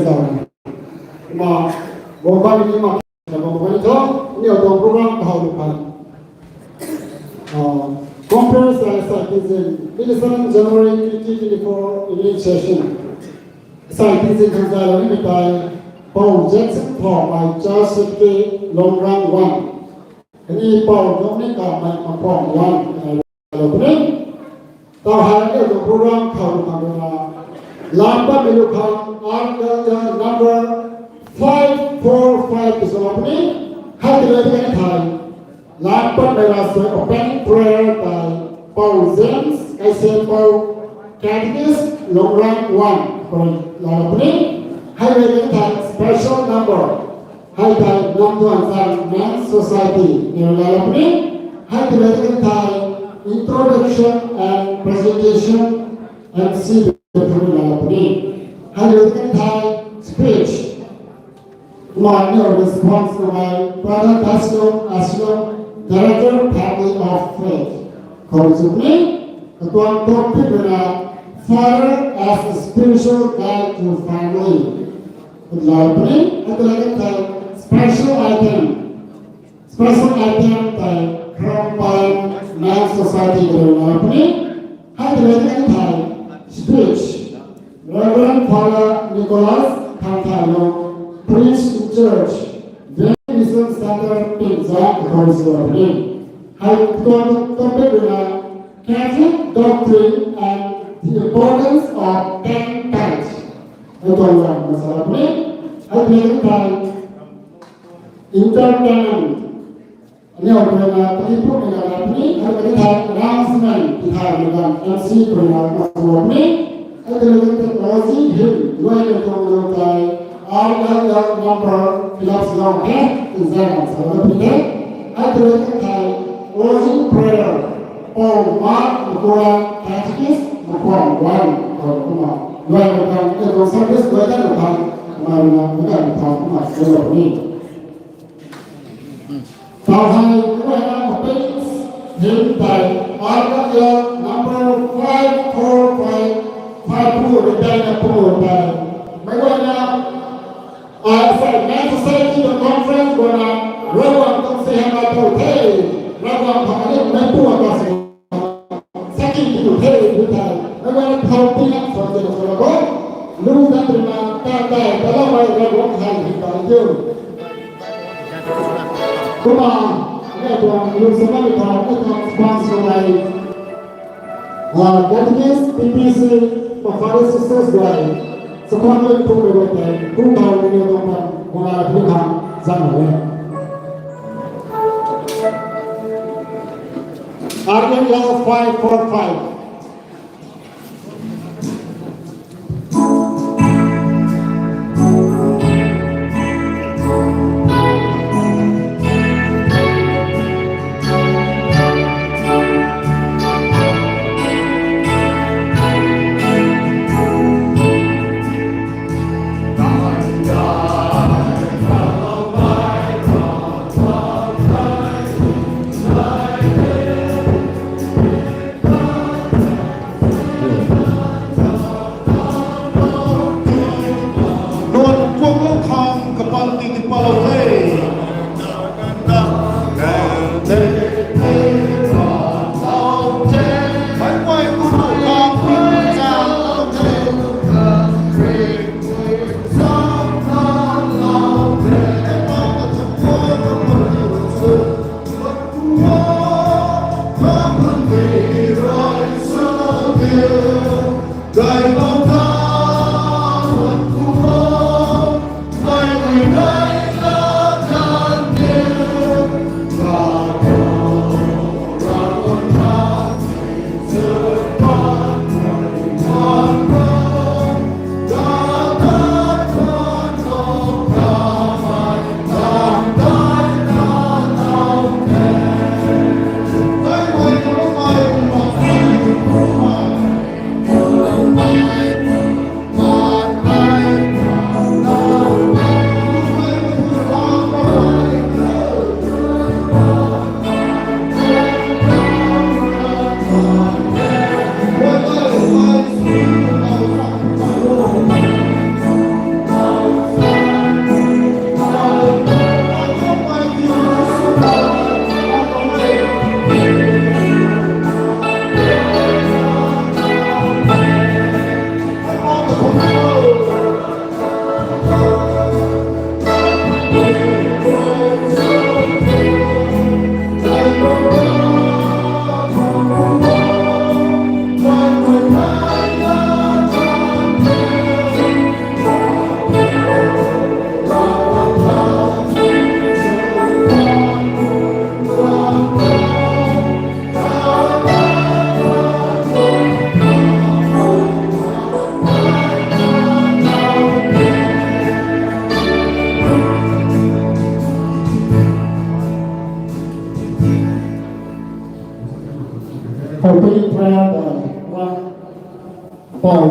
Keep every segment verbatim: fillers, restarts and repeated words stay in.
Zan. Ma, gomba ni ma, na gomba ni tho, ni o tuang program kahou lu khan. Ah, conference ai sa tizin, twenty-seven January twenty twenty-four evening session. Sa tizin khang zai lou ni tei, Pou Jackson Thawmei Church Secretary Longrang one. Kani Pou Dominic Kamei Makuang one. Hello, puni. Tau hai ni tuang program khou lu khang rui na. Lam patmei lu khang, article number five four five ti sa puni. Hei ti le ti kan thai. Lam patmei la sa opening prayer tei Pou James, Kaisempou, Catechist, Longrang one, puni la puni. Hei le ti kan thai special number. Hei tei Namduan Zang Men's Society ni rui laa puni. Hei tei le kan thai introduction and presentation M C ni rui laa puni. Hei tei le kan thai speech. Kumna ni response na hei Brother Daslo Asilo, Director, Family of Faith. Khou chukni, katuang topic na Father as a spiritual guide to family. Laa puni, hei tei le kan thai special item. Special item tei Krampan Men's Society ni rui laa puni. Hei tei le kan thai speech. Reverend Father Nicholas Thangthailung, Priest in Charge, Veng Mission Center, Pingza, khou chukni. Hei tuang topic rui na Catholic doctrine and the importance of ten tithes. Hei tuang lam na sa puni. Hei tei le kan thai entertainment. Aniu rui na puni puni na puni, hei tei le kan thai announcement ti thai ni kan M C rui na sa puni. Hei tei le kan thai closing hymn, luai na tuang lu tei, R L L number fill up sa lou the, exam sa lou the. Hei tei le kan thai closing prayer, Pou Mark Makuang, Catechist, Makuang one, kumna. Luai na kan, e tuang service luai na kan, kumna na kan kumna sa lou ni. Tau hei, meic guayna opening hymn tei, article number five four five, five four, rui tei na pu tei. Meic guayna, ah, sa, Men's Society tuang conference guayna, Ravguangc tuang si hei na pu the, Ravguangc khang ni mei pu ta si. Saki ki tu the, tu the. Meic guayna thau pi na sa se na sa la bo. Lu na tu na, ta ta, ta la bai Ravguangc hei hei ta diu. Kumna, ni tuang lu sa na ni ta, ni tuang sponsor lai. Ah, Catechist, P P C, Father Sisters lai. Sakhwang lun phu mei guay tei, phu tau ni ni tuang pan, guay la phu khang, zang le. Article five four five.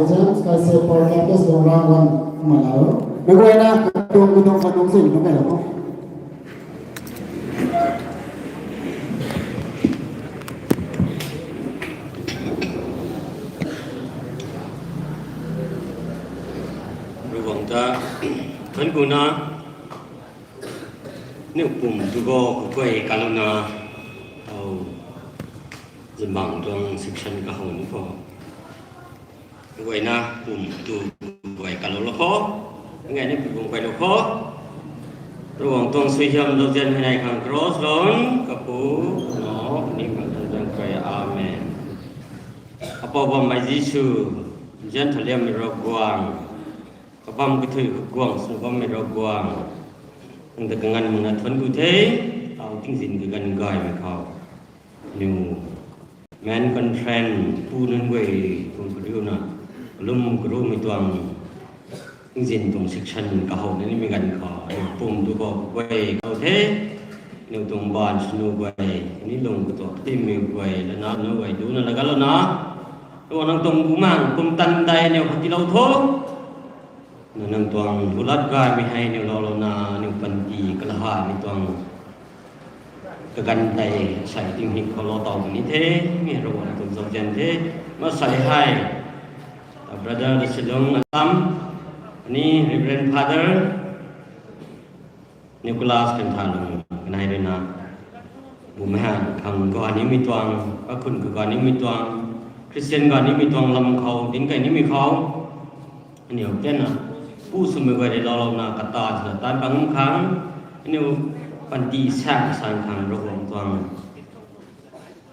James, kaise Paul Campus Longranguan, malao. Mei guayna, kadung kadung kadung si nung kai lo. Ravguangc ta, thuanc ku na, niu pum tu go kaguay kalou na, au, zambang tuang section kahow ni khou. Guayna pum tu guay kalou lo kho. Ngai ni pum guay lo kho. Ravguangc tuang suaihiam zauzian hei nai khang cross lon, kapu, no, ni khang tuang tuang khuay. Amen. Apou bammei Jisu, nzian thaliammei Ravguangc, kabam kathui kaguangc sw bammei Ravguangc, nang ta kanganv muna thuanc ku the, tau tingzin kaganv gaymei khou. Niu, men conference pu nunc guay tuang kariuna, kalum karumei tuang, tingzin tuang section kahow na nimei ganv khou, niu pum tu khou guay khou the, niu tuang baanv swnu guay, ni lung katuak timei guay, lana nu guay duna lagatlou na, tu nang tuang bumaeng pumtan dai niu kha tiilou tho. Na nang tuang bulat gaymei hei niu loulou na, niu panty kalahaimei tuang kaganv tei sai ting hik khou lou taw ni the, mi Ravguangc tuang zauzian the, masai hei. Brother Silung Alam, ni Reverend Father Nicholas Kanthalung, kanei rui na, bumaeng khang ganimei tuang, kakhun kaganimei tuang, Christian ganimei tuang lam khou, dinc kai nimei khou, aniu tianna, pu swmei guay rui loulou na, kata swna taanc pangam khang, aniu panty sang sang khang Ravguangc tuang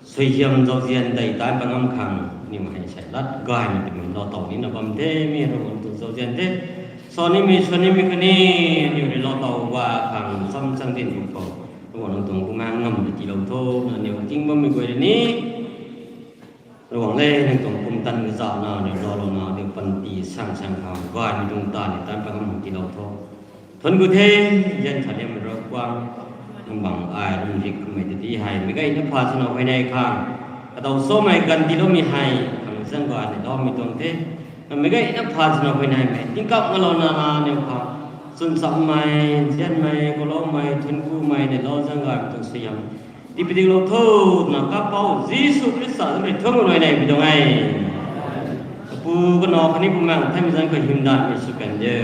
suaihiam zauzian dei taanc pangam khang, aniu hei sai lat gaymei twmei lou taw nina bam the, mi Ravguangc tuang zauzian the. Sa nimei, sa nimei khatni, aniu rui lou taw ba khang sam chang din khou, Ravguangc nang tuang bumaeng ngam rui tiilou tho, na aniu ting bammei guay rui ni, Ravguangc le, nang tuang pumtan kazauhna, aniu loulou na, aniu panty sang sang khang gaymei tuang ta ni taanc pangam tiilou tho. Thuanc ku the, nzian thaliammei Ravguangc, nang bang ai ram rik kummei tei hei, meic gayna pha swna huayney khang, kadaw somei ganv tiiloumei hei, khang zang gay ni daumei tuang the, na meic gayna pha swna huayneymei tingkauh ngalou na, na niu khang, chwn chammei, nzianmei, kaloumei, thuanc kumei, neilou zang gaymei tuang suaihiam tiipatlou tho, na kapouc Jisu Khrista zanc rui thuanc ku rui nei pi tuang e. Kapu kanac khatni Bumaengh Nthanmei zanc khou hymdaihmei sw kan de.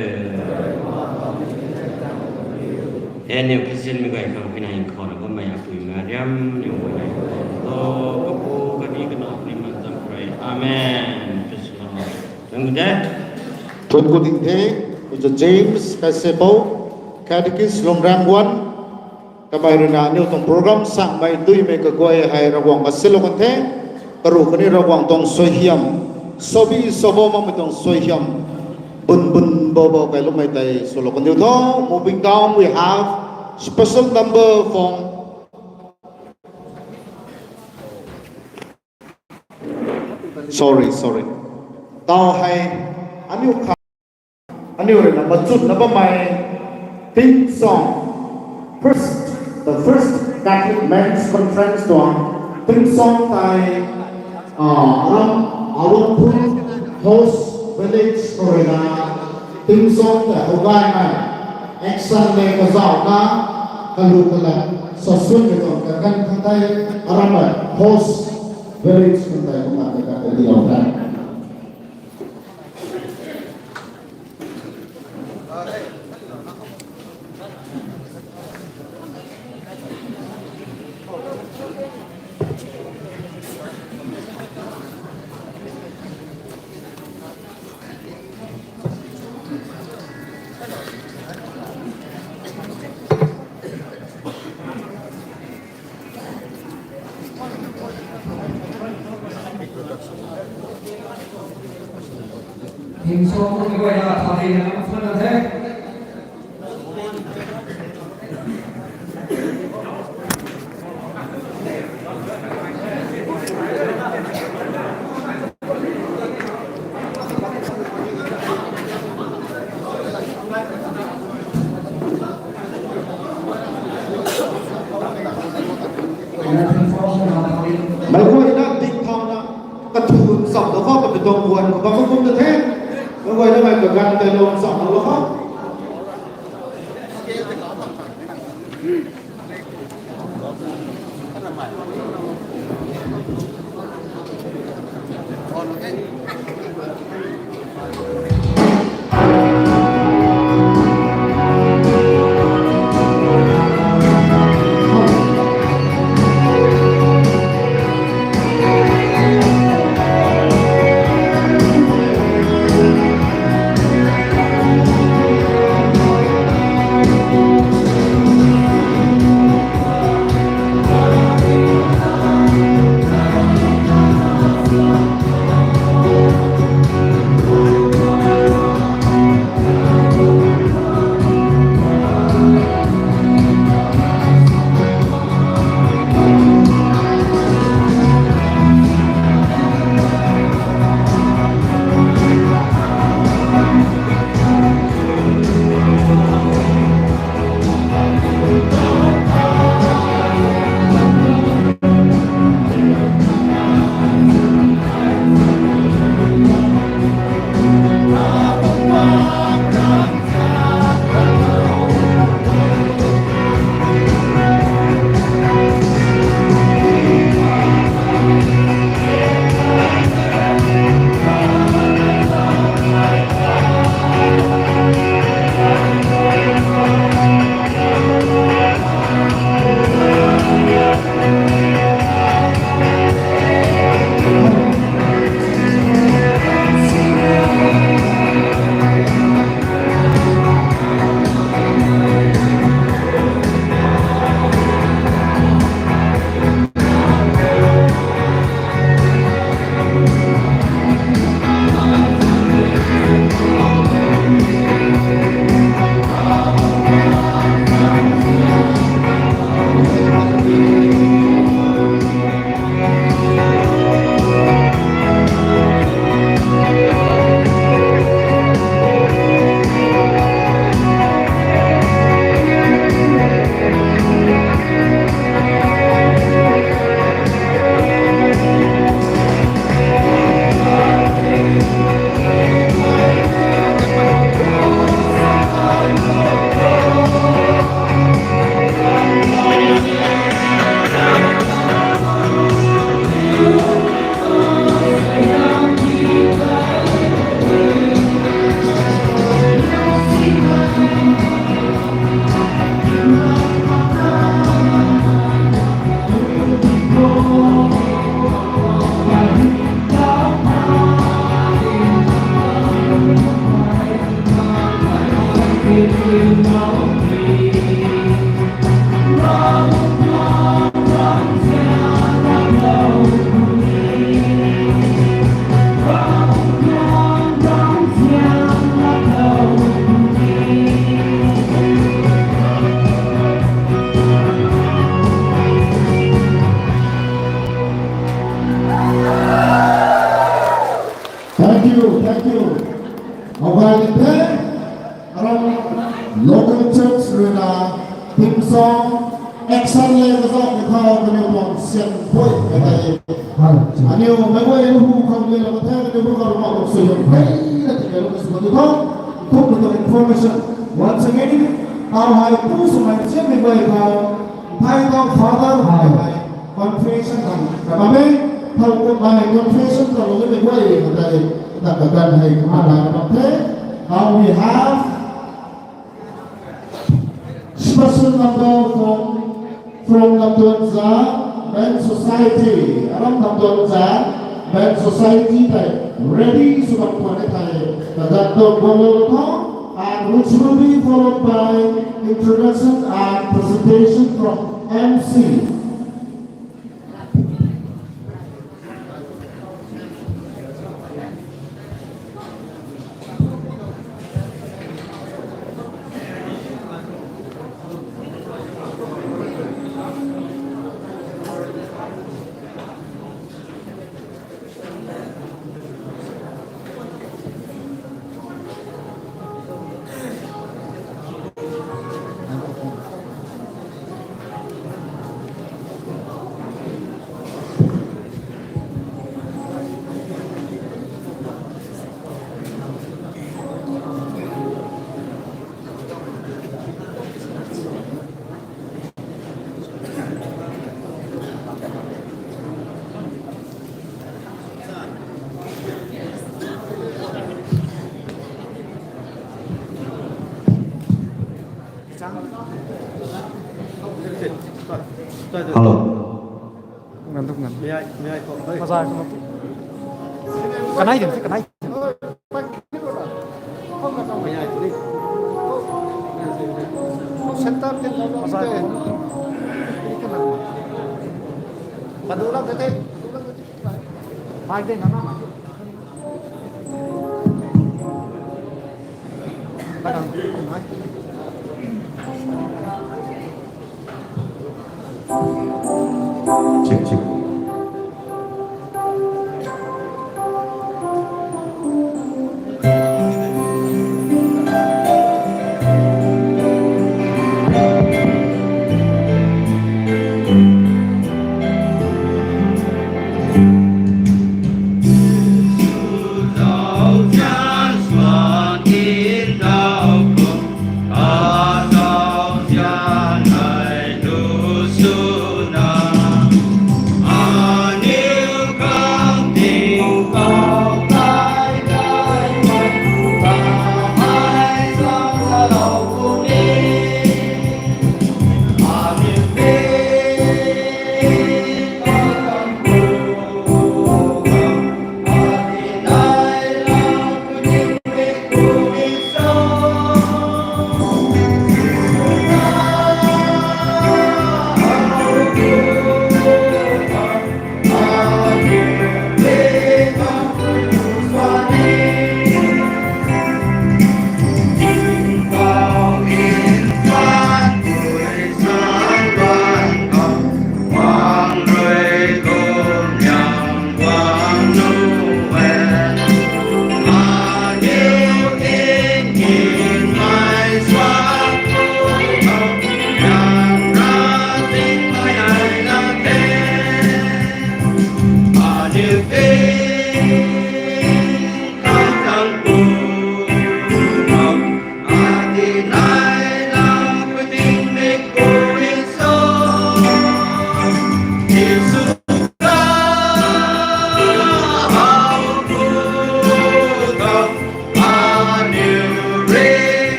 Aniu Christianmei guay khang huayney khou na bammei apui Mariam, niu huayney khou, Kapu khatni Kanac khatni Bumaengh Nthanmei rui. Amen. Thuanc ku the. Thuanc ku ding the, Mister James Kaisepou, Catechist Longranguan, kamei rui na aniu tuang program sangmei duimei kaguay hei Ravguangc kasialou kan the, karuh khatni Ravguangc tuang suaihiam, sobi sobo makmei tuang suaihiam, bun bun bo bo kailoumei tei swlou kan diu tho. Moving down, we have special number from, sorry, sorry. Tau hei, aniu kha, aniu rui na machunna bammei, Timsong, first, the first Catholic Men's Conference tuang, Timsong tei, ah, ram, Awangphun host village khou rui na, Timsong tei howgaymei, action le kazauhna, kalu kalat, sasunmei tuang kaganv khang tei, arammei host village khang tei kumna tei kata tiilou the. Meic guayna ding thauna, kathu cham da khou katuang guan khou bam kum ta the. Ganv tei lung sa lou kho. Thank you, thank you. Mobile the, aram local church rui na theme song, action le kazauh ni khou kaniw tuang syan pui kata e. Aniu meic guay hu khang le la the, kaniw bu khang ma luk sui yong pei na ti le luk sui yong khang. Thuk na tuang information. Once again, tau hei pu swmei chiang mei guay khou, thai tau father hei hei confession khang kata e. Thau kummei confession khang luk mei guay kata e. Na kaganv hei kata na kata the. Now we have special number from, from Namduanza Men Society. Aram Namduanza Men Society tei ready sw bam khwan e thei, kaganv tuang guang lou tho, and which will be followed by introduction and presentation from M C. Hello. Kanai din, kanai. Center din. Padula kate. Mic din na. Check, check.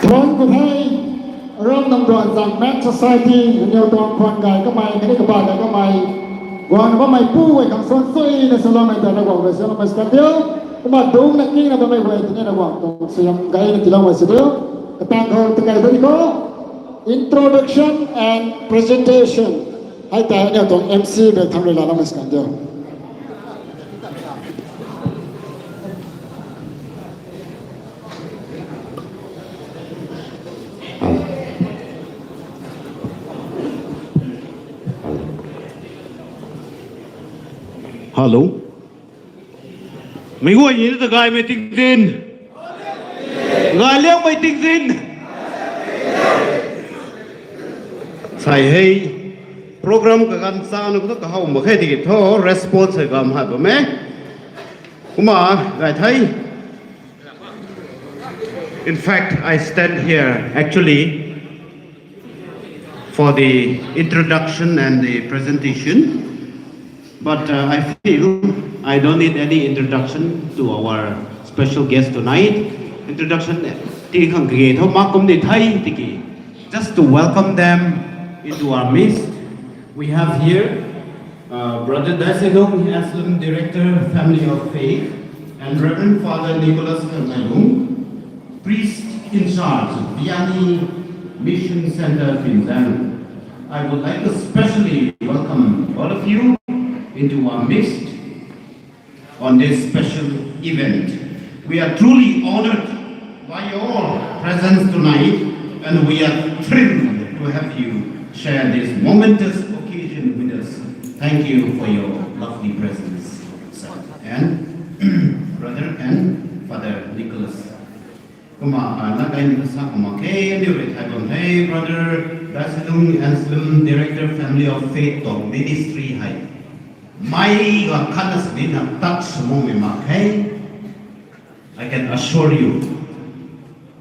Thuan khou the, Ram Namruan Zangmek Society, Naniw Tuang Khwan gay kamei, khatni kaba gay kamei, guangna bammei pu guay khang suan suina saloumei ta na guang rui saloumei skan diu. Kumna dungcna kingna bammei guay tini na guang tuang suyam gayna tiiloumei sw diu. Katang khou takai ta di khou, introduction and presentation. Hei tei aniw tuang M C bek thang rui laloumei skan diu. Hello. Meic guay ni ta gaymei tingzin, gayliangmei tingzin. Sai hei, program kaganv chana khou tu kahaw mak khe tiki thu response hei gam hat bam e. Kumna gay the. In fact, I stand here actually for the introduction and the presentation. But uh, I feel I don't need any introduction to our special guest tonight. Introduction ti khang kage tho mak kum di the tiki. Just to welcome them into our midst, we have here uh, Brother Daiselung Anselm, Director, Family of Faith, and Reverend Father Nicholas Kanmailung, Priest in charge, Vianney Mission Center, Pinzang. I would like to specially welcome all of you into our midst on this special event. We are truly honored by your presence tonight, and we are thrilled to have you share this momentous occasion with us. Thank you for your lovely presence, sir, and brother and Father Nicholas. Kumna, ah, na kai ni sa kumna, okay, ni rui thai bam the, Brother Daiselung Anselm, Director, Family of Faith tuang ministry hei. Mei ga khatna sini na touch sw makmei mak khe. I can assure you,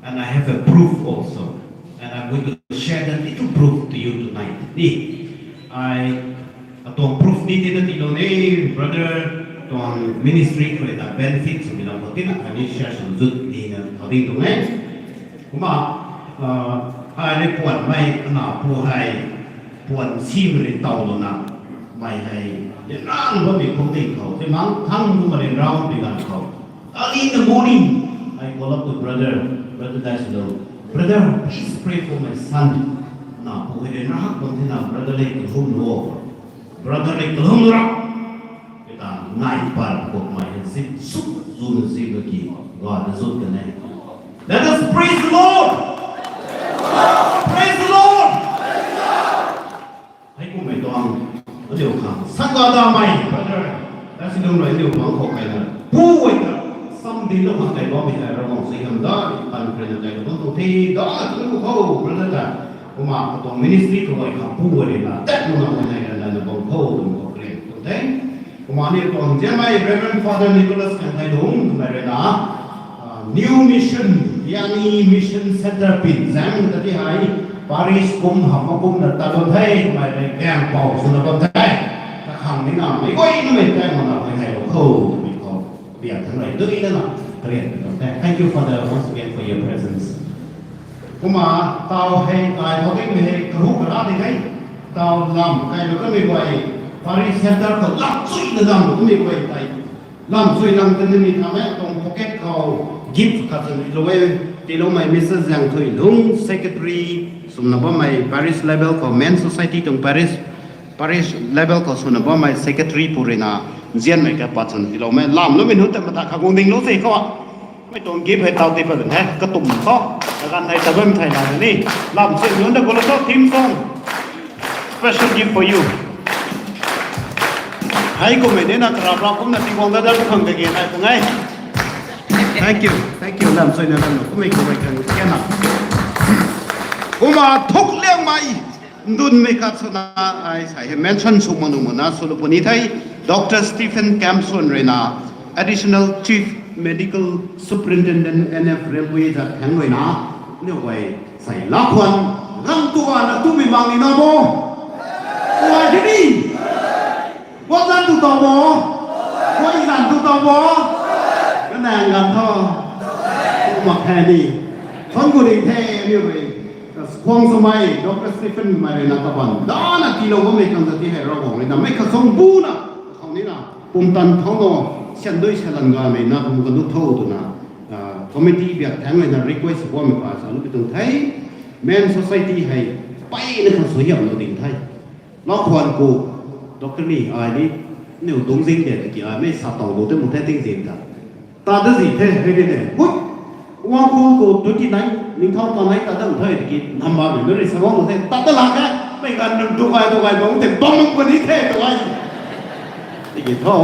and I have a proof also, and I'm going to share that little proof to you tonight. Ni, I, atuang proof ni tina tiilou ni, brother, tuang ministry khou rui ta benefit swmei lam khou tina khatni share sw zut dina thau ding tuang e. Kumna, ai rui puanmei ana pu hei, puan simei rui tawlouna, mei hei, ryanrana bammei khou ding khou, ti mang thang kumna ryanrana pi ganv khou. Early in the morning, I call up to brother, brother Daisilo, brother, please pray for my son. Ana pu hei ryanrana bam thena brother le kalum lo. Brother le kalum ra. Kita nai par kok mei hei zip, zip, zun zip ki, God zut kan e. Let us praise the Lord. Praise the Lord. Hei kummei tuang, aniu khang sangga damei brother, ta si lung rui aniu bang khou kai na pu wei ta, sam di lou khang kai bammei hei Ravguangc sui ham da, pan kren na kai lou bang tuang the da, tu khou brother ta, kumna katuang ministry khou wei khang pu wei na tat lou na kai na kai na bang khou tuang khou kren tuang the. Kumna aniu tuang zianmei Reverend Father Nicholas Kangthai Lung twmei rui na, New Mission, yani Mission Centre pin zaeng ta ti hei, parish kum hamh kum na ta lou the, mei rui kaeng pou swna bam the. Ta khang ni na, mei guay na mei tang na mei hei lou khou, mei khou. Biak thang rui, dui na na, karian na the. Thank you, Father, once again for your presence. Kumna, tau hei, ai thau ding mei hei, kahu kara di hei. Tau lam, kai lou kamei guay, parish centre khou lam chui na lam lou kamei guay tei. Lam chui lam kan ni tha mei, tuang pocket khou gift khat zan lou e, tiiloumei Mister Ziangthuilung, secretary, swna bammei parish level khou Men Society tuang parish, parish level khou swna bammei secretary pu rui na, zianmei ka pat zan tiiloumei, lam loumei nunc ta mata kha guang ding lou se khou. Mei tuang gift hei tau ti pat he, katum khou, kaganv hei ta bam thei na ni, lam chui nunc ta gulou khou theme song. Special gift for you. Hei kummei ni na karap rap kumna tingguang da da khang kage nai pung e. Thank you, thank you, lam sui na lam kummei kummei khang kian na. Kumna thuk liangmei, ndunmei khat swna ai sa hei mention sw mak nuh mak na sw lou puni the, Doctor Stephen Kamson rui na, Additional Chief Medical Superintendent N F Railway zat thang rui na, niu guay, sei lakhwan, gang tu ana tumei mang ni na bo. Kuay di ni. Guang zan tu tau bo. Guay zan tu tau bo. Kanang gan tho. Mak khe ni. Thon gu ding the ni rui. Khuang swmei, Doctor Stephen mei rui na kaban dana tiilou bammei khang ta ti hei Ravguangc rui na mei khat song bu na, khou ni na, pumtan thau no, sian dui sian lan gaymei na kum kanu tho twna, committee biak thang rui na request sw bammei pa sa lu pi tuang the, Men Society hei, peyna khang suaihiam lou ding the. Lakhwan khou, Doctor ni, ai ni, niu dungc zing de tiki ai mei sa tau lou de mu the ting zing ta. Ta da zi the, hei de de. Gut, wang khou khou twenty nine, ningthau ta nai ta da mu the tiki, nam ba mei rui sa bam mu the, ta da la khe, mei ganv nunc tu gay, tu gay bam the, bam bam puni the, tu gay. Tiki tho,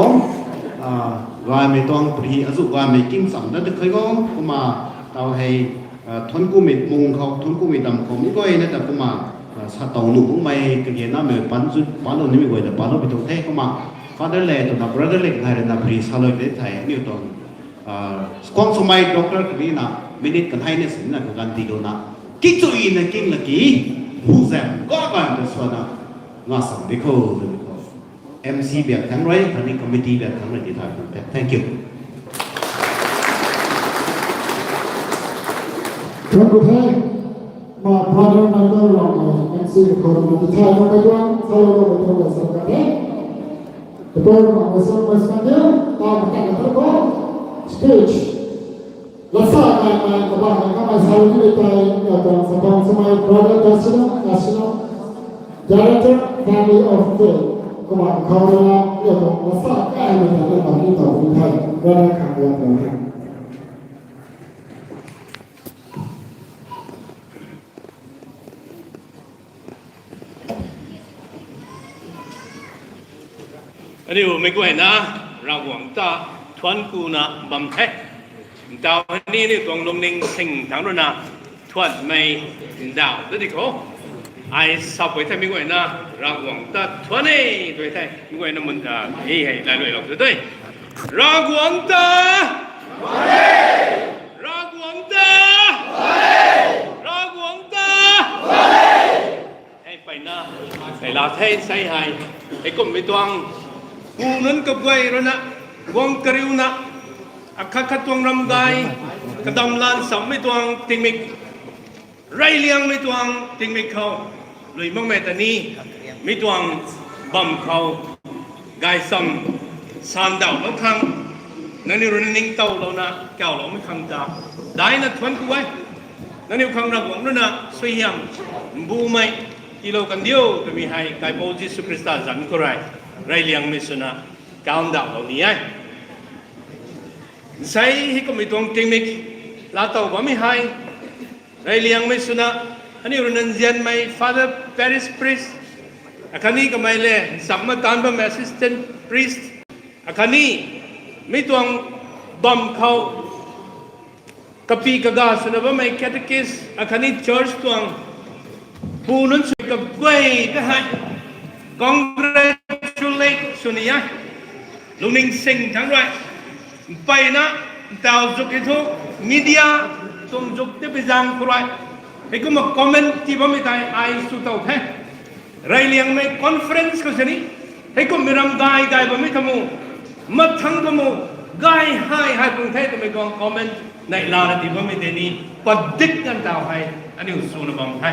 gaymei tuang pri, azu gaymei king sam da de khe go, kumna, tau hei, thuanc kumei mung khou, thuanc kumei dam khou, mi guay na ta kumna, sa tau nuh bungmei, kage namei pan zu, pan lou nimei guay ta pan lou pi tuang the, kumna, Father le, twna brother le, ngai rui na pri salou de thei, niu tuang, khuang swmei doctor kani na, minute kanhei na sin na, kaganv tiilouna, kichuina king la ki, hu zam, ga gan ta swana, nga sam di khou, di khou. M C biak thang rui, khatni committee biak thang rui ti thay tuang the. Thank you. Thuanc ku the, ma brother Michael Ram, M C khou na ti thay tuang the tuang, thay tuang the tuang sa ka the. Tuang ma sa ma sa de, ta ma ta ka ta ko. Speech. Lasa kai kai kabah kai kamei sa ni tei, niu tuang sa tuang swmei brother Dasino, Dasino, Director, Family of Faith, kumna khou rui na, niu tuang lasa kai mei ta na bam ni tuang ni the, brother Kangguan tuang ni. Aniu mei guayna, Ravguangc ta thuanc kuna bam the. Ntau ni aniu tuang lungning sing thangc rui na, thuanmei ndauh ta di khou. Ai sa pui the mei guayna, Ravguangc ta thuanc e, tui the. Mei guayna mun, a, hei hei, lailuailou tu tui. Ravguangc ta! Ravguangc ta! Ravguangc ta! Hei peyna, hei la the sei hei, hei kummei tuang, pu nunc kaguay rui na, guang kariuna, akhat khat tuang ramgay, kadam lan sammei tuang tingmik, reyliangmei tuang tingmik khou, lui makmei ta ni, mi tuang bam khou, gay sam, sandauhlou khang, nangniw rui na ningtowlouna kawloumei khang ta, daina thuanc ku e. Nangniw khang Ravguangc rui na suaihiam, mbumei, tiilou kandiu twmei hei Kaipouc Jisu Khrista zanc khou rui, reyliangmei swna, kandauhlou ni e. Nsei hei kummei tuang tingmik, laatow bammei hei, reyliangmei swna, aniu rui na nzianmei Father Parish Priest, akhatni kamei le, nsamna taanv bammei Assistant Priest, akhatni, mi tuang bam khou, kapi kaga swna bammei Catechist, akhatni church tuang, pu nunc sui kaguay ta hei, congratulate sw ni e. Lungning sing thangc rui, mpeyna, ntaw zuk hei thu, media, tuang zuk tipui zaeng khou rui, heikumna comment tii bammei tei ai sw tow the. Reyliangmei conference khou sini, heikumhmei ram gay gay bammei thamu, mathang thamu, gay hei hei pung the twmei tuang comment neihlana tii bammei tei ni, padik ganv taw hei, aniu swna bam the.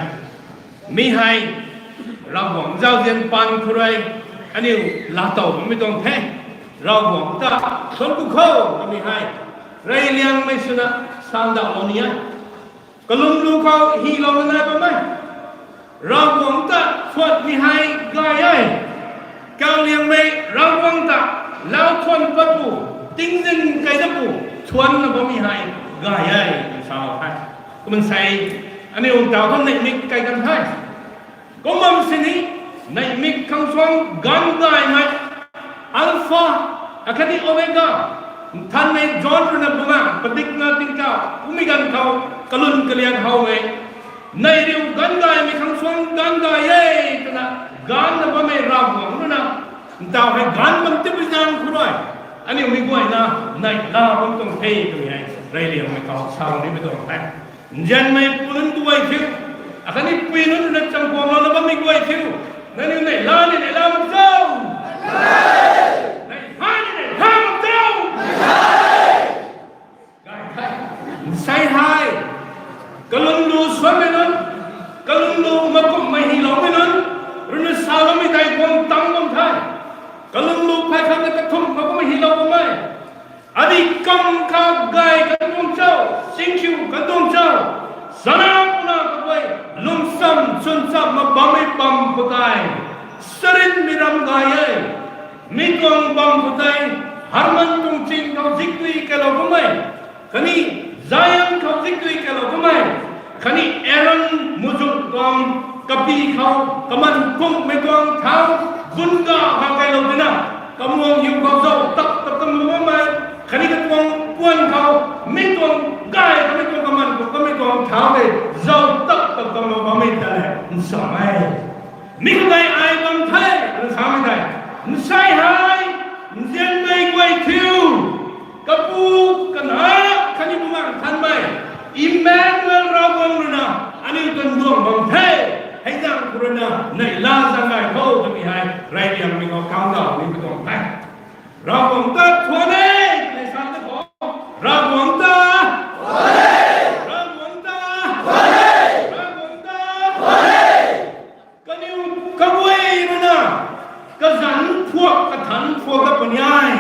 Mi hei, Ravguangc zauzian paan khou rui, aniu laatow bammei tuang the. Ravguangc ta, thuanc ku khou, twmei hei, reyliangmei swna, sandauhlou ni e. Kalum lu khou hylouna nai bam e. Ravguangc ta thuanmei hei gay e. Kawliangmei Ravguangc ta lau thuan patpu, tingzin kei datpu, thuanna bammei hei gay e, tw sa the. Kumna sei, aniu ntaw thu neihmik kai kan the. Kum bam sini, neihmik khang suang ganv gaymei, Alpha, akhatni Omega, Nthanmei John rui na buna padikna tingkauh kummei ganv khou, kalun kalian how e. Neih riu ganv gaymei khang suang ganv gay e, twna, ganvna bammei Ravguangc rui na, ntaw hei ganv bam tipui zaeng khou rui, aniu mi guayna, neihla bam tuang the twmei hei, reyliangmei khou salou nimei tuang the. Nzianmei pu nunc guay thiu, akhatni pui nunc rui na chamkuanglouna bammei guay thiu, nangniw neihla ni neihla mak cho? Neihla ni neihla mak cho? Gay the. Nsei hei, kalum lu suanmei nunc, kalum lu makumhmei hyloumei nunc, rui na saloumei tei guang tang bam the. Kalum lu phey khat na kathumh makumhmei hylou bammei, adi kam kha gay kan tuang cho, singkhiu kan tuang cho, sana puna kaguay, lungcham chwncham ma bammei bam khou tei, sarinmei ram gay e. Mi tuang bam khou tei, Hermon tuang ching khou zikdui kailou kummei, khatni Zion khou zikdui kailou kummei, khatni Aaron muzuk tuang kapi khou kaman kungmei tuang thau, bun ga khou kailou tina, kamuang hiu khou zau tak tak kamlou bammei, khatni katuang puan khou, mi tuang gay kamei tuang kaman kung kamei tuang thau tei, zau tak tak kamlou bammei ta le, nsa e. Mi khou tei ai bam the, twna samei tei, nsei hei, nzianmei guay thiu, Kapu, Kanac, khatni Bumaengh Nthanmei, Emmanuel Ravguangc rui na, aniu tuang duang bam the, hei zaeng khou rui na, neihla zaeng gay khou twmei hei, reyliangmei khou kandauh nimei tuang the. Ravguangc ta thuan e, twna sa ta khou, Ravguangc ta, Ravguangc ta, Ravguangc ta, kaniw kaguay rui na, kazanc phuak, kathanc phuak ta puni e.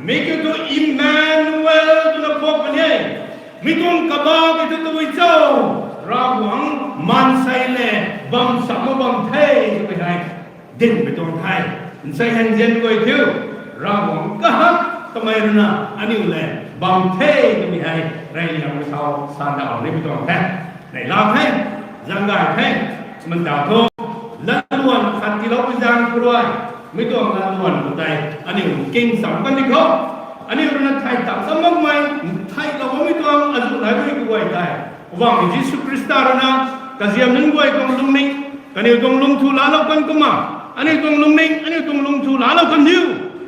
Mi kiu thu Emmanuel twna phuak puni e. Mi tuang kabah kiu thu tabui cho, Ravguangc maansei le bam sam ma bam the, twmei hei, dinmei tuang the. Nsei hei nzian guay thiu, Ravguangc kahak kamei rui na, aniu le bam the, twmei hei, reyliangmei khou sandauh nimei tuang the. Neihla the, zaeng gay the, kumna ta thu, latluan khat tiiloupui zaeng khou rui, mi tuang latluan khou tei, aniu king sam kan di khou, aniu rui na thei tam tam makmei, theilou bammei tuang azuh nai rui kaguay tei, Poubauhmei Jisu Khrista rui na, kaziam nunc guay tuang lungning, kaniw tuang lungthu laalou kan kumna, aniu tuang lungning, aniu tuang lungthu laalou kan diu,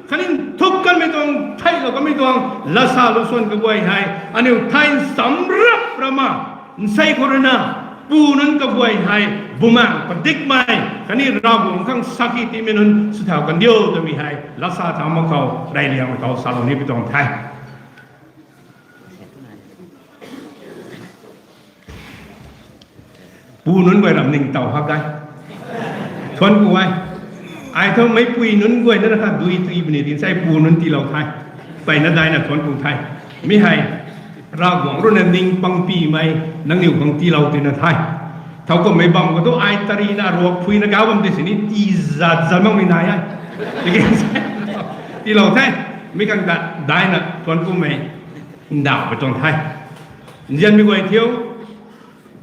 khatni nthuk kanmei tuang, theilou kanmei tuang, lasa lu suan kaguay hei, aniu thei nsam rap rama, nsei khou rui na, pu nunc kaguay hei, Bumaengh padikmei, Khatni Ravguangc khang sakhi tiimei nunc sw thau kan diu twmei hei lasa thau mak khou reyliangmei khou salou ni pi tuang the. Pu nunc guay ram ningtow hak e. Thuanc ku e. Ai thu meicpui nunc guay na kha dui tui puni tin sei pu nunc tiilou the. Peyna daina thuanc ku the. Mi hei Ravguangc rui na ning pangpimei nangniw khang tiilou tina the. Thowkumhmei bam khou thu ai tarina ruak phuina kau bam tei sini tii zat zat makmei nai e. Tiki tiilou the. Mi khang ta daina thuanc kumei ndauh pi tuang the. Nzianmei guay thiu,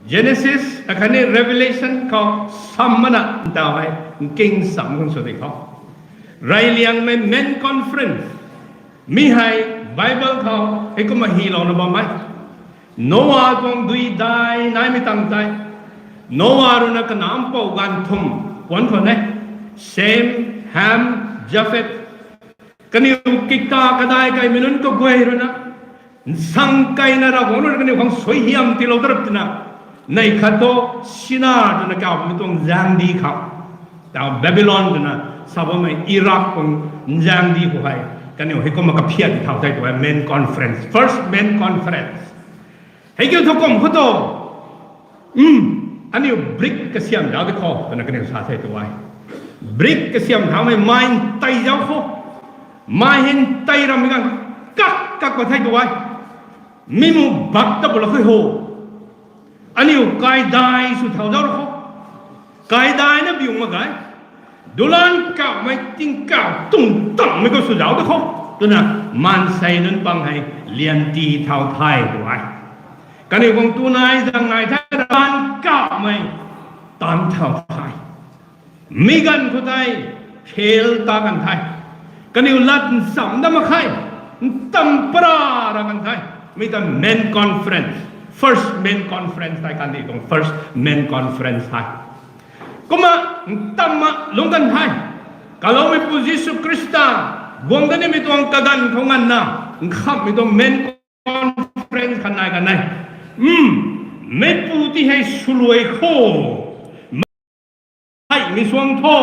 Genesis akhatni Revelation khou sam mana ntaw hei nking sam khang sw di khou, reyliangmei men conference mi hei Bible khou heikumna hylouna bam e. Noa tuang dui dai naimei tang tei, Noa rui na kanac mpouh ganv thumh puanc khwan e. Shem, Ham, Japheth. Kaniw kikta kadai kaimei nunc kaguay rui na nsang keyna Ravguangc rui na kaniw khang suaihiam tiilou dat rap twna, neih khat thu Shinar twna kawmei tuang nzaengdi khou, ta Babylon twna sa bammei Iraq tuang nzaengdi khou hei kaniw heikumna kaphiat thau the tu e, men conference, first men conference. Hei kiu thu kum khou tu, aniu brick kasiam zauc di khou twna kaniw sa the tu e. Brick kasiam thaumei mai ntei zauc khou, mai hei ntei rammei ganv kak kak pa the tu e. Mi mu bak ta bu la khui ho. Aniu kaidai sw thau zauc khou, kaidaina biu mak ge. Dulan kauhmei tingkauh tung tangmei khou sw zauc di khou twna maansei nunc pang hei lian ti thau the tu e. Kaniw khang tu nai zang nai the, dulan kauhmei taanc thau the. Mi ganv khou tei fail ta kan the. Kaniw lat nsam dat mak khe, ntam para ra kan the. Mi ta men conference, first men conference tei kandih tuang first men conference hei. Kumna ntamna lungc kan the. Kaloumeipu Jisu Khrista guang dat nimei tuang kaganv khou nganvna nkhamhmei tuang men conference khat nai kan e. Meicpu ti hei swluai khou, hei mi suang thu,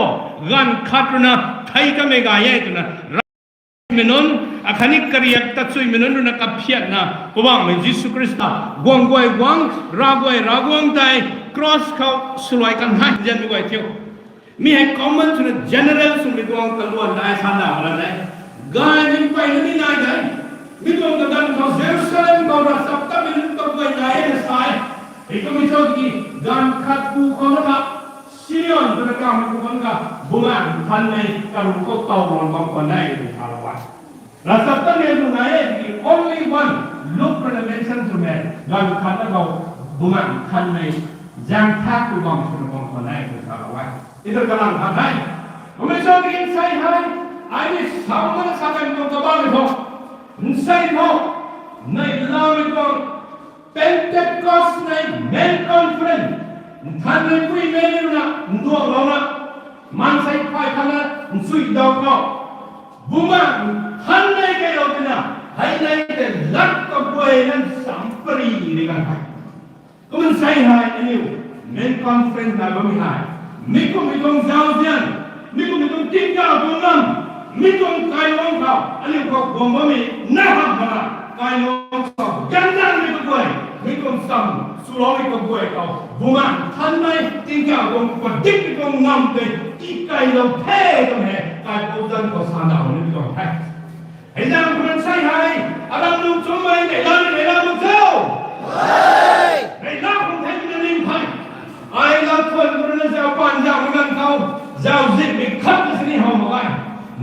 ganv khat rui na thei kamei gay e twna, ramei nunc akhatni kariak tachuimei nunc rui na kaphiatna Poubauhmei Jisu Khrista guang guay guang, Ravguay Ravguangc tei cross khou swluai kan the, nzianmei guay thiu. Mi hei common swna general swmei tuang kaluan ta ai sana la de. Gay ni mpeyna ni nai de. Mi tuang kaganv khou Jerusalem khou ravchaptatmei nunc kaguay nai e na sa e. Heikumhmei cho tiki, ganv khat pu khou na kha, Simeon twna kawmei pu khou na kha, Bumaengh Nthanmei karu khou tow bam khwan e twna salou e. Ravchaptatmei lu nai e tiki, only one, Luke rui na mention swmei, ganv khat na khou, Bumaengh Nthanmei zaeng thak tu bam swna bam khwan e twna salou e. Itar kalang khat hei, kummei cho tiki nsei hei, ai ni sa mana sa kan tuang kabamei khou, nsei khou, neihlamei tuang Pentecost nei men conference, Nthanmei pui mei rui na nduanglouna, maansei phay khat na nchuy daw khou, Bumaengh Nthanmei kailou tina, hei nei tei lat kaguay na nsam pary ri kan the. Kumna nsei hei aniu men conference nai bammei hei, mi kumhmei tuang zauzian, mi kumhmei tuang tingkauh tuang lam, mi tuang kailungc khou aniu khou guang bammei na hamh mak, kailungc khou gandanmei kaguay, mi tuang sam swloumei kaguay khou Bumaengh Nthanmei tingkauh tuang padikmei tuang ngam tei tikailou the twmei hei kaipouc zanc khou sana ni tuang the. Hei zaeng khou nsei hei, aram nung chumei neihla ni neihla bam cho? Neihla khang the twna ning the. Ai lau thuan khou rui na zau paan zau mei ganv khou, zauzianmei khat na sini how mak ge.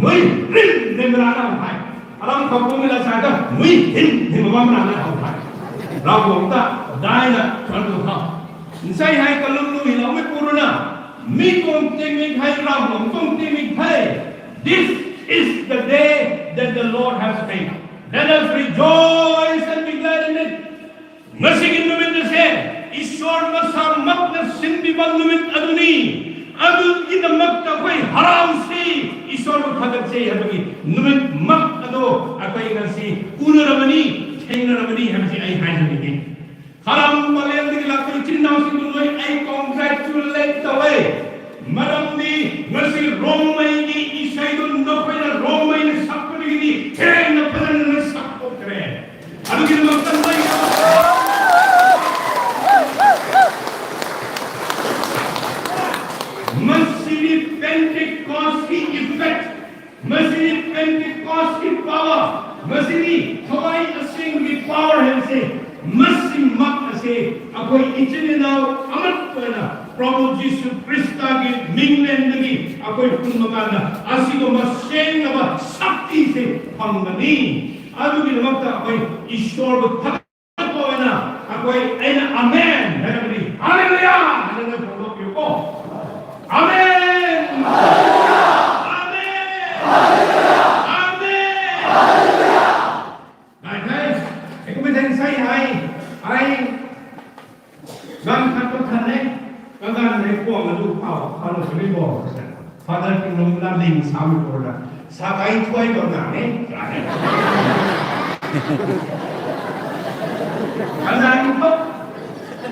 Mui rin rin rana the. Aram khou kummei la sa ta, mui hin hin bam rana how the. Ravguangc ta daina thuan tu khou, nsei hei kalum lu hyloumeipu rui na, mi tuang tingmik hei Ravguangc tuang tingmik the. This is the day that the Lord has made. Let us rejoice and be glad in it. Ngasiki numit na se, Isor masa makna sinbi bam numit anu ni. Anu ina mak ta khuay haram se, Isor khou khat se hei tiki numit mak anu, akhuay ngasiki kuna ramani, thengna ramani hei si ai hei sa ni. Haram maliang tiki lak tiki chin nau si tu nui ai congratulate ta e. Maram ni, ngasi Rongmei ni, isei dun na peyna Rongmei ni sak puni ni, thena peyna na sak puni kre. Adu ki na maktan mai. Masini Pentecost ki effect. Masini Pentecost ki power. Masini Thawai Asing ki power hei se. Masi mak ase. Akhoi ichinina amat peyna Prabhu Jisu Khrista ki minglen na ki akhoi phun makana. Asi ko maseng na ba sakti se phang na ni. Adu ki na makta akhoi Ishwar ko Amen. Hallelujah. Hallelujah. Amen. Amen. Amen. Nai the, ei kumei theng sei hei, ai, ganv khat tu than e, kaganv hei kuang adu pau, pau lou sini bo. Father Tingnuang na ling sa mi ko na. Sa kai thuai ko na e. Kaganv tu.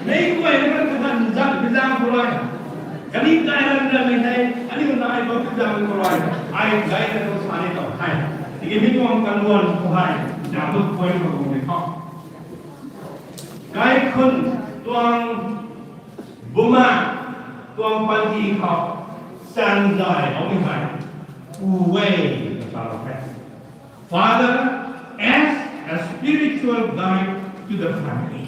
Nei kuai na kaganv zan bizang ko lai. Kani kai na na nei nei. Ani na ai ko bizang ko lai. Ai kai na tu sa ni to hai. Tiki mi tuang kaluan ko hai. Zan tu kuai ko ko ni ko. Kaikhun tuang buma tuang panty khou sanzay hou ni hei, uwei ta lou the. Father as a spiritual guide to the family.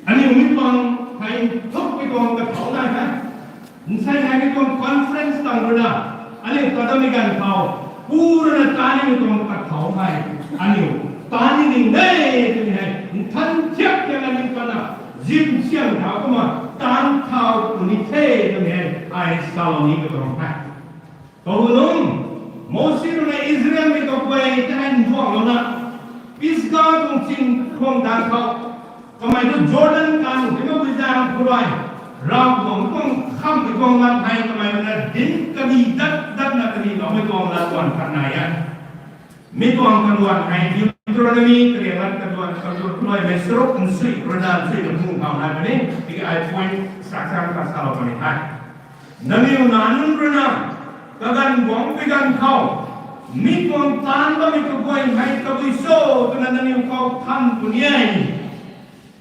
Aniu mi tuang hei thuk mi tuang kathau nai the. Nsei hei mi tuang conference tang rui na, aniu kadam mi ganv khou, pu rui na tani mi tuang kathau hei, aniu tani ning de, tini hei nthan thiak thiak na ning pana, zim siang thau kumna, tan thau puni the, tini hei ai salou ni katuang the. Kahunung, Mosi rui na Israel mi kaguay ta hei nduang lou na, Pisga tuang ching khwang dan khou, kamei tu Jordan kan, kima bui zang khou rui, Ravguangc tuang kham mei tuang lat hei kamei rui na dinc kani dat dat na kani lou mei tuang lat tuan khat nai e. Mi tuang kaluan hei Deuteronomy kariang lat kaluan kaluan khou rui mei saruk nsui, rui na nsui na mung khou nai puni, tiki ai point sak sang ka salou puni the. Nangniw nac nunc rui na, kaganv guangc pui ganv khou, mi tuang taanv bammei kaguay hei tabui cho twna nangniw khou than puni e.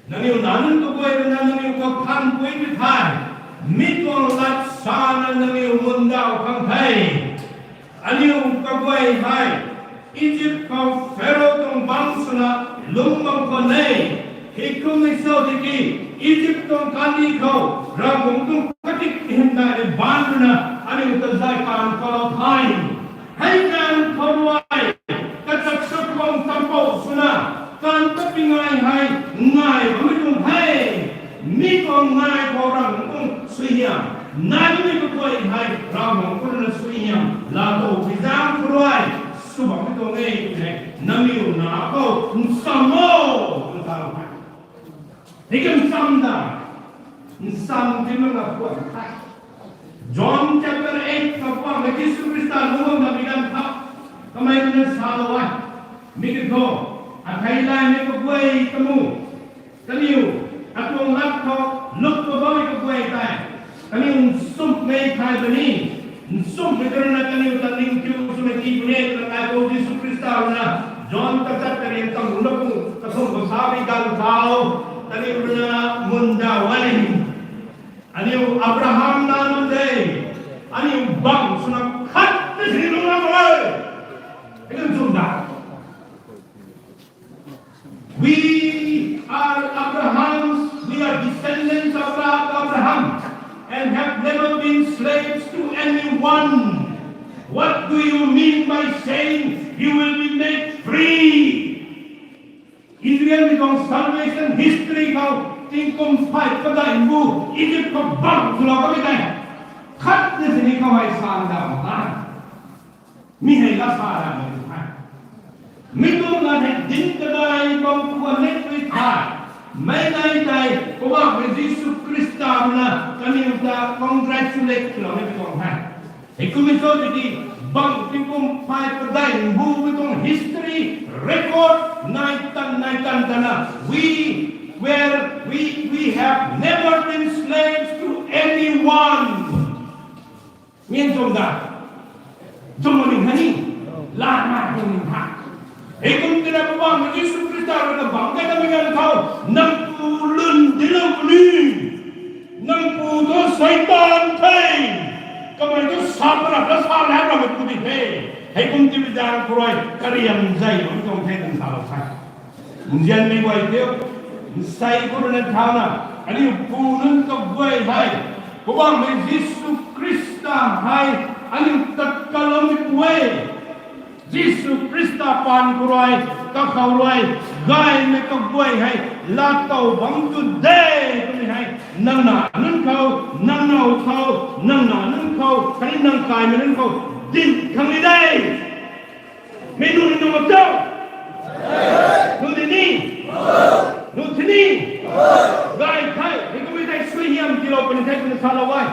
Nangniw nac nunc kaguay rui na nangniw khou than puni thei, mi tuang lat sana nangniw mundaw khang the. Aniu kaguay hei, Egypt khou Pharaoh tuang bangc swna lungc bam khwan e. Heikumna cho tiki, Egypt tuang kandih khou Ravguangc tuang katik hymdaihmei baanc rui na aniu ta zay kaanv khou lou the. Hei kaanv khou rui, kachak chakhwang kampou swna, kaanv ta pi ngai hei, ngai bammei tuang the. Mi tuang ngai khou Ravguangc tuang suaihiam, nai bammei kaguay hei Ravguangc khou rui na suaihiam laa tow pui zaeng khou rui, sw bammei tuang e, nangniw nac khou nsam o, tw ta lou the. Hei kan nsam da, nsam ti na na khwan the. John chapter eight khou Poubauhmei Jisu Khrista lungc bam na mi ganv khou, kamei rui na salou e. Mi kiu thu, athei laymei kaguay kamu, kaniw, atuang lat khou luk khou bammei kaguay tei, kaniw nsumhmei thay puni, nsumhmei ta rui na kaniw ta ningthiu swmei tii puni e twna Kaipouc Jisu Khrista rui na, John kachat karian tang rui na pu kathumh khou samei ganv khou, kaniw rui na mundaw e. Aniu Abraham nac nunc de, aniu bangc swna khat ta sini lungc bam e. Hei kan chwn da. We are Abraham's, we are descendants of Abraham and have never been slaves to anyone. What do you mean by saying you will be made free? Israelmei tuang salvation history khou, tingkum phay padeih mbu, Egypt khou bangc swlou kamei tei, khat na sini khou hei sa ndauh mak e. Mi hei la sa ramei tu the. Mi tuang lat hei dinc kadai bam khwan ni tui the. Meic nai tei, Poubauhmei Jisu Khrista rui na kaniw ta congratulate swlou ni tuang the. Heikumna cho tiki, bangc tingkum phay padeih mbu mi tuang history record nai tan nai tan tana, we were, we, we have never been slaves to anyone. Anian tuang da. Tuang ning kha ni. Lana tuang ning kha. Hei kum tina Poubauhmei Jisu Khrista rui na bam kai tamei ganv khou, nang pu lun dinclou puni. Nang pu thu Seitaan the. Kamei thu sa para ta sa la ramei pu di the. Hei kum tina zaeng khou rui kariam zay bam tuang the nang salou the. Nzianmei guay thiu, nsei khou rui na thauna, aniu pu nunc kaguay hei, Poubauhmei Jisu Khrista hei, aniu tat kaloumei pu e. Jisu Khrista paan khou rui, kakhou rui, gaymei kaguay hei, laatow bam tu de, twmei hei, nang na nunc khou, nang now khou, nang na nunc khou, khatni nang kaimei nunc khou, din khang ni de. Mi nu ni nu mak cho? Nu di ni? Nu di ni? Gay the, hei kummei tei suaihiam tiilou puni the twna salou e.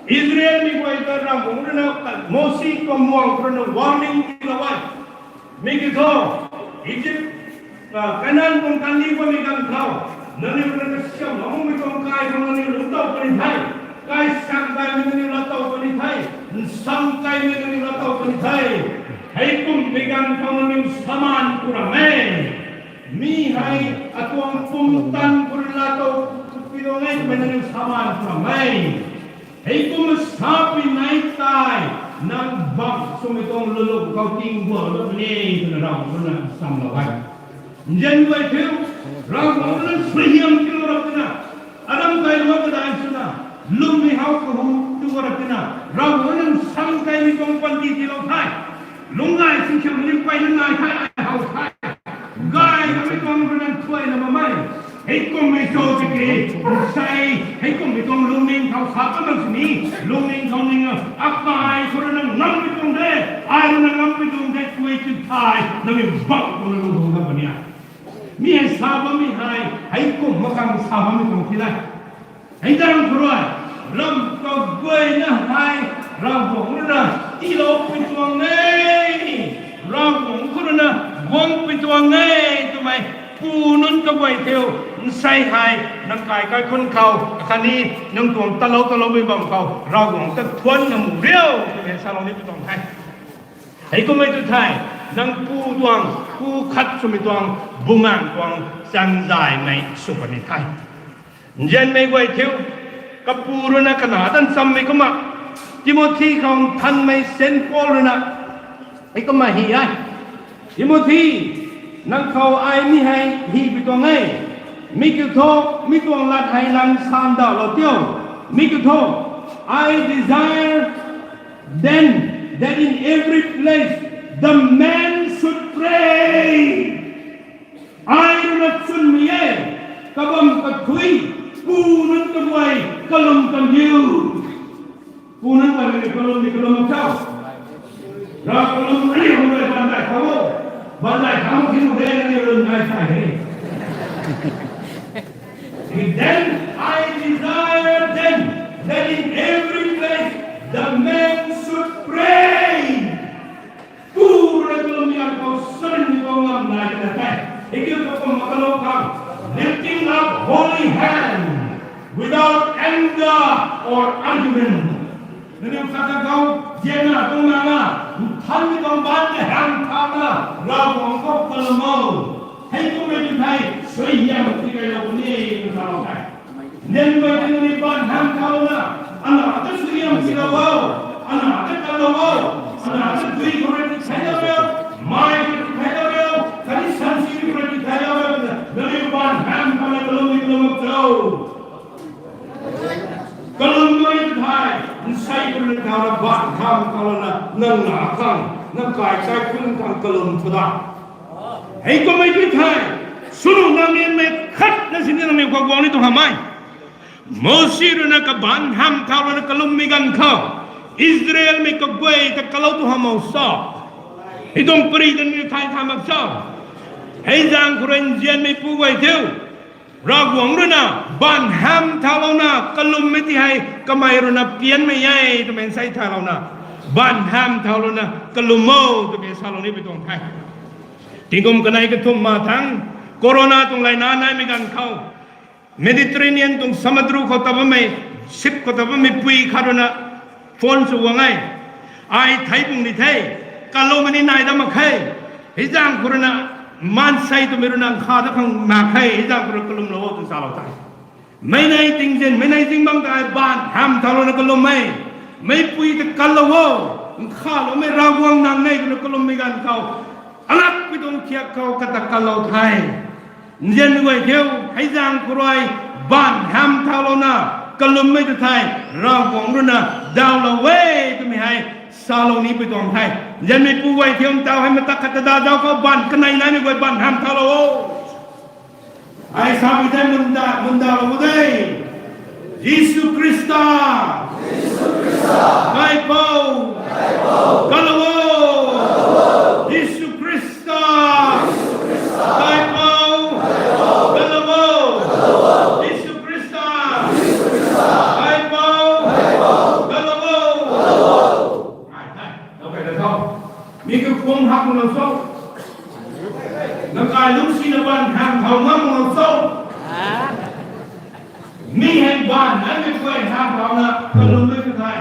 Israelmei guay ta Ravguangc rui na, Mosi tuang muang khou rui na warning tiilou e. Mi kiu thu, Egypt, Kanan tuang kandih bammei ganv khou, nangniw rui na kasiamhlou makmei tuang kai khou nangniw lungctow puni the. Kai sang kaimei nangniw laatow puni the. Nsam kaimei nangniw laatow puni the. Hei kummei ganv khou nangniw saman ku ram e. Mi hei atuang pumtan khou rui laatow pui tuang e twmei nangniw saman ku ram e. Hei kum sapui nai tei, nang bam swmei tuang luluk khou tingguang lou puni e twna Ravguangc rui na samlou e. Nzian guay thiu, Ravguangc rui na suaihiam tiilou rap tina, aram kai lou kadai swna, lwmmei how kahu tu rap tina, Ravguangc rui na nsam kaimei tuang panty tiilou the. Lungc gay singkhiam ni pey nai the, ai how the. Gay kamei tuang rui na thuayna mamei. Hei kummei cho tiki, nsei, hei kummei tuang lungning khou sa kamei sini, lungning khou ning, akai khou rui na ngammei tuang de, ai rui na ngammei tuang de, tui tw thai, nangmei bak khou na lung hou na puni a. Mi hei sa bammei hei, hei kum makang sa bammei tuang ti la. Hei dang khou rui, ram kaguayna hei, Ravguangc rui na tiiloupui tuang e, Ravguangc khou rui na guangpui tuang e, twmei pu nunc kaguay thiu, nsei hei, nang kai kaikhunc khou, khatni nang tuang talou taloumei bam khou, Ravguangc ta thuanna mu riu, twmei salou ni pi tuang the. Hei kummei tu thei, nang pu tuang, pu khat swmei tuang, bumaengc tuang, chaengzaymei sw puni the. Nzianmei guay thiu, kapu rui na kanac tan chammei kumna, Timothy khou nthanmei Saint Paul rui na, hei kumna hy e. Timothy, nang khou ai mi hei hypui tuang e. Mi kiu thu, mi tuang lat hei lan sandauhlou tio. Mi kiu thu, I desire then that in every place the man should pray. Ai rui na chwnmei e, kabam kathui, pu nunc kaguay kalum kandiu. Pu nunc kaguay kalum ni kalum cho? Rav kalum ni hum rui bandai khou, bandai khou khin de ni run nai sai he. Then I desire then that in every place the man should pray. Pu rui na kalum ni khou sarin ni khou ngam nai na the. Hei kiu thu kum makalou khang, lifting up holy hand without anger or argument. Nangniw khat khat khou zianna tuang na, nthanmei tuang baanc ta hamh thau na, Ravguangc khou kalum o. Hei kummei tu thei, suaihiam tikailou puni e, twna salou the. Nzianmei tei nangniw baanc hamh thau na, ana ta suaihiam tilou o, ana ta kalou o, ana ta dui khou rui tithailou o, mai khou rui tithailou o, khatni sansi khou rui tithailou o, nangniw baanc hamh thau na kalum ni kalum cho? Kalum nai thei, nsei khou rui thau na baanc hamh thau na, nang na khang, nang kai kaikhunc khang kalum thu da. Hei kummei tu thei, swnu nangniw mei khat na sini nangniw khou guang ni tuang hamh e. Mosi rui na kabaanc hamh thau rui na kalummei ganv khou, Israelmei kaguay ta kalou tu hamh mak sa. Hei tuang pari ta ni thay thay mak sa. Hei zaeng khou rui nzianmei pu guay thiu, Ravguangc rui na baanc hamh thaulou na kalummei ti hei kamei rui na pianmei e twmei nsei thaulou na, baanc hamh thaulou na kalum o twmei salou ni pi tuang the. Tingkum kanei kathumh ma thangc, corona tuang layna naimei ganv khou, Mediterranean tuang samudra khou ta bammei, ship khou ta bammei pui khat rui na phone sw guang e. Ai thei pung ni the. Kaloumei ni nai dat mak khe. Hei zaeng khou rui na, maansei twmei rui na nkha dat khang mak khe. Hei zaeng khou rui kalumlou o twna salou the. Meic nei tingzin, meic nei zingbangc ta ai baanv hamh thaulouna kalum e. Meicpui ta kalou o. Nkhaloumei Ravguangc nang e twna kalummei ganv khou, alakpui tuang thiak khou kata kalou the. Nzianmei guay thiu, hei zaeng khou rui baanv hamh thaulouna kalummei ta thei, Ravguangc rui na dawlou e twmei hei salou nipui tuang the. Nzianmei pu guay thiu, ntaw hei matak khat ta da zauc khou baanv kanei naimei guay baanv hamh thaulou o. Ai samei the, munda, mundalou o de. Jisu Khrista, Kaipouc, kalou o. Jisu Khrista, Kaipouc, kalou o. Jisu Khrista, Kaipouc, kalou o. Ai the, lou kai da tho. Mi kakhang hak mak lou cho. Nang kai lungc sina baanv hamh thau ngam mak lou cho. Mi hei baanv naimei guay hamh thauna kalummei ta thei,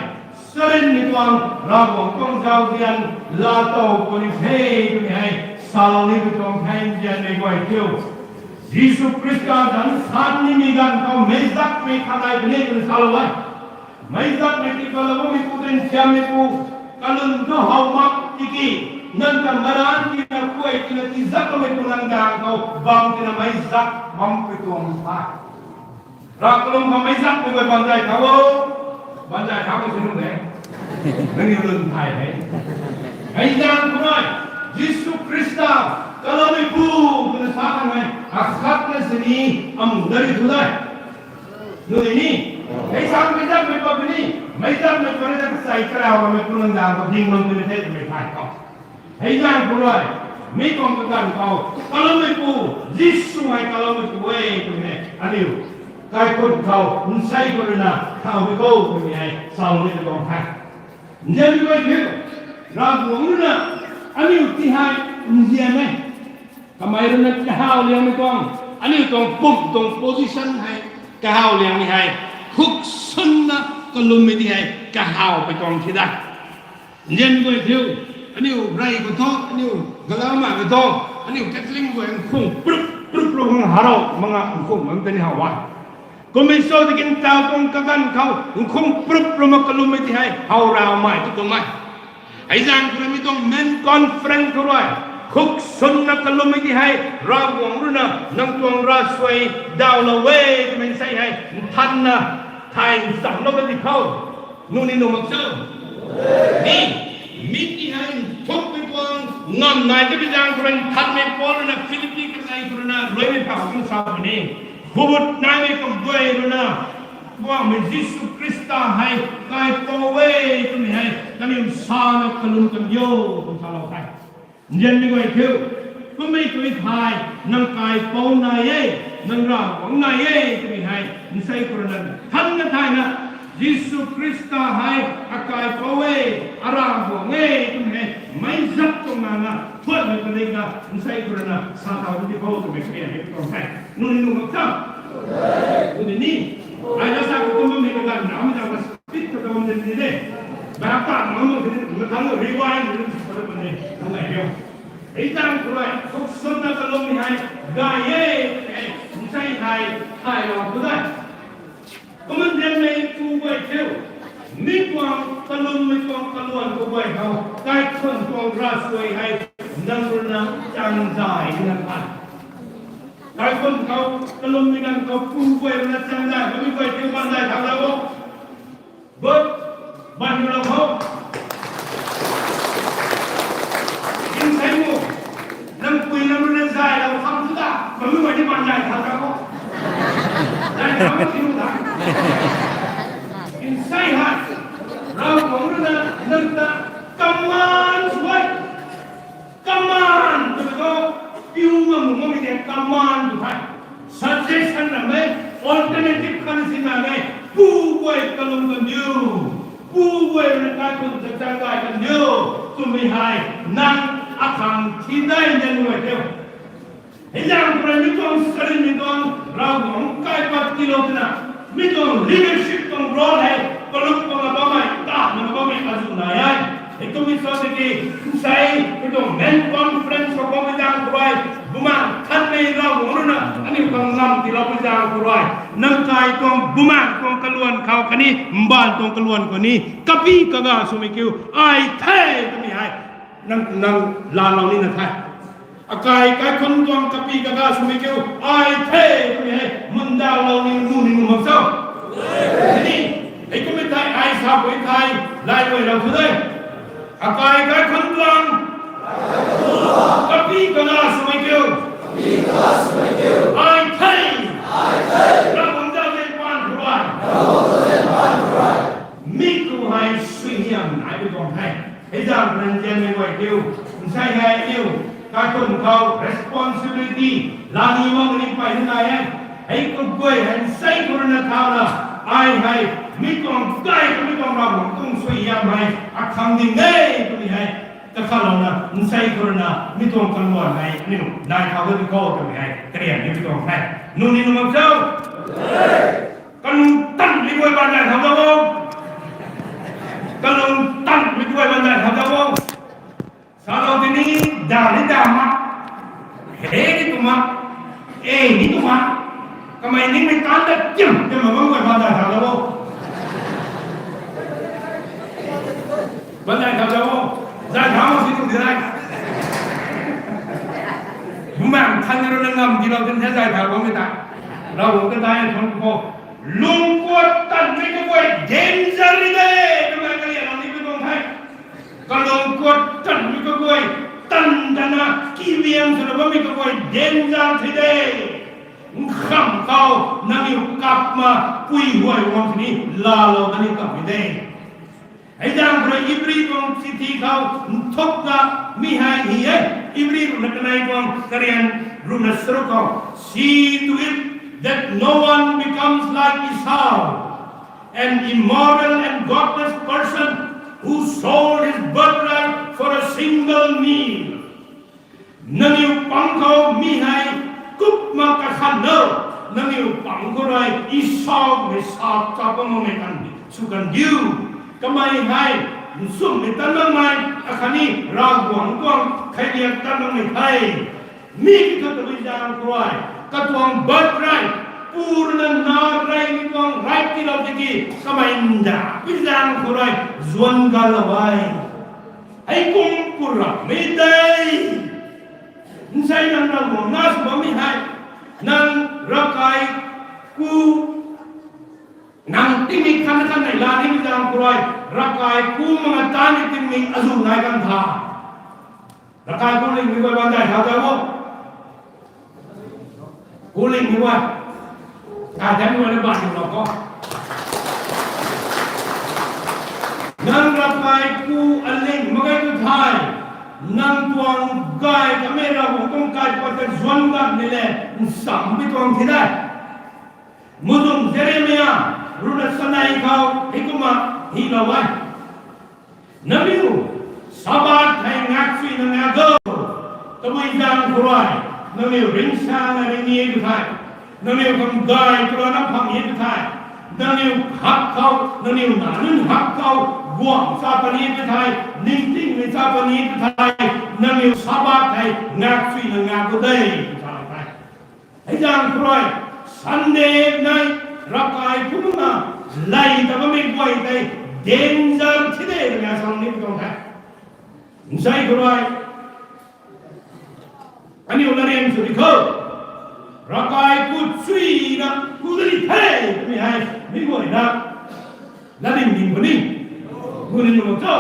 charynmei tuang Ravguangc tuang zauzian laatow puni the twmei hei salou nipui tuang the. Nzianmei guay thiu, Jisu Khrista zanc san nimei ganv khou meic zakmei khat nai puni twna salou e. Meic zakmei ti kalou bammei pu, tei nzianmei pu, kalum thu how mak tiki, nang ta maran tina, kuay tina, tizak bammei pu nang daeng khou bam tina meic zak bampui tuang the. Rav kalum khou meic zakmei guay baanzay thau o. Baanzay thaumei sw nuh de. Nangniw lun thay de. Hei zaeng khou rui, Jisu Khrista, kaloumeipu twna sa khang hei, akhatna sini amu dari thu de. Nui ni, hei zaeng meic zakmei pat puni, meic zakmei pat ni ta kasei karau rammei pu nang daeng khou ding mak puni the twmei thay khou. Hei zaeng khou rui, mi tuang kaganv khou, kaloumeipu, Jisu hei kaloumeipu e twmei hei aniu kaikhunc khou nsei khou rui na thau di kho twmei hei salou ni tuang the. Nzianmei guay thiu, Ravguangc rui na aniu ti hei nzian e. Kamei rui na kahaw liangmei tuang, aniu tuang pumc tuang position hei kahaw liangmei hei, khuksunna kalummei ti hei kahawpui tuang thi da. Nzianmei guay thiu, aniu rey khou thu, aniu galau mak khou thu, aniu Catholic guay nkhung prup prup rui khang harou mak nga nkhung bam tei ni how a. Kummei sw tiki ntaw tuang kaganv khou nkhung prup rui mak kalummei ti hei how ramei tu tuang e. Hei zaeng khou rui mi tuang main conference khou rui, khuksunna kalummei ti hei Ravguangc rui na nang tuang ravsuai dawlou e twmei nsei hei nthanna thay nchamlou ka di khou. Nuni nuh mak cho? Ni, mi ti hei nthukmei tuang ngam nai tei zaeng khou rui nthanmei Paul rui na Philippi kanei khou rui na ruimei phak kum sa puni. Khubut naimei kaguay rui na, Poubauhmei Jisu Khrista hei kaipouc e twmei hei kaniw sana kalum kan diu twna salou the. Nzianmei guay thiu, kummei tui thei, nang kaipouc nai e, nang Ravguangc nai e twmei hei nsei khou rui na nthanna thayna, Jisu Khrista hei akaipouc e, aRavguangc e twmei hei meic zak tuang nana thuanmei padik na nsei khou rui na sa thau di kho twmei karian hei tuang the. Nuni nuh mak cho? Nuni ni, ai na sa khou kum bammei kaganv na mei ta speed khou ta bam de ni de. Back ta na mak de ni, mathang rewind ni sa bam de, nang ai rio. Hei zaeng khou rui, khuksunna kalummei hei gay e, e, nsei hei thaylou tu de. Kumna nzianmei pu guay thiu, mi tuang kalummei tuang kaluan kaguay khou, kaikhunc tuang ravsuai hei nang rui na chang zay na kan. Kaikhunc khou, kalummei ganv khou pu guay rui na chang zay, mi guay thiu baanzay thau lou o. But, baanzay lou khou, nsei mu, nang pui nang rui na zaylou khang tu ta, mami guay ni baanzay thau ta khou. Zay thau mak ti nu ta. Nsei hei, Ravguangc rui na nang ta command sw e. Command tw khou, piu ngam makmei tei command tw the. Suggestion rammei, alternative khatni sinamei, pu guay kalum kan diu, pu guay rui na kaikhunc ta chang zay kan diu twmei hei nang akhang thi dai nzianmei guay thiu. Hei zaeng khou rui mi tuang charynmei tuang Ravguangc kaipat tiilou twna, mi tuang leadership tuang role hei palup panga bammei Nunc bammei azuh nai e. Hei kum mi sa tiki, nsei, mi tuang men conference khou bammei zaeng khou rui, Bumaengh Nthanmei Ravguangc rui na aniu khang lam tiiloumei zaeng khou rui, nang kai tuang bumaengh tuang kaluan khou khatni mbaanv tuang kaluan khou ni, kapy kaga swmei kiu ai the twmei hei nang, nang laalou nina the. Akai kaikhunc tuang kapy kaga swmei kiu ai the twmei hei mundalou ni nu ni nu mak cho? Ni, hei kummei thei ai sa pui thei, lay guaylou thu de. Akai kaikhunc tuang kapy kaga swmei kiu ai the. Ravguangc zauzian paan khou rui, mi khou hei suaihiam nai pui tuang the. Hei zaeng khou nzianmei guay kiu, nsei hei aniu kaikhunc khou responsibility laa ni mak ni pey nai e. Hei kaguay hei nsei khou rui na thauna, ai hei mi tuang kai, mi tuang Ravguangc tuang suaihiam hei akhang ding e twmei hei kakhatlouna, nsei khou rui na mi tuang kaluan hei aniu nai thau dat di khou twmei hei karian ni pui tuang the. Nu ni nu mak cho? Kalung tanmei guay baanv dai thau da o. Kalung tanmei guay baanv dai thau da o. Salou tini, da ni da ma, he ni tu ma, e ni tu ma, kamei ningmei taanc ta tiam tiam mak bam guay baanv dai thau da o. Baanv dai thau da o. Zay thau mak si tu di nai. Bumaengh Nthanmei rui na ngam tiilou tin the zay thau bammei ta. Ravguangc ta dai thang khou, lung kuat tanmei kaguay danger ni de twmei kalianlou ni pui tuang the. Kalung kuat tanmei kaguay, tan tana kiliang swna bammei kaguay danger the de. Nkham khou nangniw kap ma, pui huay guang sini laalou kani kapmei de. Hei zaeng khou rui Ibri tuang chithi khou nthukna mi hei hi e. Ibri ruhna kanei tuang karian ruhna charuk khou, See to it that no one becomes like Esau, an immoral and godless person who sold his birthright for a single meal. Nangniw pang khou mi hei kup mak kakhan no, nangniw pang khou rui Esau mei sap cha bam makmei kan sw kan diu. Kamei hei nsumhmei tan makmei, akhatni Ravguangc tuang kheiliak tan makmei the. Mi kiu thu tabui zaeng khou rui katuang birthright, pu rui na na rey ni tuang right tiilou tiki, kamei nda pui zaeng khou rui zuan galou e. Hei kum pu rammei tei, nsei nang Ravguangc na sw bammei hei, nang ravkai ku, nang tingmei khan khan nei laa ni pui zaeng khou rui, ravkai ku mana tan ni tingmei azuh nai kan tha. Ravkai ku lingmei guay baanv dai thau da o. Ku lingmei guay, kai thaymei guay na baanv lou khou, nang ravkai ku aling mak ge tu thei, nang tuang gay kamei Ravguangc tuang kai pat ta zuan gatmei le, nsam pui tuang thi de. Muhzwng Jeremia ruhna chanei khou hei kumna hilou e. Nangniw Sabbath hei ngak chuina ngak o. Tabui zaeng khou rui nangniw ringcsa na ring ni e tu thei, nangniw khang gay twna phang ni e tu thei, nangniw hak khou, nangniw na nunc hak khou guangc cha puni e tu thei, ningtingmei cha puni e tu thei, nangniw Sabbath hei ngak chuina ngak o de, tu sa the. Hei zaeng khou rui Sunday night ravkai kumna lay ta bammei guay tei danger thi de twna salou ni pui tuang the. Nsei khou rui aniu larian sw di khou, ravkai ku chuina ku da ni the twmei hei mi guay na latdyng ding puni, gu ni nu cho?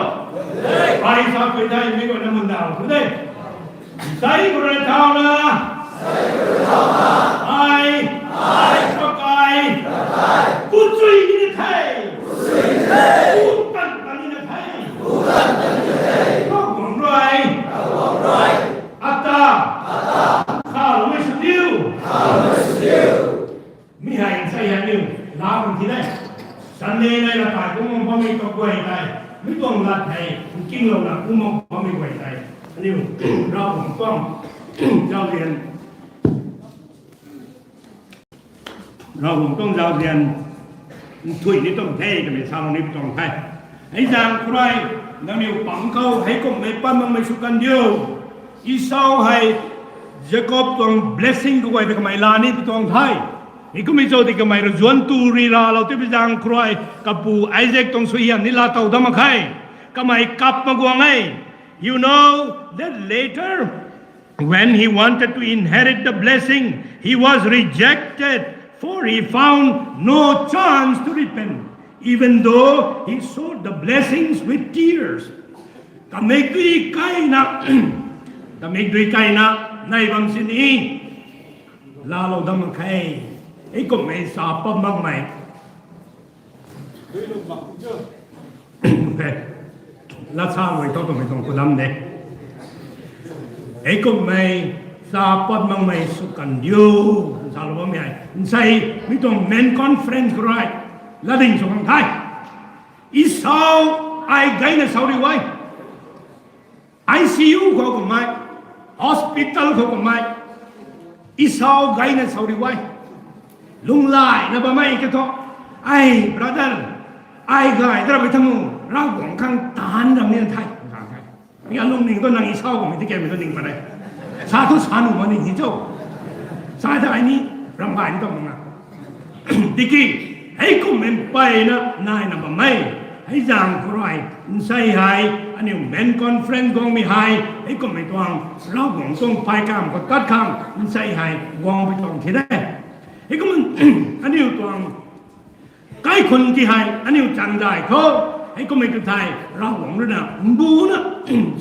Ai sa pui thei mi guay na mundalou puni de. Nsei khou rui thauna, ai, ai, ravkai ku chui ni the, ku tan tan ni the, Ravguangc rui ata khaloumei sw diu. Mi hei nsei hei aniu laa bam thi de. Sunday night ravkai kum mak bammei kaguay tei, mi tuang lat hei nkinglouna kum mak bammei guay tei, aniu Ravguangc tuang zauzian, Ravguangc tuang zauzian nthuih ni tuang the twmei salou ni pui tuang the. Hei zaeng khou rui, nangniw pang khou, hei kumhmei pat makmei sw kan diu. Esau hei, Jacob tuang blessing khou guay ta kamei laa ni pi tuang the. Hei kummei cho ti kamei rui zuanc tu ri ralou tei pi zaeng khou rui, kapu Isaac tuang suaihiam ni laa tow dam mak khe. Kamei kap mak guang e. You know that later, when he wanted to inherit the blessing, he was rejected, for he found no chance to repent, even though he sought the blessings with tears. Kamik dui kaina, kamik dui kaina, nai bam sini, laalou dam mak khe, hei kumhmei sa pat makmei. Lat sa guay tho twmei tuang khou dam de. Hei kumhmei sa pat makmei sw kan diu. Salou bammei hei. Nsei mi tuang men conference khou rui latding sw khang the. Esau ai gayna sau ri e. I C U khou kummei, hospital khou kummei, Esau gayna sau ri e. Lunghlaina bammei ke thu, ai brother, ai gay ta ramei thamu, Ravguangc khang taanv ram ni the, kan the. Mi alungning tu nang Esau kummei ti kamei tu ning pat e. Sa thu sa nuh mak ni ni cho. Sa ta ai ni, ram gay ni ta mak na. Tiki, hei kumhmei mpeyna naina bammei, hei zaeng khou rui, nsei hei, aniu men conference guangmei hei, hei kumhmei tuang, Ravguangc tuang phay kamv khou tat khang, nsei hei, guang pi tuang thi de. Hei kum, aniu tuang, kaikhun ti hei, aniu changdai khou, hei kumhmei tu thei, Ravguangc rui na, mbuna,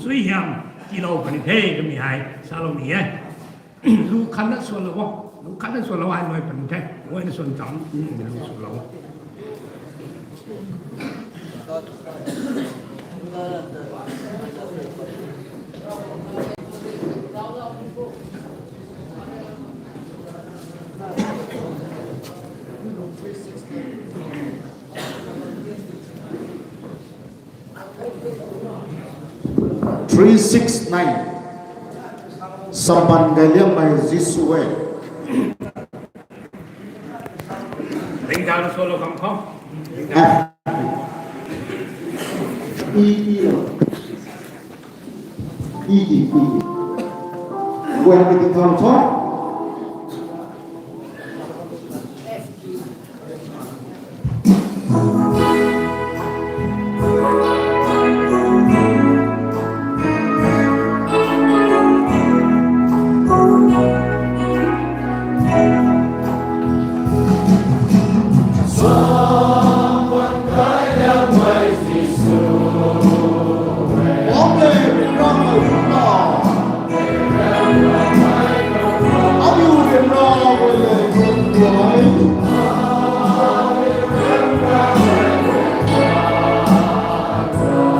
suaihiam, tiilou puni the, twmei hei, salou ni e. Lu khatna suanlou o, lu khatna suanlou ai nai puni the, guayna suan cham, lu suanlou o. Three six nine. Sampan gay liangmei Jisu e. Ringtang solo khang khou. Ah. I, i lo. I, i, i. Guay hei ringtang solo.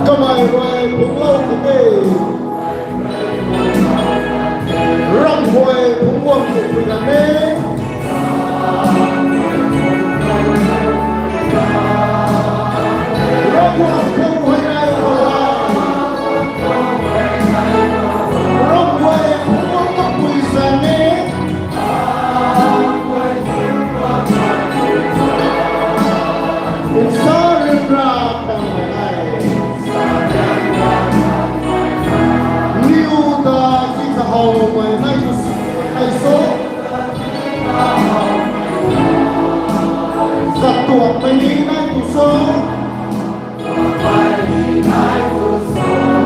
Kamei rui punglou kage. Ramhuay pungguang tu pui kan e. Ramhuay punghuay nai rui. Ramhuay pungguang tu pui san e. Sa ryanra pang ai. Niw ta si ta how mei nai tu ai so. Katuak mei ni nai tu so.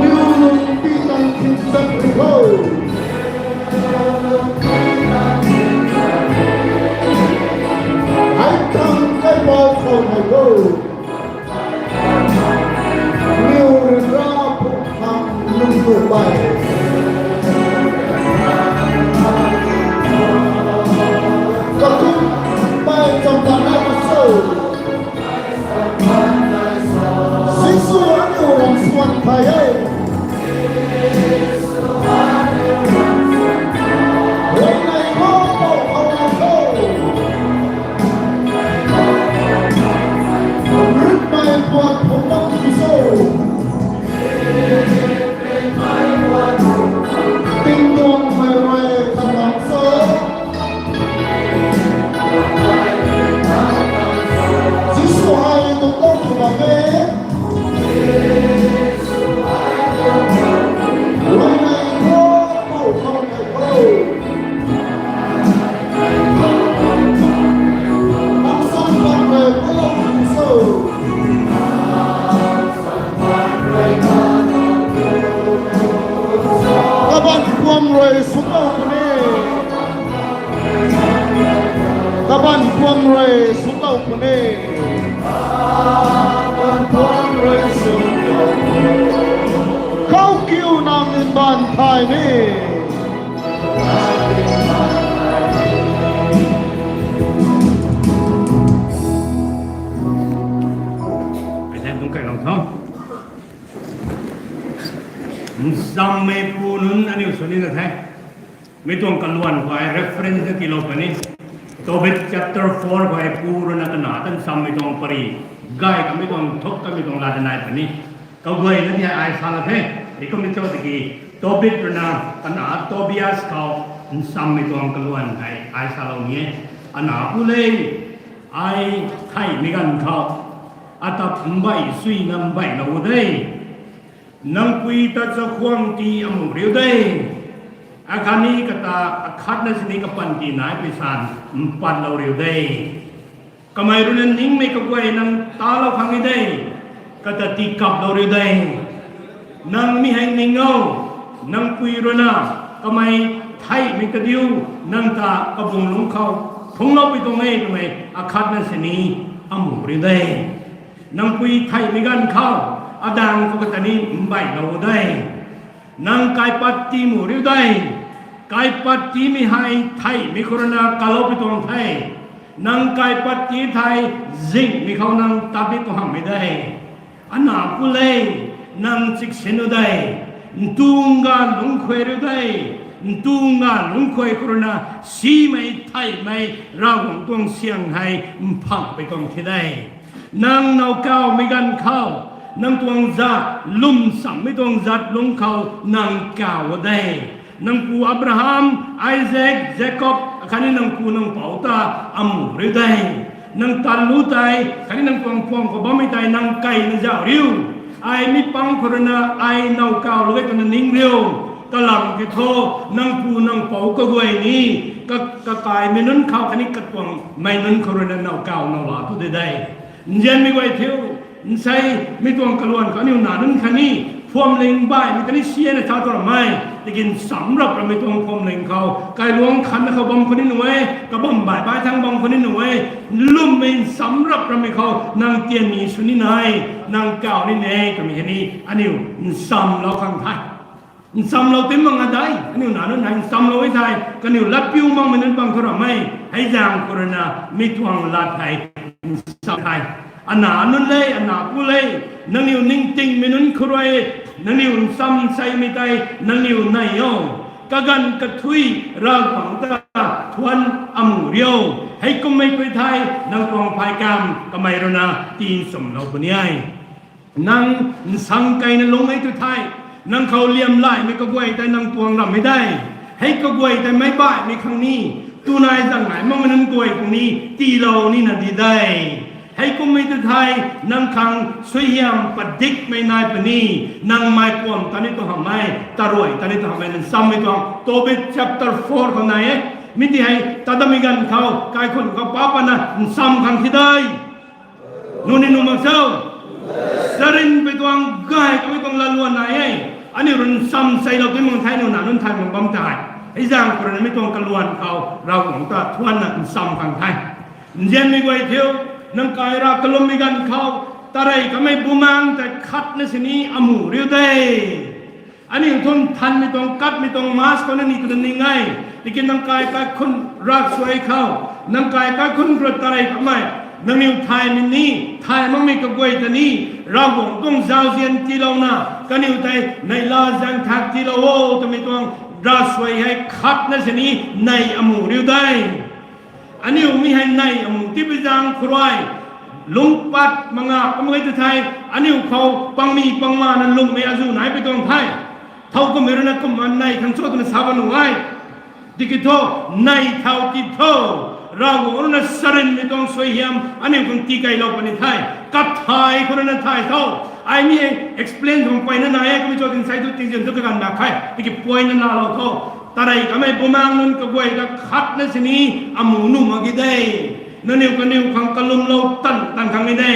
Niw lung pi tang thin zat ri ho. Hai tang kai pau khou hai ho. Niw ryanra phu khang lung tu bai. Kathum bai champan ai tu so. Jisu aniu ram suan thay e. Rui nai khou, khou, khou, khou. Rui nai khou, khou, khou, khou. Puni. Khou kiu nang nin ban thay ni. Ai than tung kai lou tho. Nsammei pu nunc aniu sw nina the. Mi tuang kaluan khou ai reference na tiilou puni. Tobit chapter four khou ai pu rui na kanac ta nsammei tuang pary gay kamei tuang thuk kamei tuang lat nai puni. Kaguayna ni ai sa la the. Ikum ni cho tiki Tobit rui na kanac Tobias khou nsammei tuang kaluan hei ai salou ni e. Anac pu le, ai theihmei ganv khou atap mbei sui na mbeilou de. Nang pui ta chakhwang ti amu riu de. Akhatni kata, akhatna sini kapanty nai pui san mpatlou riu de. Kamei rui na ningmei kaguay nang talou khang ni de. Kata tii kaplou riu de. Nang mi hei ning o, nang pui rui na kamei theihmei kadiu nang ta kabung lungc khou phungclou pui tuang e twmei akhatna sini amu riu de. Nang pui theihmei ganv khou adang khou kata ni mbeilou de. Nang kaipat ti mu riu de. Kaipat timei hei theihmei khou rui na kalou pui tuang the. Nang kaipat ti thei zingmei khou nang tabik khou hamhmei de. Anac pu le, nang chiksin u de. Ntung ganv lungc khuay riu de. Ntung ganv lungc khuay khou rui na simei theihmei Ravguangc tuang syang hei mphang pui tuang thi de. Nang nowkawmei ganv khou, nang tuang zat, lwmsammei tuang zat lungc khou nang kaw de. Nang pu Abraham, Isaac, Jacob akhatni nang pu nang pouc ta amu riu de. Nang tanlu tei khatni nang tuang phuam khou bammei tei nang keyna zauh riu. Ai mi pang khou rui na ai nowkawlou e twna ning riu. Kalam ki thu, nang pu nang pouc kaguay ni ka- kakaimei nunc khou khatni katuangmei nunc khou rui na nowkaw now la tu de de. Nzianmei guay thiu, nsei mi tuang kaluan khou aniu nac nunc khatni phuamling baihmei khatni siana tha tu ramei, tiki nsam rap ramei tuang phuamling khou kailuangc khatna khou bam khou ni nuh e, kabam baih baih thang bam khou ni nuh e, lwmmei nsam rap ramei khou nang tian ni sw ni nai, nang kaw ni ne twmei hei ni aniu nsamlou khang the. Nsamlou tim mak a de, aniu nac nunc hei nsamlou e thei kaniw lat piu makmei nunc bang khou ramei, hei zaeng khou rui na mi tuang lat hei nsam the. Anac nunc le, anac pu le, nangniw ningtingmei nunc khou rui, nangniw nsam seimei tei nangniw nei o. Kaganv kathui Ravguangc ta thuan amu riu. Heikummei pui thei nang tuang phay kam kamei rui na tii nchumlou puni e. Nang nsang keyna lung e tu thei, nang khou liamlaymei kaguay tei nang tuang ramhmei de. Hei kaguay tei meic baihmei khang ni, tunai zang nai makmei nunc guay khang ni tiilou nina di de. Heikummei tu thei, nang khang suaihiam padikmei nai puni, nang mei kuam ta ni tu hamhmei, taruai ta ni tu hamhmei nang nsammei tuang Tobit chapter four khou nai e. Mi ti hei ta datmei ganv khou kaikhun khou pa pana nsam khang thi de. Nuni nuh mak cho? Sarinpui tuang gay kamei tuang latluan nai e. Aniu rui nsam seilou ti mak the, aniu nac nunc thay mak bam tei, hei zaeng khou rui na mi tuang kaluan khou Ravguangc ta thuanna nsam khang the. Nzianmei guay thiu, nang kai rav kalummei ganv khou tarey kamei bumaengc tei khatna sini amu riu de. Aniu thum thanmei tuang, katmei tuang mass khou na ni twna ning e. Tiki nang kai kaikhun ravsuai khou, nang kai kaikhun rui tarey kamei, nangniw thaymei ni thay makmei kaguay ta ni, Ravguangc tuang zauzian tiilouna, kaniw tei neihla zaeng thak tiilou o twmei tuang ravsuai hei khatna sini nei amu riu de. Aniu mi hei nei amu tipui zaeng khou rui, lungc pat manga kum e tu thei, aniu khou pangmi pangmana lungmei azuh naipui tuang the. Thow kummei rui na kumna nei khang cho twna sa bam nuh e. Tiki thu, nei thow ti tho, Ravguangc rui na sarinmei tuang suaihiam aniu khang tikeylou puni the. Kathay khou rui na thay tho. Ai mi hei explain khang peyna nai e, kummei cho tin sei tu tingzian tu kaganv mak khe. Tiki point na nalou tho. Tarey kamei bumaengc nunc kaguay ta khatna sini amu nuh mak ge de. Nangniw kaniw khang kalumlou tan tan khang ni de.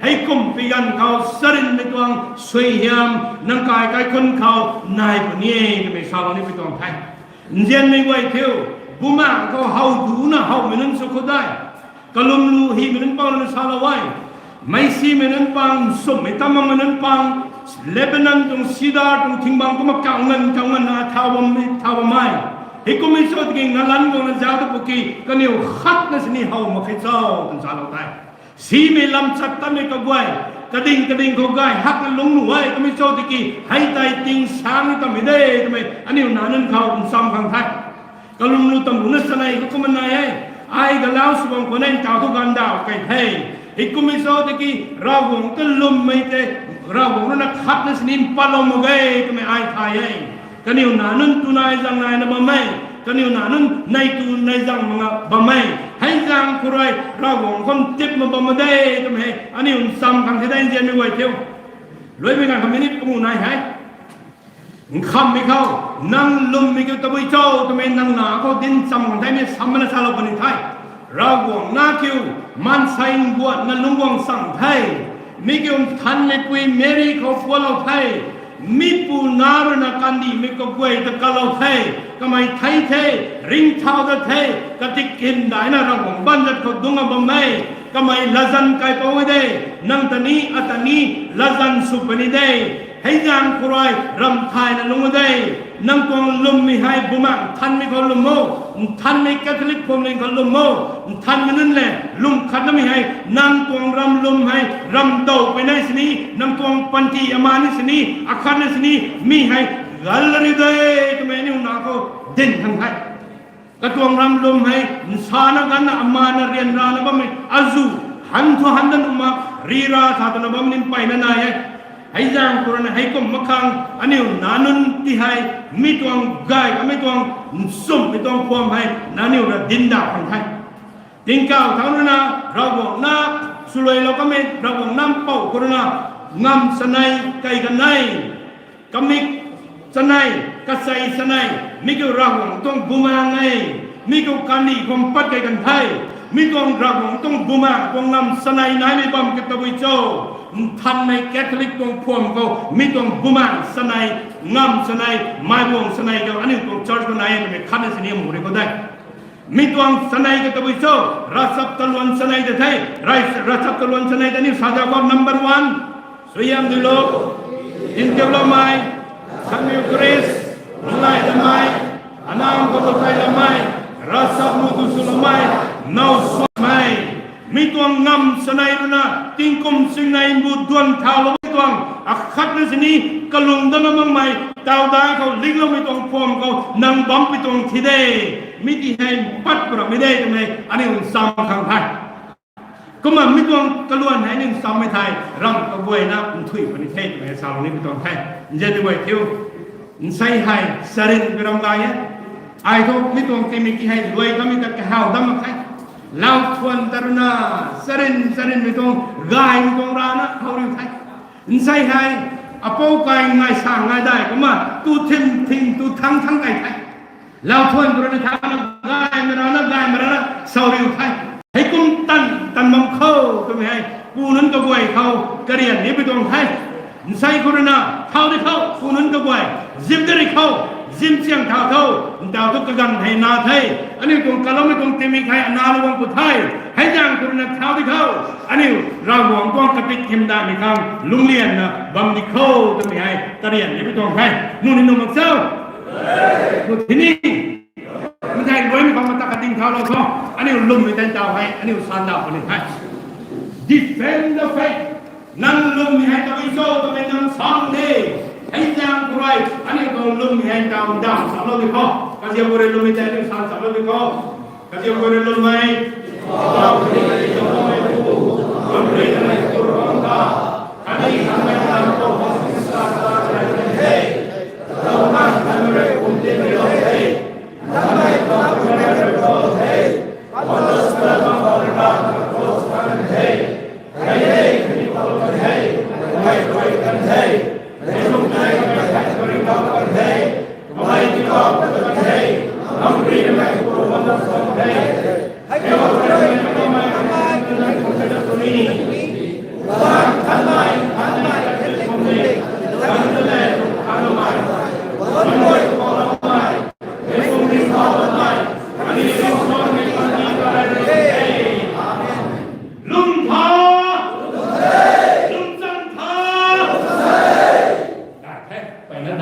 Heikumhpui ganv khou sarinmei tuang suaihiam nang kai kaikhun khou nai puni e twmei salou nipui tuang the. Nzianmei guay thiu, bumaengc khou how duna howmei nunc sw khou de. Kalumlu hymei nunc pang na salou e. Meisimei nunc pang, sumhmei tamangmei nunc pang, Lebanon tuang sidar tuang thing bang kumna kauh nganv kauh nganvna thau bam, thau bam e. Hei kummei cho tiki ngalanc guangna zauc ta pwki kaniw khatna sini how mak khe cho, twna salou the. Simei lam chat tamei kaguay, kading kading khou gay hakna lungc nuh e, kummei cho tiki hei tei ting sang ni tammei de twmei aniu nac nunc khou ncham khang the. Kalumlu tamruna chanei khou kumna nai e. Ai galau sw bam khwan e, ntaw thu ganvdauh kei the. Hei kummei cho tiki Ravguangc ta lwmmei tei, Ravguangc rui na khatna sini mpatlou mak ge twmei ai thay e. Kaniw nac nunc tunai zang naina bam e. Kaniw nac nunc nei tu nei zang mak bam e. Hei zaeng khou rui Ravguangc khou ntip mak bam mak de twmei hei aniu ncham khang the dai nzianmei guay thiu. Luaimei ganv khou minute panguh nai hei. Nkhamhmei khou, nang lwmmei kiu tabui cho twmei nang nac khou dinc cham khang the, mi sam mana salou puni the. Ravguangc nac kiu, maansei mbuatna lungc guang chang the. Mi kiu nthanmeipui Meri khou pualou the. Mipu nac rui na kandihmei kaguay ta kalou the. Kamei thei the, ringcthau dat the, katik hymdaihna Ravguangc baanzat khou dungc a bam e. Kamei latzan kaipouc e de, nang ta ni, ata ni, latzan sw puni de. Hei zaeng khou rui ramh thayna lungc de. Nang tuang lwmmei hei Bumaengh Nthanmei khou lwm o, Nthanmei Catholic phuamling khou lwm o, Nthanmei nunc le lwm khatnamei hei, nang tuang ram lwm hei, ram dawpui nai sini, nang tuang panty ama ni sini, akhatna sini, mi hei, gal riu de, twmei aniu nac khou dinc khang the. Katuang ram lwm hei, nsana ganvna amana ryanrana bammei, azuh, han thu han dat nuh mak, rira tha twna bam ni mpeyna nai e. Hei zaeng khou rui na hei kum mak khang, aniu nac nunc ti hei, mi tuang gay, mi tuang, nsumhmei tuang phuam hei, nangniw ra dinc dauh khang the. Tingkauh thangc rui na, Ravguangc nac swluailou kamei, Ravguangc nac mpouh khou rui na, ngamv chanei, kei kanei, kamik chanei, kachei chanei, mi kiu Ravguangc tuang Bumaengh e, mi kiu kandih khou mpat kei kan the, mi tuang Ravguangc tuang Bumaengh tuang ngamv chanei naimei bam kiu tabui cho, Nthanmei Catholic tuang phuam khou, mi tuang Bumaengh chanei, ngamv chanei, meic guang chanei khou, aniu tuang church khou nai e twmei khatna sini mu ri khou de. Mi tuang chanei kiu tabui cho, ravchap taluan chanei ta the, rai, ravchap taluan chanei ta aniu sa zauc khou number one, suaihiam duilou, ntiuloumei, Khatni Khrista, nungai lamei, anang khou tathei lamei, ravchap mu tu swloumei, now suanmei. Mi tuang ngamv chanei rui na, tingkum singnei mbu duan thauloumei tuang, akhatna sini, kalung dana makmei, taw dai khou lingloumei tuang phuam khou, nang bam pi tuang thi de, mi ti hei mpat pramei de twmei, aniu ncham khang the. Kumna mi tuang kaluan hei aniu nchammei thei, ram kaguayna nthuih puni the twmei salou ni pi tuang the. Nzianmei guay thiu. Nsei hei, charin pi ram gay e. Ai thu mi tuang tingmik ki hei luai kamei ta kahaw dam mak the. Lau thuan ta rui na, charin, charinmei tuang, gaymei tuang rana, how riu the. Nsei hei, apou kai ngai sa ngai dai, kumna, tu thim, thim, tu thang, thang kai the. Lau thuan khou rui na thana, gaymei rana, gaymei rana, sau riu the. Heikum tan, tan bam khou, twmei hei, pu nunc kaguay khou, karian ni pi tuang the. Nsei khou rui na, thau di khou, pu nunc kaguay, zim di ri khou, zim chiang thau khou, ntaw thu kaganv hei na the. Aniu tuang kaloumei tuang tingmik hei, ana lou bam khou the. Hei zaeng khou rui na thau di khou, aniu, Ravguangc tuang kapit hymdaihmei khang, lunglianna, bam di khou, twmei hei, karian ni pi tuang the. Nu ni nu mak cho? Nu thi ni. Mei thei luaimei khou mata kading thaulou khou, aniu lwmmei tei ntaw hei, aniu sandauh puni the. Defend the faith. Nang lwmmei hei tabui cho twmei nang sang de. Hei zaeng khou rui, aniu tuang lwmmei hei ntaw ntaw salou di khou. Kaziap khou rui lwmmei tei aniu san salou di khou. Kaziap khou rui lwmmei.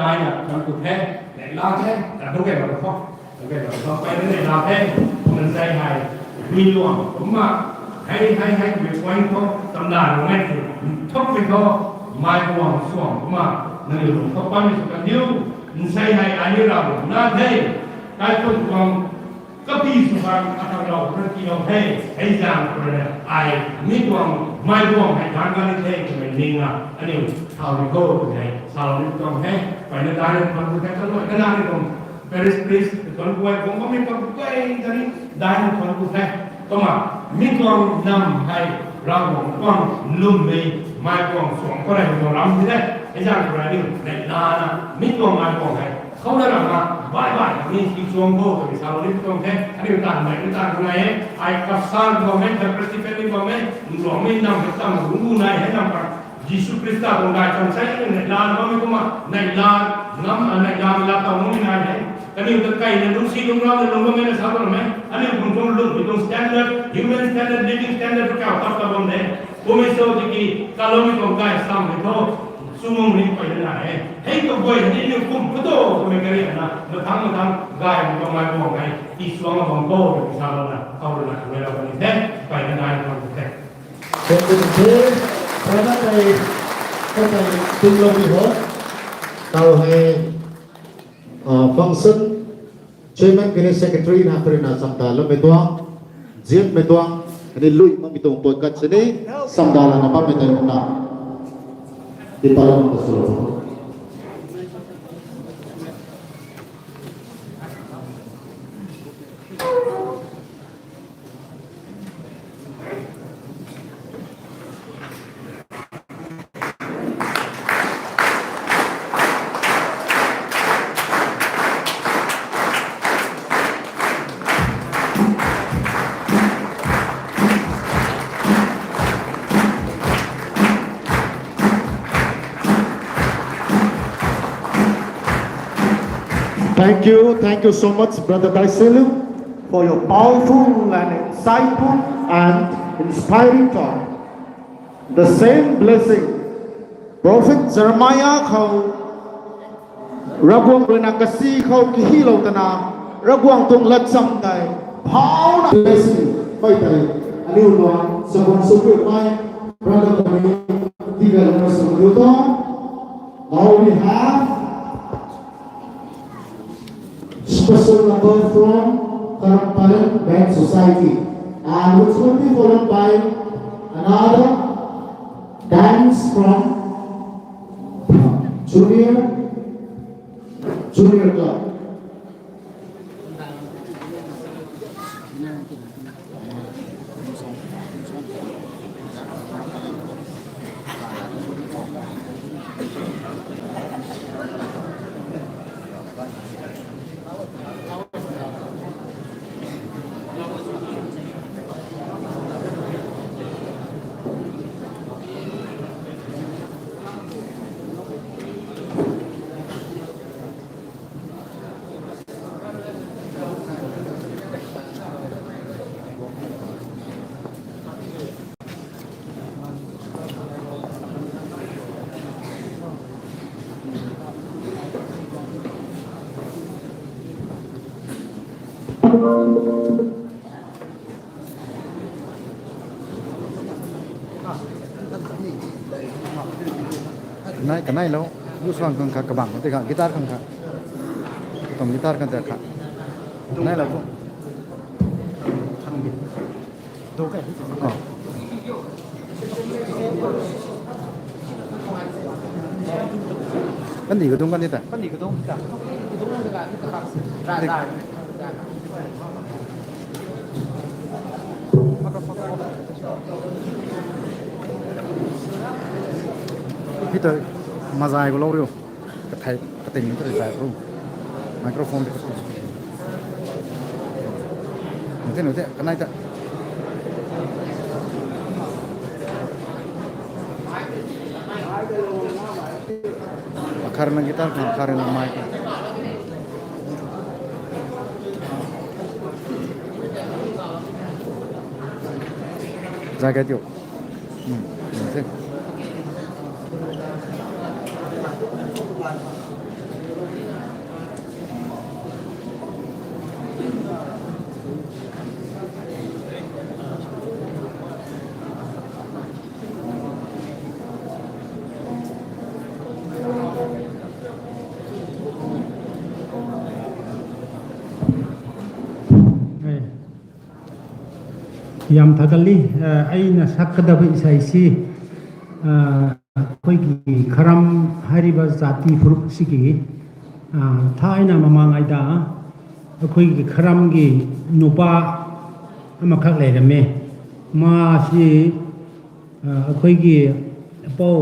Ai na tuang ku the, neihla the, na dungc key bam khou, dungc key bam khou, peyna neihla the, kumna sei hei, mi luang, kumna, hei, hei, hei, mi point khou, tamna nunc hei, thuk mi khou, mai kuang suang, kumna, nangniw lung khou pan mi sw kan diu, nsei hei, ai ni rau, na the, kai khun kuang, Kapi sw khang athang rau khou rui tiilou the, hei zaeng khou rui na ai mi tuang, mai tuang hei than kan ni the twmei ning na, aniu thau ni khou twmei hei salou ni tuang the, peyna dai ni khwan ku the, kaluai kana ni tuang parish priest, tuang guay, guang bammei tuang guay, ta ni dai ni khwan ku the. Kumna, mi tuang nam hei, Ravguangc tuang lwmmei, mai tuang suang khou rui tuang ram ti the, hei zaeng khou rui aniu, neihlana, mi tuang mai tuang hei, Khou na ramna, bai bai, ni si chuang bo, twmei salou ni tuang the, aniu tan mei, aniu tan nai e, ai kasar bam e, the Presbyterian bam e, nruangmei nam, tam, rungbu nai, hei nam kan, Jisu Khrista tuang dai chang sai, aniu neihla bammei kumna, neihla, ngam, neihla, neihla taw bammei nai e, kaniw ta kai na lungsi lungc rau na lung bammei na sa bam e, aniu kum tuang lungmei tuang standard, human standard, living standard, kau tap ta bam de, kummei so tiki, kaloumei tuang kai sam hei tho, Sumung ni peyna nai e. Hei tu guay ni niw kum khou tu, twmei kari na, mathang mathang, gay mi tuang mai buang hei, ti suang a bam bo, twmei sa lou na, khou rui na, twmei rau kani the, peyna nai tuang the. Thank you, thank you. Peyna tei, ko tei, tingloumei ho. Tau hei, ah, function, Chairman kani secretary na kari na samdaloumei tuang, zianmei tuang, kani lui makmei tuang pui kat sini, samdalana bammei tei na. Tipalou na sw. Thank you, thank you so much, Brother Daisilu, for your powerful and insightful and inspiring talk. The same blessing, Prophet Jeremiah khou Ravguangc rui na kasi khou kahilou tana, Ravguangc tuang latcham tei, phauna blessing, pey tei, aniu tuang, sabon sukri mai, brother kami, tiga lana sukri tuang. Now we have special number from Karam Palen Band Society, and which will be followed by another dance from Junior, Junior Club. Kanei, kanei lou, lu suang khang kha, kabang khang tei kha, guitar khang kha. Tuang guitar khang tei kha. Kanei lou tu. Oh. Kandih kadung kandih ta? Kandih kadung ta. Peter, mazai ko lou riu. Kathei, kating ni kathei zai ko. Microphone de kathei. Nute, nute, kanei ta. Akhar na guitar, akhar na mic. Zai kai tiu. Hmm, hmm, si. Yam thagali, ꯑꯩꯅ ꯁꯛꯀꯗꯕ ꯏꯁꯩꯁꯤ ꯑꯩꯈꯣꯏꯒꯤ ꯈꯔꯝ ꯍꯥꯏꯔꯤꯕ ꯖꯥꯇꯤ ꯐꯨꯔꯨꯞ ꯑꯁꯤꯒꯤ ꯊꯥꯏꯅ ꯃꯃꯥꯡꯉꯩꯗ ꯑꯩꯈꯣꯏꯒꯤ ꯈꯔꯝꯒꯤ ꯅꯨꯄꯥ ꯑꯃꯈꯛ ꯂꯩꯔꯝꯃꯦ꯫ ꯃꯥꯁꯤ ꯑꯩꯈꯣꯏꯒꯤ ꯑꯄꯧ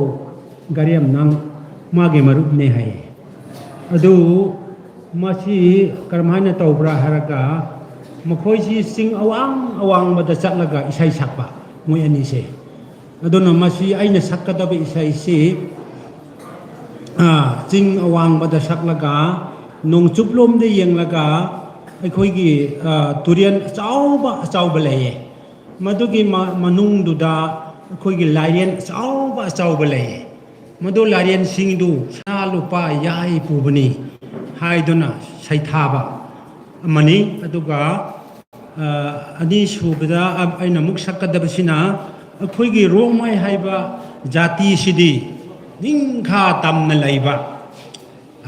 ꯒꯥꯔꯤꯌꯝ ꯅꯪ ꯃꯥꯒꯤ ꯃꯔꯨꯞꯅꯦ ꯍꯥꯏꯌꯦ꯫ ꯑꯗꯨ ꯃꯁꯤ ꯀꯔꯝꯍꯥꯏꯅ ꯇꯧꯕ꯭ꯔꯥ ꯍꯥꯏꯔꯒ, ꯃꯈꯣꯏꯁꯤ ꯆꯤꯡ ꯑꯋꯥꯡ ꯑꯋꯥꯡꯕꯗ ꯆꯠꯂꯒ ꯏꯁꯩ ꯁꯛꯄ, ꯃꯣꯏ ꯑꯅꯤꯁꯦ꯫ ꯑꯗꯨꯅ ꯃꯁꯤ ꯑꯩꯅ ꯁꯛꯀꯗꯕ ꯏꯁꯩꯁꯤ, ꯆꯤꯡ ꯑꯋꯥꯡꯕꯗ ꯁꯛꯂꯒ, ꯅꯣꯡꯆꯨꯞꯂꯣꯝꯗ ꯌꯦꯡꯂꯒ, ꯑꯩꯈꯣꯏꯒꯤ ꯇꯨꯔꯦꯜ ꯑꯆꯧꯕ ꯑꯆꯧꯕ ꯂꯩꯌꯦ꯫ ꯃꯗꯨꯒꯤ ꯃꯅꯨꯡꯗꯨꯗ ꯑꯩꯈꯣꯏꯒꯤ ꯂꯥꯏꯔꯦꯟ ꯑꯆꯧꯕ ꯑꯆꯧꯕ ꯂꯩꯌꯦ꯫ ꯃꯗꯨ ꯂꯥꯏꯔꯦꯟꯁꯤꯡꯗꯨ ꯁꯅꯥ ꯂꯨꯄꯥ ꯌꯥꯏ ꯄꯨꯕꯅꯤ ꯍꯥꯏꯗꯨꯅ ꯁꯩꯊꯥꯕ ꯑꯃꯅꯤ꯫ ꯑꯗꯨꯒ ꯑꯅꯤꯁꯨꯕꯗ ꯑꯩꯅ ꯑꯃꯨꯛ ꯁꯛꯀꯗꯕꯁꯤꯅ, ꯑꯩꯈꯣꯏꯒꯤ ꯔꯣꯡꯃꯩ ꯍꯥꯏꯕ ꯖꯥꯇꯤꯁꯤꯗꯤ ꯅꯤꯡꯈꯥ ꯇꯝꯅ ꯂꯩꯕ,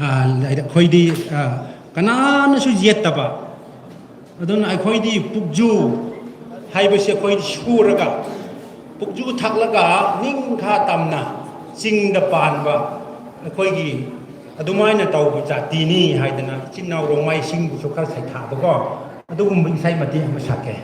ꯑꯩꯈꯣꯏꯗꯤ ꯀꯅꯥꯅꯁꯨ ꯌꯦꯠꯇꯕ, ꯑꯗꯨꯅ ꯑꯩꯈꯣꯏꯗꯤ ꯄꯨꯛꯖꯨ ꯍꯥꯏꯕꯁꯤ ꯑꯩꯈꯣꯏꯗꯤ ꯁꯨꯔꯒ, ꯄꯨꯛꯖꯨ ꯊꯛꯂꯒ ꯅꯤꯡꯈꯥ ꯇꯝꯅ ꯆꯤꯡꯗ ꯄꯥꯟꯕ ꯑꯩꯈꯣꯏꯒꯤ ꯑꯗꯨꯃꯥꯏꯅ ꯇꯧꯕ ꯖꯥꯇꯤꯅꯤ ꯍꯥꯏꯗꯅ ꯏꯆꯤꯟ ꯏꯅꯥꯎ ꯔꯣꯡꯃꯩꯁꯤꯡꯕꯨꯁꯨ ꯈꯔ ꯁꯩꯊꯥꯕꯀꯣ, ꯑꯗꯨꯒꯨꯝꯕ ꯏꯁꯩ ꯃꯇꯦꯛ ꯑꯃ ꯁꯛꯀꯦ꯫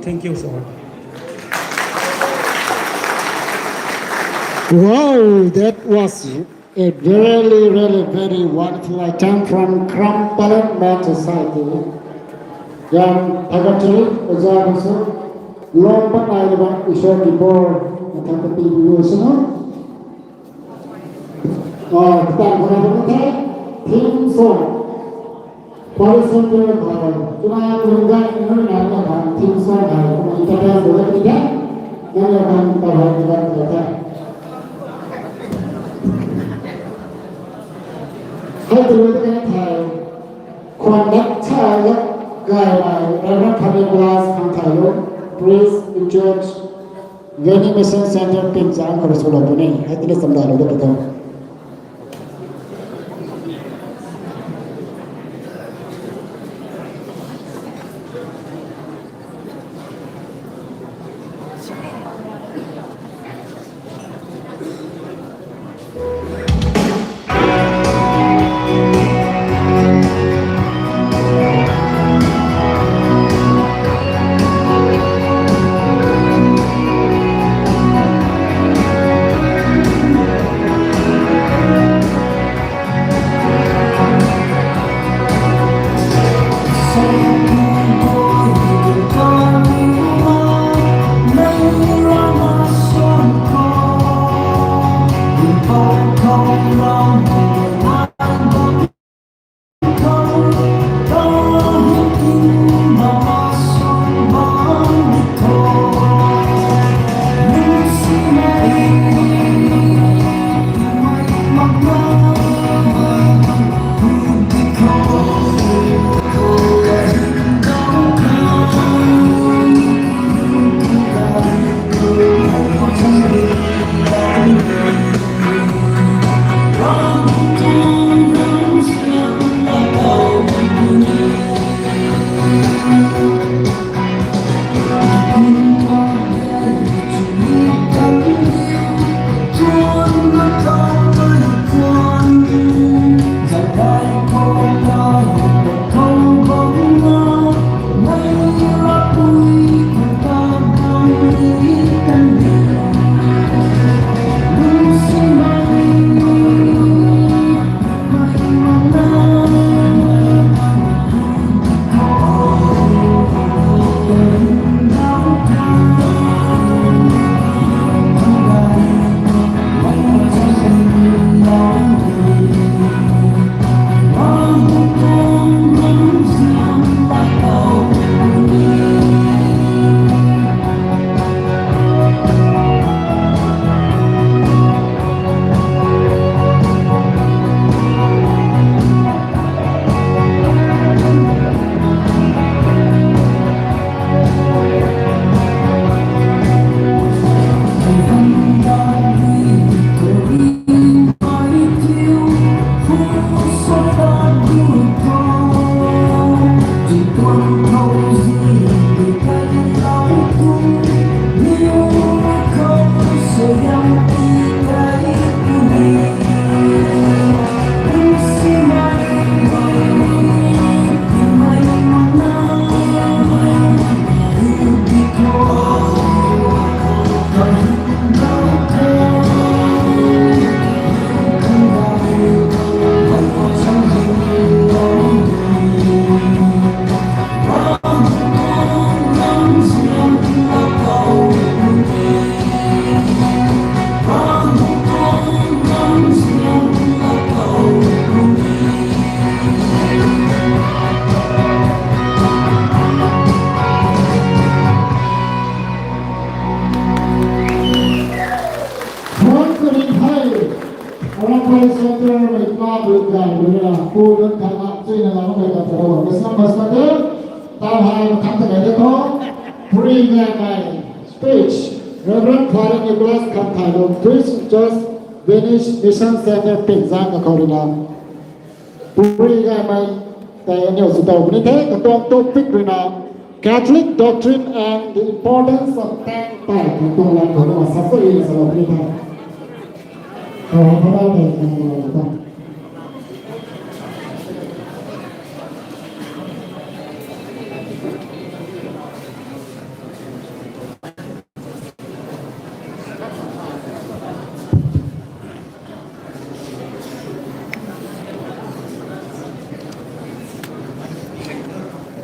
Thank you so much. Wow, that was a really, really very wonderful item from Krambalan Men's Society. Yam thakhat chari, oja busu, lom pat nai laba, Ishwar ki bor, mathang ka pi bu suna. Ah, tan khana bu the, theme song. Parish Center, ah, tuna ringga inner na na theme song hai, kuma introduce bu the. Nang ya kan ta hai ni kan ta. Hei tu ta kan thai. Khwan dak cha dak gay lai, Reverend Father Nicholas Khangthailung, Priest in Charge, Veni Mission Center, Pingzang, khou rui swlou puni. Hei tini chamdai lou da pui tho. Aram Parish Center mei club rui gay rui na, pu rui thangna, chuina lam mei ka tara wa. Mission Pastor, tau hai mathang ta kai de tho. Puri ngai kai speech, Reverend Father Nicholas Khangthailung, Priest in Charge, Venice Mission Center, Pingzang, kakhou rui na. Puri gaymei tei aniu sw tow puni the, katuang topic rui na Catholic doctrine and the importance of tank tai, katuang lam khou na sa sa i na salou puni the. Kau hei thalou tei kan salou ta.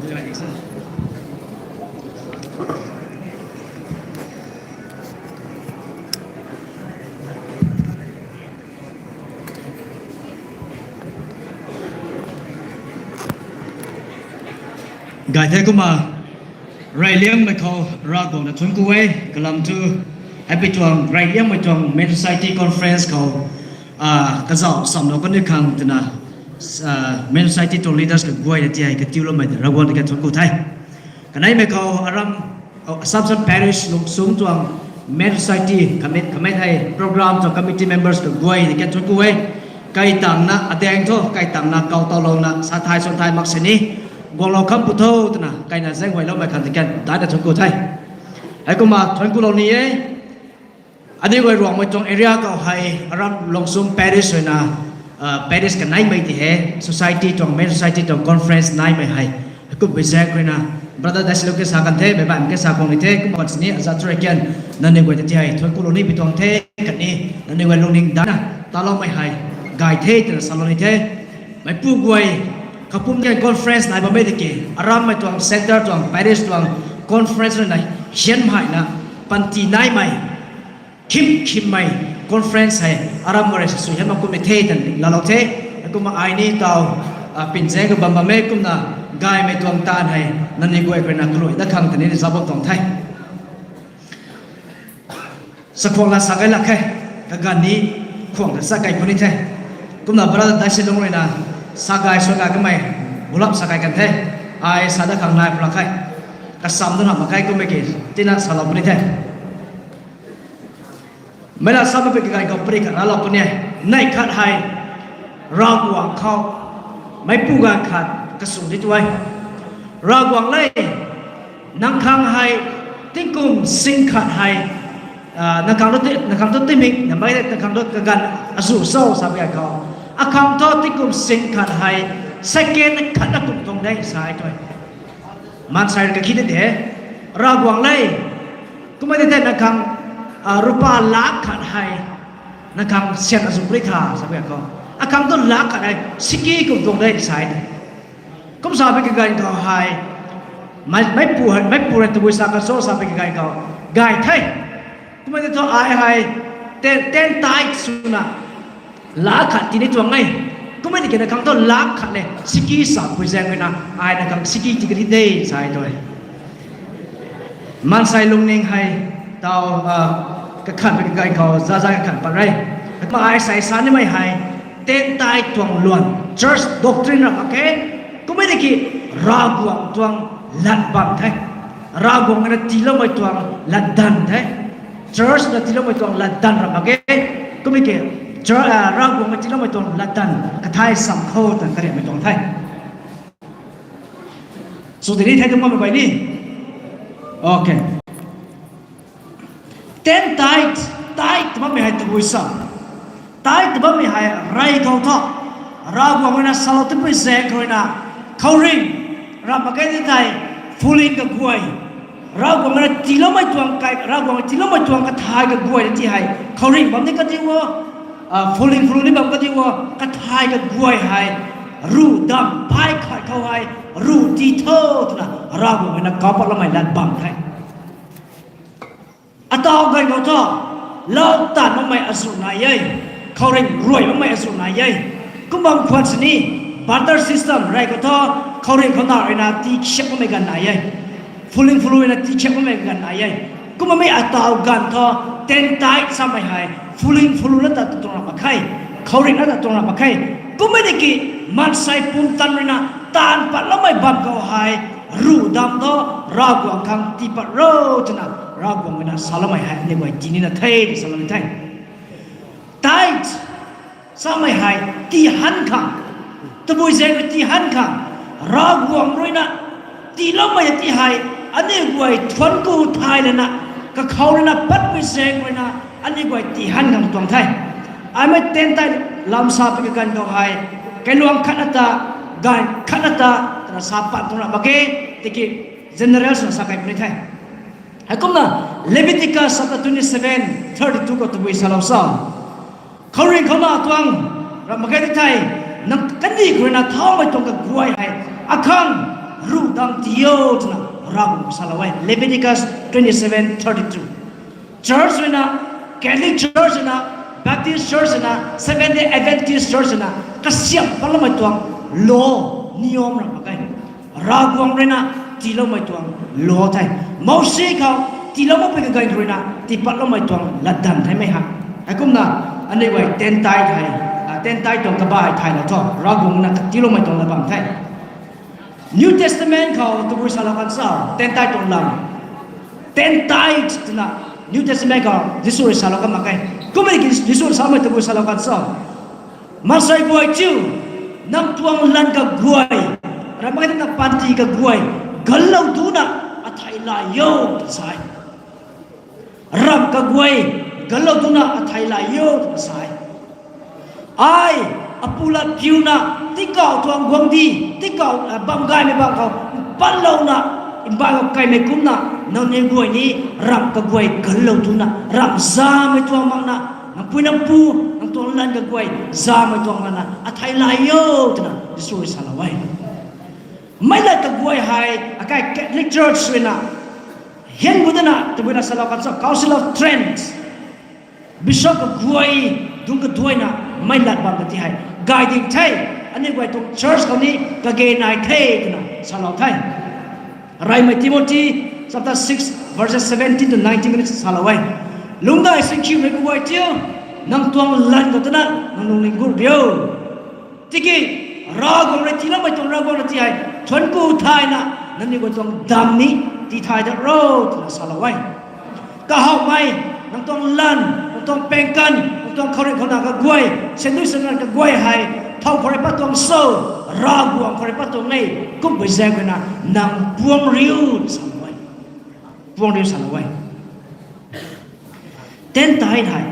Gay the kumna, reyliangmei khou Ravguangc ta thuanc ku e, kalam thu, hei pui tuang reyliangmei tuang Men Society Conference khou, kazauh samlou kani khang twna, Men Society tuang leaders kaguayna ti hei katiuloumei ta Ravguangc ta kan thuanc ku the. Kaneimei khou aram, Assumption Parish lungsung tuang Men Society kamei hei program tuang committee members kaguayna kan thuanc ku e. Kai tangna adaeng thu, kai tangna kau taulouna sa thay suan thay mak sini, guanglou kham pu tho twna kaina zaenghuayloumei khang ta kan daihna thuanc ku the. Heikumna thuanc kulou ni e. Aniu guay Ruangmei tuang area khou hei aram lungsung parish ruina, parish kaneimei ti hei society tuang, Men Society tuang conference naimei hei, heikum pui zaeng ruina, brother Daisiluang ke sa kan the, meic baihmei ke sa khang ni the, kum kan sini azat thu rui kan, nangniw guay ta ti hei thuanc kulou ni pui tuang the, khatni nangniw guay lungning daihna taloumei hei gay the twna salou ni the. Meipu guay, kapumc kan conference nai bammei tiki, arammei tuang centre tuang, parish tuang conference ruina, hianmei na, panty naimei, khim khimmei conference hei aram guay rui sa sw hian mak kummei the twna laalou the. Heikumna ai ni taw, pin zaeng khou bam bam e kumna, gaymei tuang taanv hei nangniw guay khou ruina kalui dat khang ta ni zauc bam tuang the. Sakhwang la sa gay lak khe, kaganv ni khwang ta sa gay puni the. Kumna brother Daisiluang ruina sa gay sw gay kamei, bulap sa gay kan the. Ai sa dat khang nai pw lak khe. Kasam dana mak khe kummei ki, tina salou puni the. Meic la sa mak pui kaganv khou pary khat raclou puni e. Neih khat hei, Ravguangc khou, meipu ganv khat kasw di tu e. Ravguangc le, nang khang hei, tingkum sing khat hei, nang khang thu timik, namei nang khang thu kaganv azuh cho sa pui ganv khou, akhang thu tingkum sing khat hei, second khat na kum tuang de sa e tu e. Maansei rui kakhi de de, Ravguangc le, kummei de the nang khang, rupa lak khat hei, nang khang syan azuh puni tha sa pui ganv khou, akhang thu lak khat hei siki kum tuang de sa e. Kum sa pui kaganv khou hei, meipu rui tabui sa kan cho sa pui kaganv khou, gay the. Kummei de thu ai hei, ten tithe swna, lak khat tii ni tuang e. Kummei tiki nang khang thu lak khat le siki sa pui zaeng ruina, ai nang khang siki tii kari de sa e tu e. Maansei lungning hei, taw, kakhan pui kaganv khou zaza kakhan pat re. Kumna ai sa sa nimei hei, ten tithe tuang luan, church doctrine ram mak khe. Kummei tiki, Ravguangc tuang lat bam the. Ravguangc na tiiloumei tuang latdanv the. Church na tiiloumei tuang latdanv ram mak khe. Kummei ki, Ravguangc na tiiloumei tuang latdanv kathai sam khou tan kariamei tuang the. Sw tini the tu bammei guay ni. Okay. Ten tithe, tithe tw bammei hei tabui sa. Tithe tw bammei hei rey khou thu, Ravguangc ruina salou tipui zaeng khou ruina, khouringh ram mak khe ti thei, phuling kaguay. Ravguangc ruina tiiloumei tuang kai, Ravguangc tiiloumei tuang kathai kaguay na ti hei, khouringh bam ni kadi o, phuling phuling ni bam kadi o, kathai kaguay hei, ruh dam phay khat khou hei, ruh tii tho twna, Ravguangc ruina kau patloumei lat bam the. Ataw ganv khou thu, lau taanv makmei azuh nai e, khouringh ruai makmei azuh nai e. Kum bam khwan sini, barter system rey khou thu, khouringh khou na ruina tii khiak makmei ganv nai e. Phuling phulu ruina tii khiak makmei ganv nai e. Kumna mi ataw ganv thu, ten tithe samei hei, phuling phulu na ta tuang ram mak khe, khouringh na ta tuang ram mak khe. Kummei tiki, maansei pumtan ruina, taanv patloumei bam khou hei, ruh dam thu, Ravguangc khang tii pat ro twna, Ravguangc ruina saloumei hei aniu guay tii nina the, saloumei the. Tithe samei hei tii han khang, tabui zaeng rui tii han khang, Ravguangc ruina tiiloumei ti hei, aniu guay thuanc ku thay lana, kakhou ruina patpui zaeng ruina, aniu guay tii han khang tuang the. Aimei ten tithe lam sa pui kaganv khou hei, kailuang khatna ta, ganv khatna ta, twna sa pat tuang ram mak khe, tiki general swna sa kai puni the. Heikumna Leviticus chapter twenty-seven, thirty-two khou tabui salou sa. Khouringh khou na tuang ram mak khe ti thei, nang kandih khou ruina thaumei tuang kaguay hei, akhang ruh dam tiyo twna Ravguangc salou e. Leviticus twenty-seven thirty-two. Church ruina, Catholic Church ruina, Baptist Church ruina, Seventh Day Adventist Church ruina kasiam patloumei tuang law, niyom ram mak ge. Ravguangc ruina tiiloumei tuang law the. Mousi khou tiilou makpui kaganv ruina tiipatloumei tuang latdanv the mei ha. Heikumna aniu guay ten tithe hei, ten tithe tuang kabai thaylou thu Ravguangc na katiiloumei tuang lat bam the. New Testament khou tabui salou kan sa, ten tithe tuang lam, ten tithe twna New Testament khou Jisu rui salou kan mak ge. Kummei ki Jisu rui samei tabui salou kan sa, mansei guay thiu, nang tuang lanv kaguay, ramh mak ge, nang panty kaguay ganlou duna athei lay o tw sa e. Ramh kaguay ganlou duna athei lay o tw sa e. Ai, apu lat piuna, tingkauh tuang guangcdic, tingkauh bam gaymei bam khou patlouna, mbaanv khou kaimei kumna, nangniw guay ni ramh kaguay ganlou duna, ramh zamei tuang makna, nang pui nang pu, nang tuang lanv kaguay zamei tuang makna athei lay o twna Jisu rui salou e. Meic lat kaguay hei akai Catholic Church ruina, hian gu dana tabui na salou kan sa, Council of Trent, Bishop kaguay dungc kaduaina meic lat bam ka ti hei gay ding the. Aniu guay tuang church khou ni kage nai the twna salou the. Reymei Timothy chapter six verses seventeen to nineteen salou e. Lungcgay sinkhiumei kaguay thiu, nang tuang lanv khou twna nang lungning gut riu. Tiki Ravguangc rui tiiloumei tuang Ravguangc na ti hei thuanc ku thayna nangniw guay tuang damv ni tii thay dat ro twna salou e. Kahawmei, nang tuang lanv, nang tuang pengkan, nang tuang khouringh khou na kaguay, sandui sanran kaguay hei thow khou rui pat tuang cho, Ravguangc khou rui pat tuang e. Kumpui zaeng ruina nang puang riu salou e. Puang riu salou e. Ten tithe hei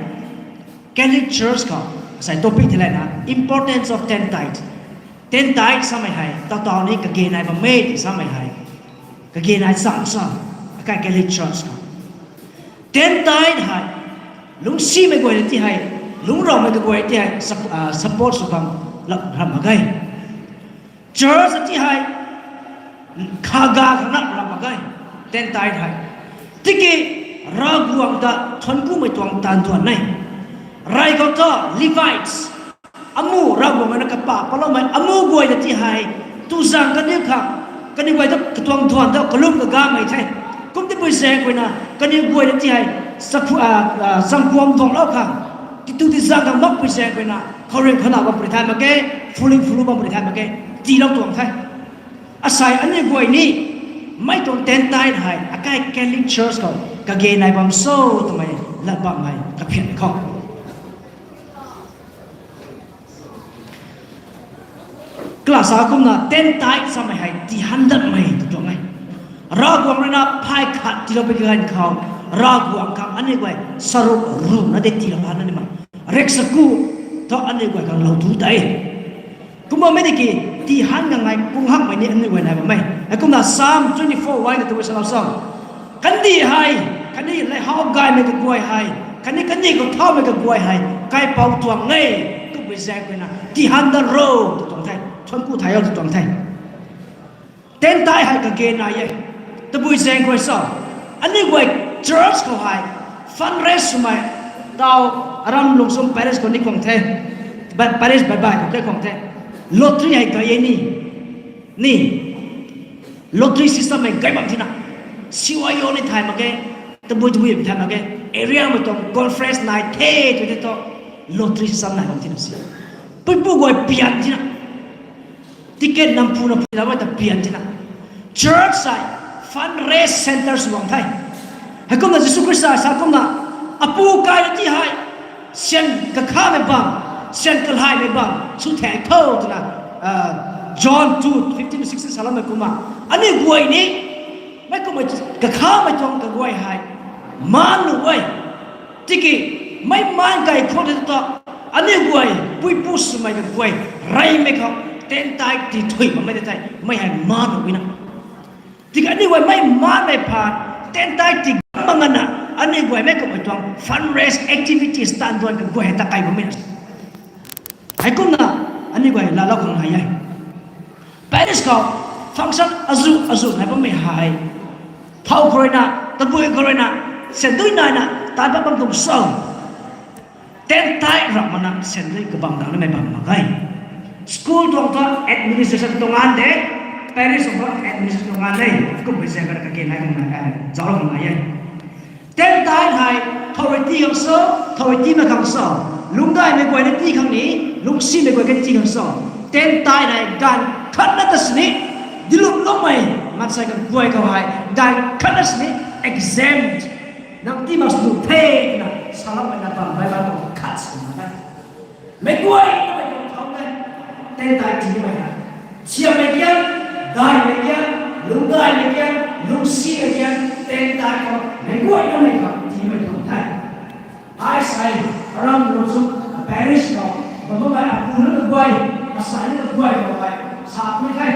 Catholic Church khou asei topic thei lana, importance of ten tithe. Ten tithe samei hei taw taw ni kage nai bam e ti samei hei, kage nai cham sa, akai Catholic Church khou ten tithe hei lungcsimei guay na ti hei, lungc raumei kaguay ti hei support sw bam lam ram mak ge. Church ti hei khaga khang na ram mak ge, ten tithe hei. Tiki Ravguangc ta thuanc kumei tuang taanv duan e. Rey khou ta Levites, amu Ravguangc na kapa patloumei amu guay na ti hei, tu zaeng kaniw khang, kaniw guay ta katuang duan ta kalum kagamei the. Kum tipui zaeng guayna kaniw guay na ti hei changkuam duanglou khang, titu tizaeng khang makpui zaeng guayna khouringh khou na bam puni thay mak ge, phuling phulu bam puni thay mak ge, tiilou tuang the. Asei aniu guay ni mei tuang ten tithe hei akai Catholic Church khou kage nai bam cho twmei lat bammei kaphian khou Kala sa kumna ten tithe samei hei tihan datmei tw tuang e. Ravguangc ruina phay khat tiilou pui kaganv khou, Ravguangc khang aniu guay saruk ruhna de tiilou han na ni ma. Riksaku thu aniu guay khang lou tu tei. Kumna mei tiki tihan nganvmei kung hakmei ni aniu guay nai bam e. Heikumna Psalm twenty-four one na tabui salou sa, kandih hei, khatni leihau gaymei kaguay hei, khatni kandih khou thaumei kaguay hei kaipouc tuang e. Kumpui zaeng guayna tihan dat ro tw tuang the, thuanc ku thay o tw tuang the. Ten tithe hei kage nai e. Tabui zaeng guay sa, aniu guay church khou hei fundraise swmei, taw, aram lungsum parish khou ni khang the, parish baih baih khou khe khang the, lottery hei gay e ni, ni lottery system hei gay bam thina, C Y O ni thay mak ge, tabui tabui thay mak ge, area mei tuang conference nai the tw the thu, lottery system nai bam thina si, puipu guay pian thina, ticket nampu na pui lamei ta pian thina, church hei fundraise centre sw bam the. Heikumna Jisu Khrista sa kumna, apu kai na ti hei syan kakhamei bam, syan kalhaymei bam sw thek tho twna, John two fifteen to sixteen saloumei kumna, aniu guay ni meic kummei kakhamei tuang kaguay hei maan nuh e. Tiki meic maan kai khou tei ta, aniu guay puipu swmei kaguay reymei khou ten tithe tii thuy bammei tei tei mei hei maan nuh e na. Tiki aniu guay meic maanmei phaan ten tithe tii gam mak ngana, aniu guay meic kummei tuang fundraise activities taanv duan kaguay hei ta kai bammei na. Heikumna aniu guay laalou khang nai e. Parish khou Function azuh azuh nai bammei hei, thau khou ruina, tabui khou ruina, sandui naina tai pat bam tuang cho. Tentai ramh mana sandui kabam dang namei bam mak ge. School tuang thu administration tuang an de, parish tuang thu administration tuang an de. Kummei zaeng kha kage nai tuang nai, zauc tuang nai e. Tentai hei, thau rui tii khang cho, thau rui tii mak khang cho, lungcgaymei guay na tii khang ni, lungcsimei guay kan tii khang cho. Tentai hei ganv khatna ta sini, dilup loumei maansei kaguay khou hei ganv khatna sini exempt, nang tii mak sw the twna saloumei na bam Bible khou khat sini na. Meic guay namei tuang thau e, tentai tiimei hei. Siammei kian, daihmei kian, lungcgaymei kian, lungcsimei kian, tentai khou meic guay namei khang tiimei tuang the. Ai sei, aram ru chu, a parish khou bam bammei apu na kaguay, asei na kaguay khou hei sa puni the.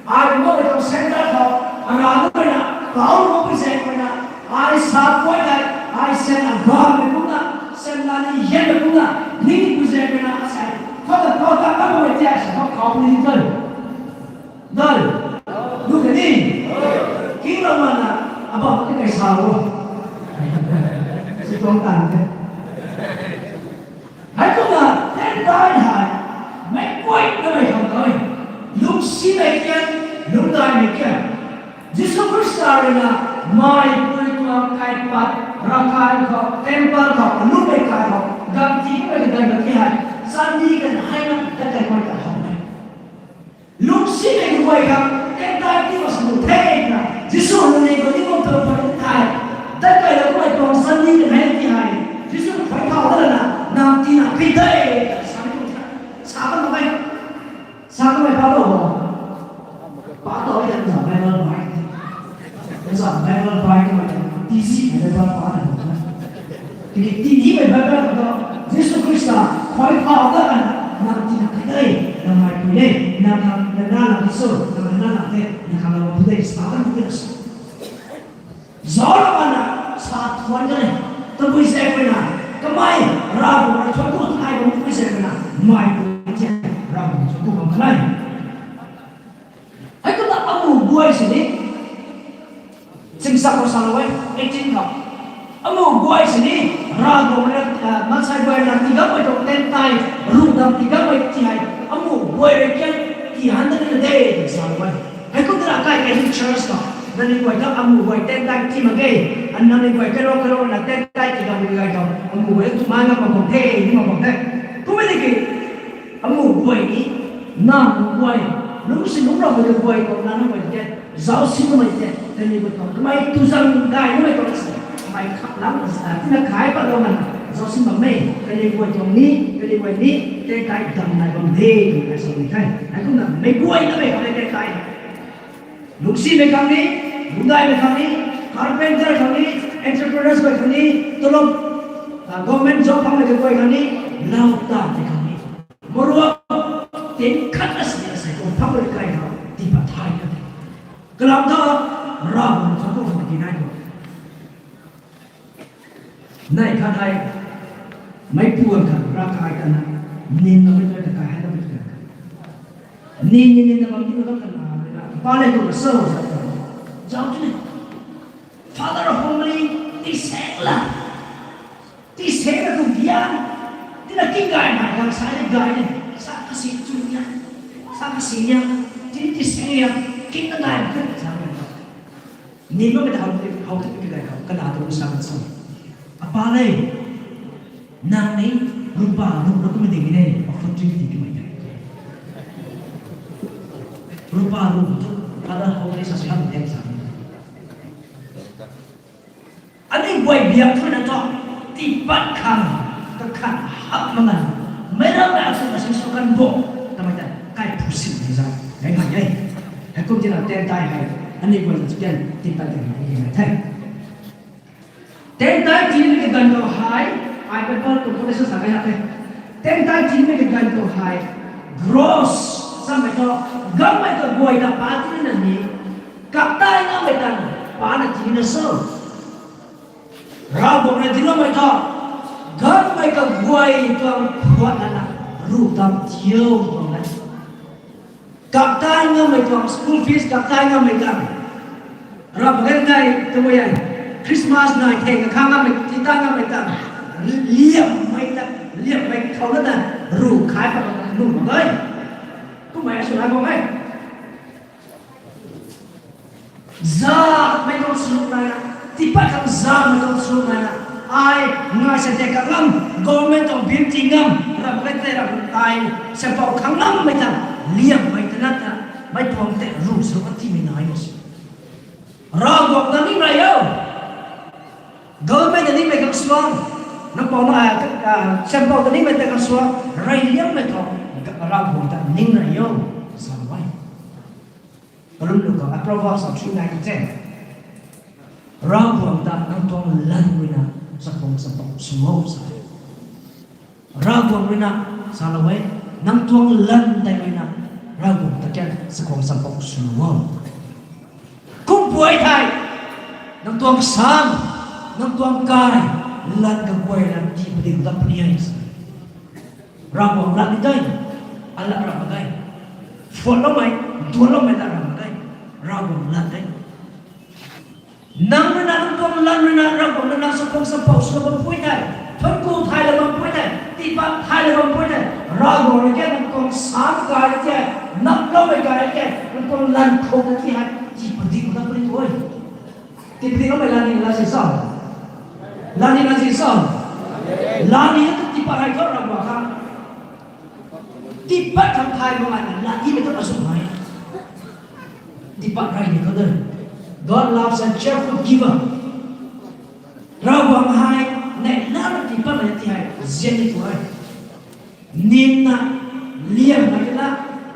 Ai mak e tuang centre khou, aram ruina, pau makpui zaeng ruina, ai sa guay tei, ai sen agamei kumna, sen lani hianmei kumna, ningpui zaeng ruina asei, khou ta khou ta kammei ti asei khou khou puni di tei. Dal, lu kani, kinglou mana, abam ti kai sa o. Si tuang tan the. Heikumna tentai hei, meic guay namei khang tei, lungcsimei kian, lungcgaymei kian, Jisu Khrista ruina, meipui tuang kaipat, ravkai khou, temple khou, alummei kai khou, gamv tii kamei kaganv khou ti hei, sandi kan hei na, dat kai guay ta how e. Lungcsimei kaguay khang, tentai tii mak sw the na, Jisu nunc ni khou ni kum tuang phay thei, dat kai lou kamei tuang sandi kan hei ti hei, Jisu phay thau dat lana, nang tiina key de, sa ni tuang the, sa kan mak e. Sa kamei pa lou o. Pa lou e, zam Bible bai. Zam Bible bai kamei, tizihmei Bible pa na na. Tiki tinimei Bible khou thu, Jisu Khrista phay thau dat lana, nang tiina key de, nang meipui e, nang khang na na na ti cho, nang na na na the, nang khang lou pu de, sa kan pu de sa. Zauc lou mana sa thuan kan e, tabui zaeng ruina, kamei, Ravguangc rui thuanc ku thay bam tabui zaeng ruina, meipui ti, Ravguangc thuanc ku bam kan e. Heikumna amu guay sini, simsak khou salou e, eighteen khou. Amu guay sini, Ravguangc rui, maansei guay na tii gammei tuang tentai, ruh dam tii gammei ti hei, amu guay rui kian, tii han dat ni na de, salou e. Heikum twna kai kai church khou, nangniw guay ta amu guay tentai tii mak ge, nangniw guay kailou kailou na tentai tii gammei gay khou, amu guay tu mai ngam mak bam the, ni mak bam the. Kummei tiki, amu guay ni, namu guay, lungcsi lungc rammei kaguay tuang nana guay tei, zauc si bammei tei, kaniw guay tuang kamei tu zang gay namei tuang si, kamei khap lam, tina kai patlou nana, zauc si bammei, kaniw guay tuang ni, kaniw guay ni, tentai dam nai bam de, twna sa ni the. Heikumna meic guay namei khang ni tentai lungcsimei khang ni, lungcgaymei khang ni, carpenter khang ni, entrepreneurs guay khang ni, tulop, government job phangmei kaguay khang ni, lau tanmei khang ni, maruak, tin khat na sini asei tuang phang rui kai khou tii pat thay kan e. Kalam tha, Ravguangc thuanc ku khang tii nai khou. Neih khat hei, meicpu khat ravkai kana, nin na mei ta kai hei na mei ta. Nin ni nin na bam ti na bam kana, pa le tu na so sa ta. Zauc tu ni. Father of family, tii seng la. Tii seng la tu bian. Tina king gay na, gang sa ni gay ni. Sa kasi tu ni. Sa kasi ni. Tii tii seng ni. King na gay na sa ni. Ni bammei ta how, how tei kadai khou, kana tu sa kan sa. Apa le, nang ni, rupa, ruh na kummei ding ni, opportunity kamei tei. Rupa, ruh tu, ada how tei sa si ham tei sa. Aniu guay biak thu na thu, tii pat khang, kakhat hap mak na, meic ram na asu na sing su kan bo, tamei ta, kai phu sin ni za, nai nai e. Heikum tina tentai hei, aniu guay na chicken, tii pat tei nai nai the. Tentai tii nimei kaganv khou hei, ai Bible tuang quotation sa kai na the. Tentai tii nimei kaganv khou hei, gross, samei thu, gammei kaguay ta pa tii na ni, kaptai ngammei ta, pa na tii na so. Ravguangc rui tiiloumei thu, gammei kaguay tuang khuat lana, ruh dam thiu tuang e. Kaptan ngammei tuang school fees kaptan ngammei tang. Rap gan dai tabui e. Christmas nai theng kakhang ngammei, titan ngammei tang. Liammei ta, liammei khou na ta, ru khai pa nu mak e. Kummei sw nai bam e. Zamei tuang sw nai na, tipat khang zamei tuang sw nai na, ai ngai sa tei kangam, government tuang bill ti ngam, rap gan tei rap ai, sa pau khangammei ta, liammei ta na ta, mei tuang tei ru sw ka timei nai na si. Ravguangc ta ning rey o. Government ta ningmei khang suang. Nang pau na, ah, sample ta ningmei ta khang suang. Rey liangmei khou, Ravguangc ta ning rey o. Zam e. Kalum lu khou, Proverbs of three nine to ten. Ravguangc ta nang tuang lan rui na, chakhwang champou sw o sa. Ravguangc rui na, salou e, nang tuang lan tei rui na, Ravguangc ta kian chakhwang champou sw o. Kum puay thei, nang tuang san, nang tuang kai, lan kaguay lan tii padik dat puni e. Ravguangc lan ni dai, alat ram mak ge. Phuatloumei, duanloumei lat ram mak ge. Ravguangc lan de. Nang rui na, nang tuang lan rui na, Ravguangc rui na chakhwang champou sw bam pui thei, thuanc ku thay la bam pui thei, tiipat thay la bam pui thei, Ravguangc rui kian nang tuang san kai tei, naploumei kai tei, nang tuang lan khou ta ti hei, tii padik dat puni e. Tii padikloumei lan ni la si sa. Lan ni la si sa. Lan ni tu tiipat hei thu Ravguangc khang. Tiipat khang thay mak na, lan nimei tu asw hei. Tiipat rey ni khou de. God loves a cheerful giver. Ravguangc hei, neihla tiipat mei ti hei, zian ni tu hei. Nim na, liammei na,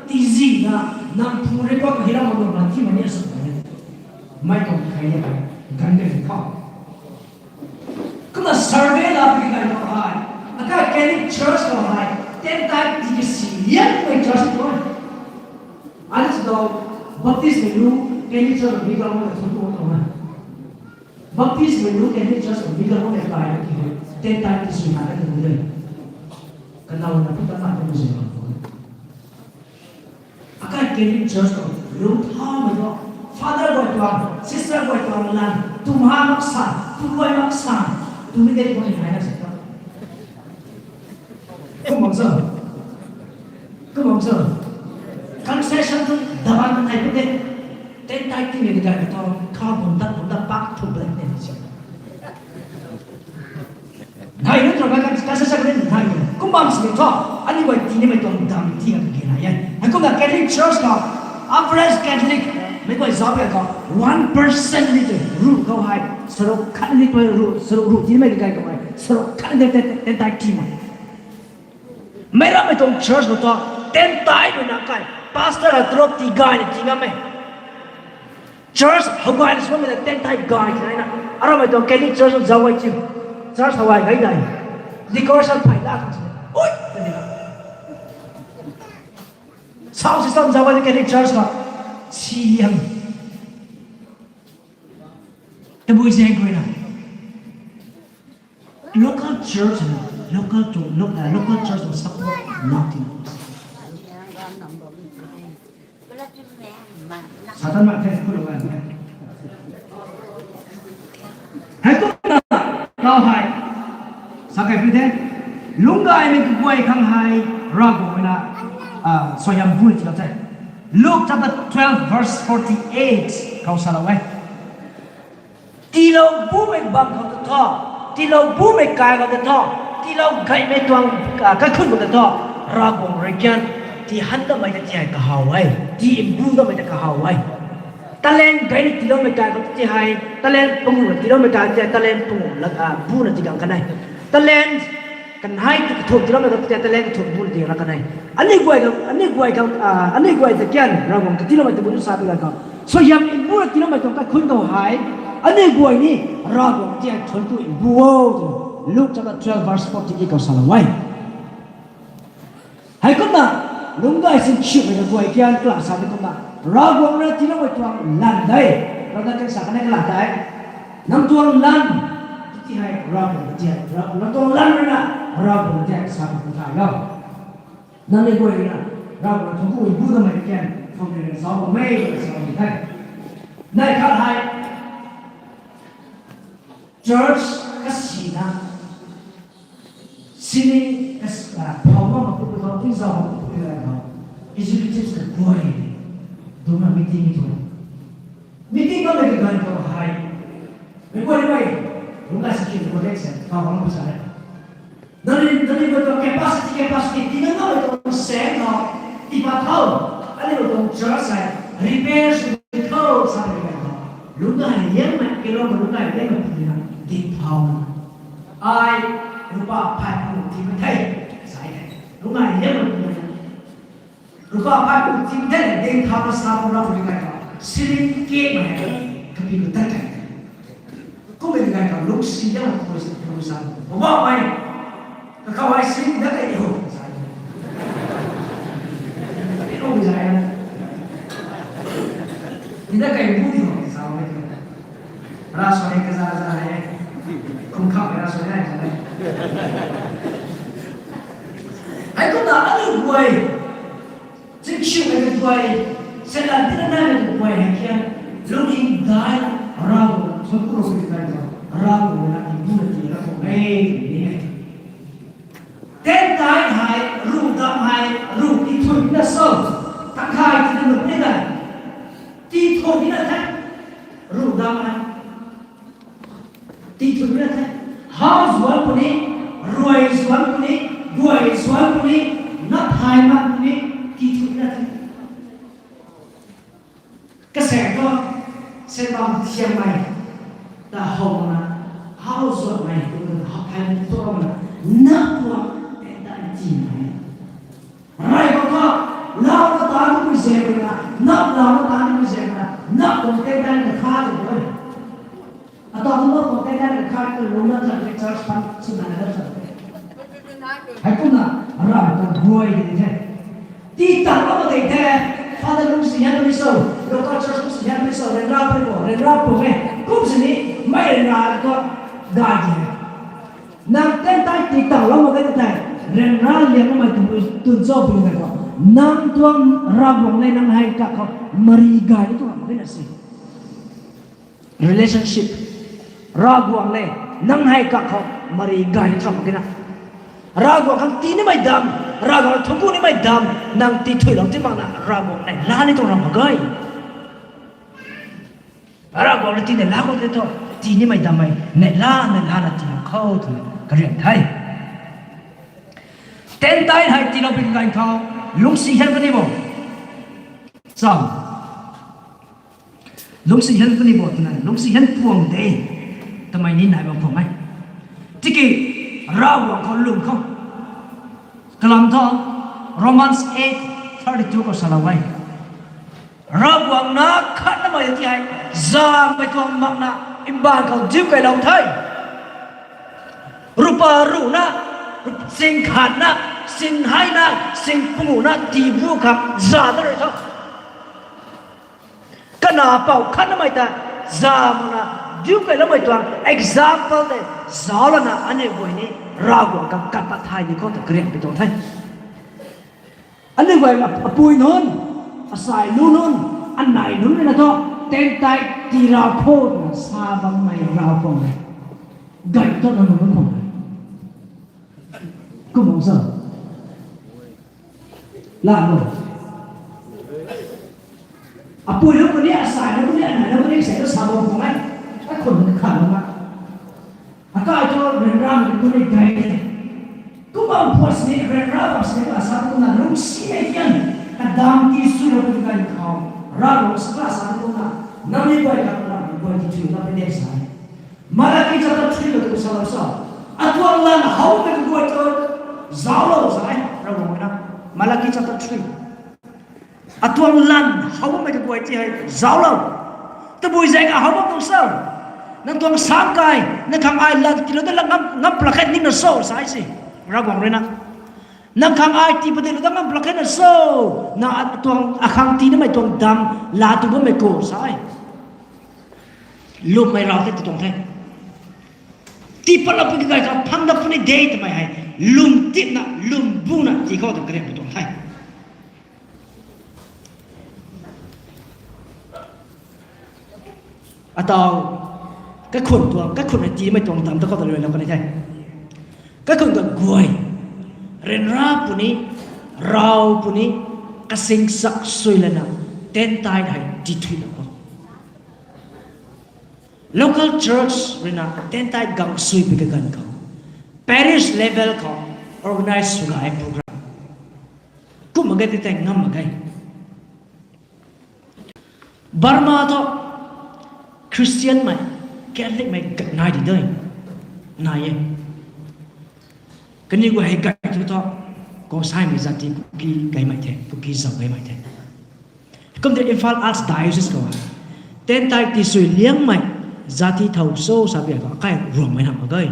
tizi na, nang phu rui kuak hei lam mak na, lan timei ni asw hei. Mei tuang khay ni hei, ganv kay khou. Kumna survey la pui kai khou hei, akai Catholic Church khou hei, ten tithe tii kasi liangmei church khou. Ani sw dou, Baptistmei nunc Catholic Church khou mi ganv na thun tu khou na. Baptistmei nunc Catholic Church khou mi ganv na kai na ti hei, ten tithe tii sw na na tu de. Kanaw na pu ta na tu de. Akai Catholic Church khou, lungthaumei khou, Father guay tuang, Sister guay tuang lan, tu mha mak san, tu guay mak san, tu mi tei guay nai na sa ta. Kum bam sa. Kum bam sa. Concession tu daban nai pu de. Ten tithe tiimei kai khou, kha bun dat bun dat pak thu black ne sa. Nai nu tuang kan, kan sa sa kan nai nu. Kum bam sini thu, ani guay tii nimei tuang dam tii kan ge nai e. Hei kumna Catholic Church khou, average Catholic, mei guay zauc e khou, one percent ni tu, ru khou hei, saruk khat ni tu ru, saruk ru tii nimei kai khou hei, saruk khat ni tu ten tithe tii mei. Meic rammei tuang church khou thu, ten tithe rui na kai, pastor a tarok tii gay ni tii ngam e. Church how gay ni sw mei ta ten tithe gay ti nai na. Arammei tuang Catholic church zauc gay ti. Church how gay gay dai. Decoration phay la kan sw. Ui, ta ni na. Sound system zauc gay Catholic church khou. Si liang. Tabui zaeng rui na. Local church, local to, lo-, uh, local church will support nothing. Satan mak the, kul mak the. Hei kumna, tau hei. Sa kai pi the. Lungcgaymei kaguay khang hei, Ravguangc na, ah, suaihiam bu ni ti lou the. Luke chapter twelve verse forty-eight, khou salou e. Tiilou bumei bam khou ta tho, tiilou bumei kai khou ta tho, tiilou gaymei tuang, ah, kaikhunc khou ta tho, Ravguangc rui kian, tii han datmei ta ti hei kahaw e, tii mbu datmei ta kahaw e. Talent gay ni tiiloumei kai khou ta ti hei, talent panguh na tiiloumei kai khou ta ti hei, talent panguh la, ah, bu na tii gang kan e. Talent kanei ti kathumh tiiloumei khou ta ti hei, talent kathumh bu na tii gang kan e. Aniu guay khang, aniu guay khang, ah, aniu guay ta kian, Ravguangc ta tiiloumei ta bu nu sa pi gan khou. Suaihiam mbu na tiiloumei tuang kaikhunc khou hei, aniu guay ni, Ravguangc ta ti hei thuanc ku mbu o, tw. Luke chapter twelve verse forty-eight khou salou e. Hei kumna, lungcgay sin chiumei kaguay kian kala sa ni kumna, Ravguangc rui tiiloumei tuang lan de, Ravguangc kan sa kan e kala tei. Nang tuang lan, ti hei Ravguangc ta ti hei, Ra-, nang tuang lan rui na, Ravguangc ta ti hei sa pu thay lo. Nang ni guay rui na, Ravguangc thuanc ku mbu datmei ta kian, Khou ni rui zauc bam e, zauc bam the. Nai khat hei church kasina, sini kas-, ah, phou bam pu pu tho, tingzau bam pu pu tho, executive kaguay dungc na meeting ni tuang. Meeting bammei kaganv khou hei, meic guay mei, lungc gay saki protection kaw bam pu sa e. Nangniw, nangniw guay tuang capacity, capacity, tina ngammei tuang seng khou, tiipat tho, aniu tuang church hei repair sw tho, sa e. Lungc gay liangmei, kelou lungc gay liangmei pu na, ding thau na. Ai, rupa phay pu tii the, sa e. Lungc gay liangmei pu na. Rupa phay pu tii the, ding thau na sa pu na pu ni kai tho. Ceiling kekmei hei, kapi lu tat kai. Kummei ni kai tho, lungcsi liang khou sa, khou sa. Baba mei, kakhou ai ceiling dat kai di ho, sa e. Ni lungc zay na. Ni dat kai bu di ho, sa e. Ravsuai kaza za e. Kum kham ravsuai na e. Heikumna aniu guay, zingshiumei kaguay, Seitaan tina naimei kaguay hei kian, lungning dai, Ravguangc thuanc ku rou pui kai tho, Ravguangc na tii bu na tii ra khou e, ni e. Teen tithe hei, ruh dam hei, ruh tithuina so, tangkhai tii na nuh ni dai, tithuina the, ruh dam hei. Tithuina the. Hau zuanc puni, ruai zuanc puni, guay zuanc puni, nap thay mak puni, tithuina the. Kasaeng thu, senbam thiammei ta howna, hau zuanmei tu hap thay tu na, nap tuang teen tithe tiimei. Rey bam kha, lau na tan tu zaeng na, nap lau na tan tu zaeng na, nap tuang teen tithe na kha tu e. Atau tu nap tuang teen tithe na kha tu lungna chan te, church fund swna na chan te. Heikumna, Rav ta guay di the. Tii tang bam mak di the, Father lungcsi hian puni so, local church lungcsi hian puni so, ryanra puni bo, ryanra puni e. Kum sini, mei ryanra tu, gay di the. Nang teen tithe tii tang bam mak di the, ryanra liang bammei tu, tu cho puni the ko. Nang tuang Ravguangc le nang hei kak khou, mari gay ni tu mak di na si. Relationship. Ravguangc le nang hei kak khou mari gay ni tram mak khe na. Ravguangc khang tii nimei dam, Ravguangc thuanc ku nimei dam, nang tii thuilou ti makna Ravguangc neihla ni tuang ram mak ge. Ravguangc le tii neihla khou tei thu, tii nimei dammei, neihla, neihlana tii mak khou twna karian the. Teen tithe hei tiilou pui ganv khou, lungcsi hian puni bo. Sam. Lungcsi hian puni bo twna, lungcsi hian puang de, twmei ni nai bam khou e. Tiki, Ravguangc khou lwm khou. Kalam thu, Romans eight thirty-two khou salou e. Ravguangc na khatnamei ti hei, zamei tuang makna, mbaanv khou diu kailou the. Rupa ruhna, sing khatna, sing heina, sing punguna, tii bu khang, za ta rui tho. Kana pou khatnamei ta, za makna, diu kailoumei tuang, example tei, zauc lana, aniu guay ni, Ravguangc khang kat pat thay ni khou ta karian pi tuang the. Aniu guay apui nunc, asai lu nunc, anei nunc rui na thu, teen tithe tii rau kho twna sa bammei Ravguangc e. Gay thu nang nunc khang e. Kum bam sa. Laa lo. Apui lu puni, asai lu puni, anei lu puni, sei lu sa bam khang e. Akhun khan bam na. Akai thu ryanramei tu ni gay the. Kumna phuat sini ryanra bam sini la sa kumna lungcsimei tian, kadam ti swlou pui ganv khou, Ravguangc sa la sa kumna, nangniw guay khat na, nangniw guay ti thuy na pui de sa e. Malaki chapter three khou tu salou sa, atuang lan howmei kaguay tu, zauclou sa e, Ravguangc na. Malaki chapter three. Atuang lan how bammei kaguay ti hei zauclou. Tabui zaeng a how bam tuang so. Nang tuang sam kai, nang khang ai lan tiilou dat la ngam, ngam plak khe nina so, sa e si. Ravguangc rui na. Nang khang ai tii padiilou dat ngam plak khe na so. Na atuang akhang tii namei tuang dam, laa tu bammei khou, sa e. Lwmmei rau the tu tuang the. Tii patlou pui ganv khou phang dat puni de twmei hei. Lwm tipna, lwm buna, tii khou tu karian pi tuang the. Atau, kaikhun tuang, kaikhun hei tiimei tuang dam ta khou ta luailou kan the. Kaikhun kaguay, ryanra puni, rav puni, kasing sak sui lana, ten tithe hei tithuilou khou, local church ruina ten tithe gang sui pi kaganv khou, parish level khou organize sw gay program. Kum mak ge, ti tei ngam mak ge. Burma thu Christianmei, Catholicmei nai di de. Nai e. Kaniw guay hei gay thu thu, Kongsaimei zat ti Kuki gaymei the, Kuki zauc gaymei the. Kum de Imphal Archdiocese khou, ten tithe tisui liangmei zat ti thow cho sa pi khou, akai Ruangmei nam mak ge.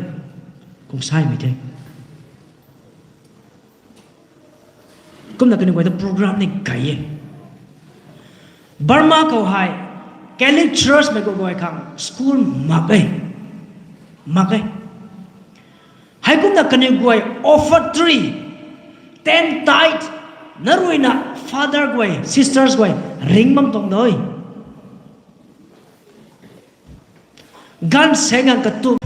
Kongsaimei the. Kumna kaniw guay ta program ni gay e. Burma khou hei, Catholic Churchmei kaguay khang school mak e. Mak e. Heikumna kaniw guay offertory, ten tithe, na ruina father guay, sisters guay, ring bam tuang de. Ganv saeng ganv katu,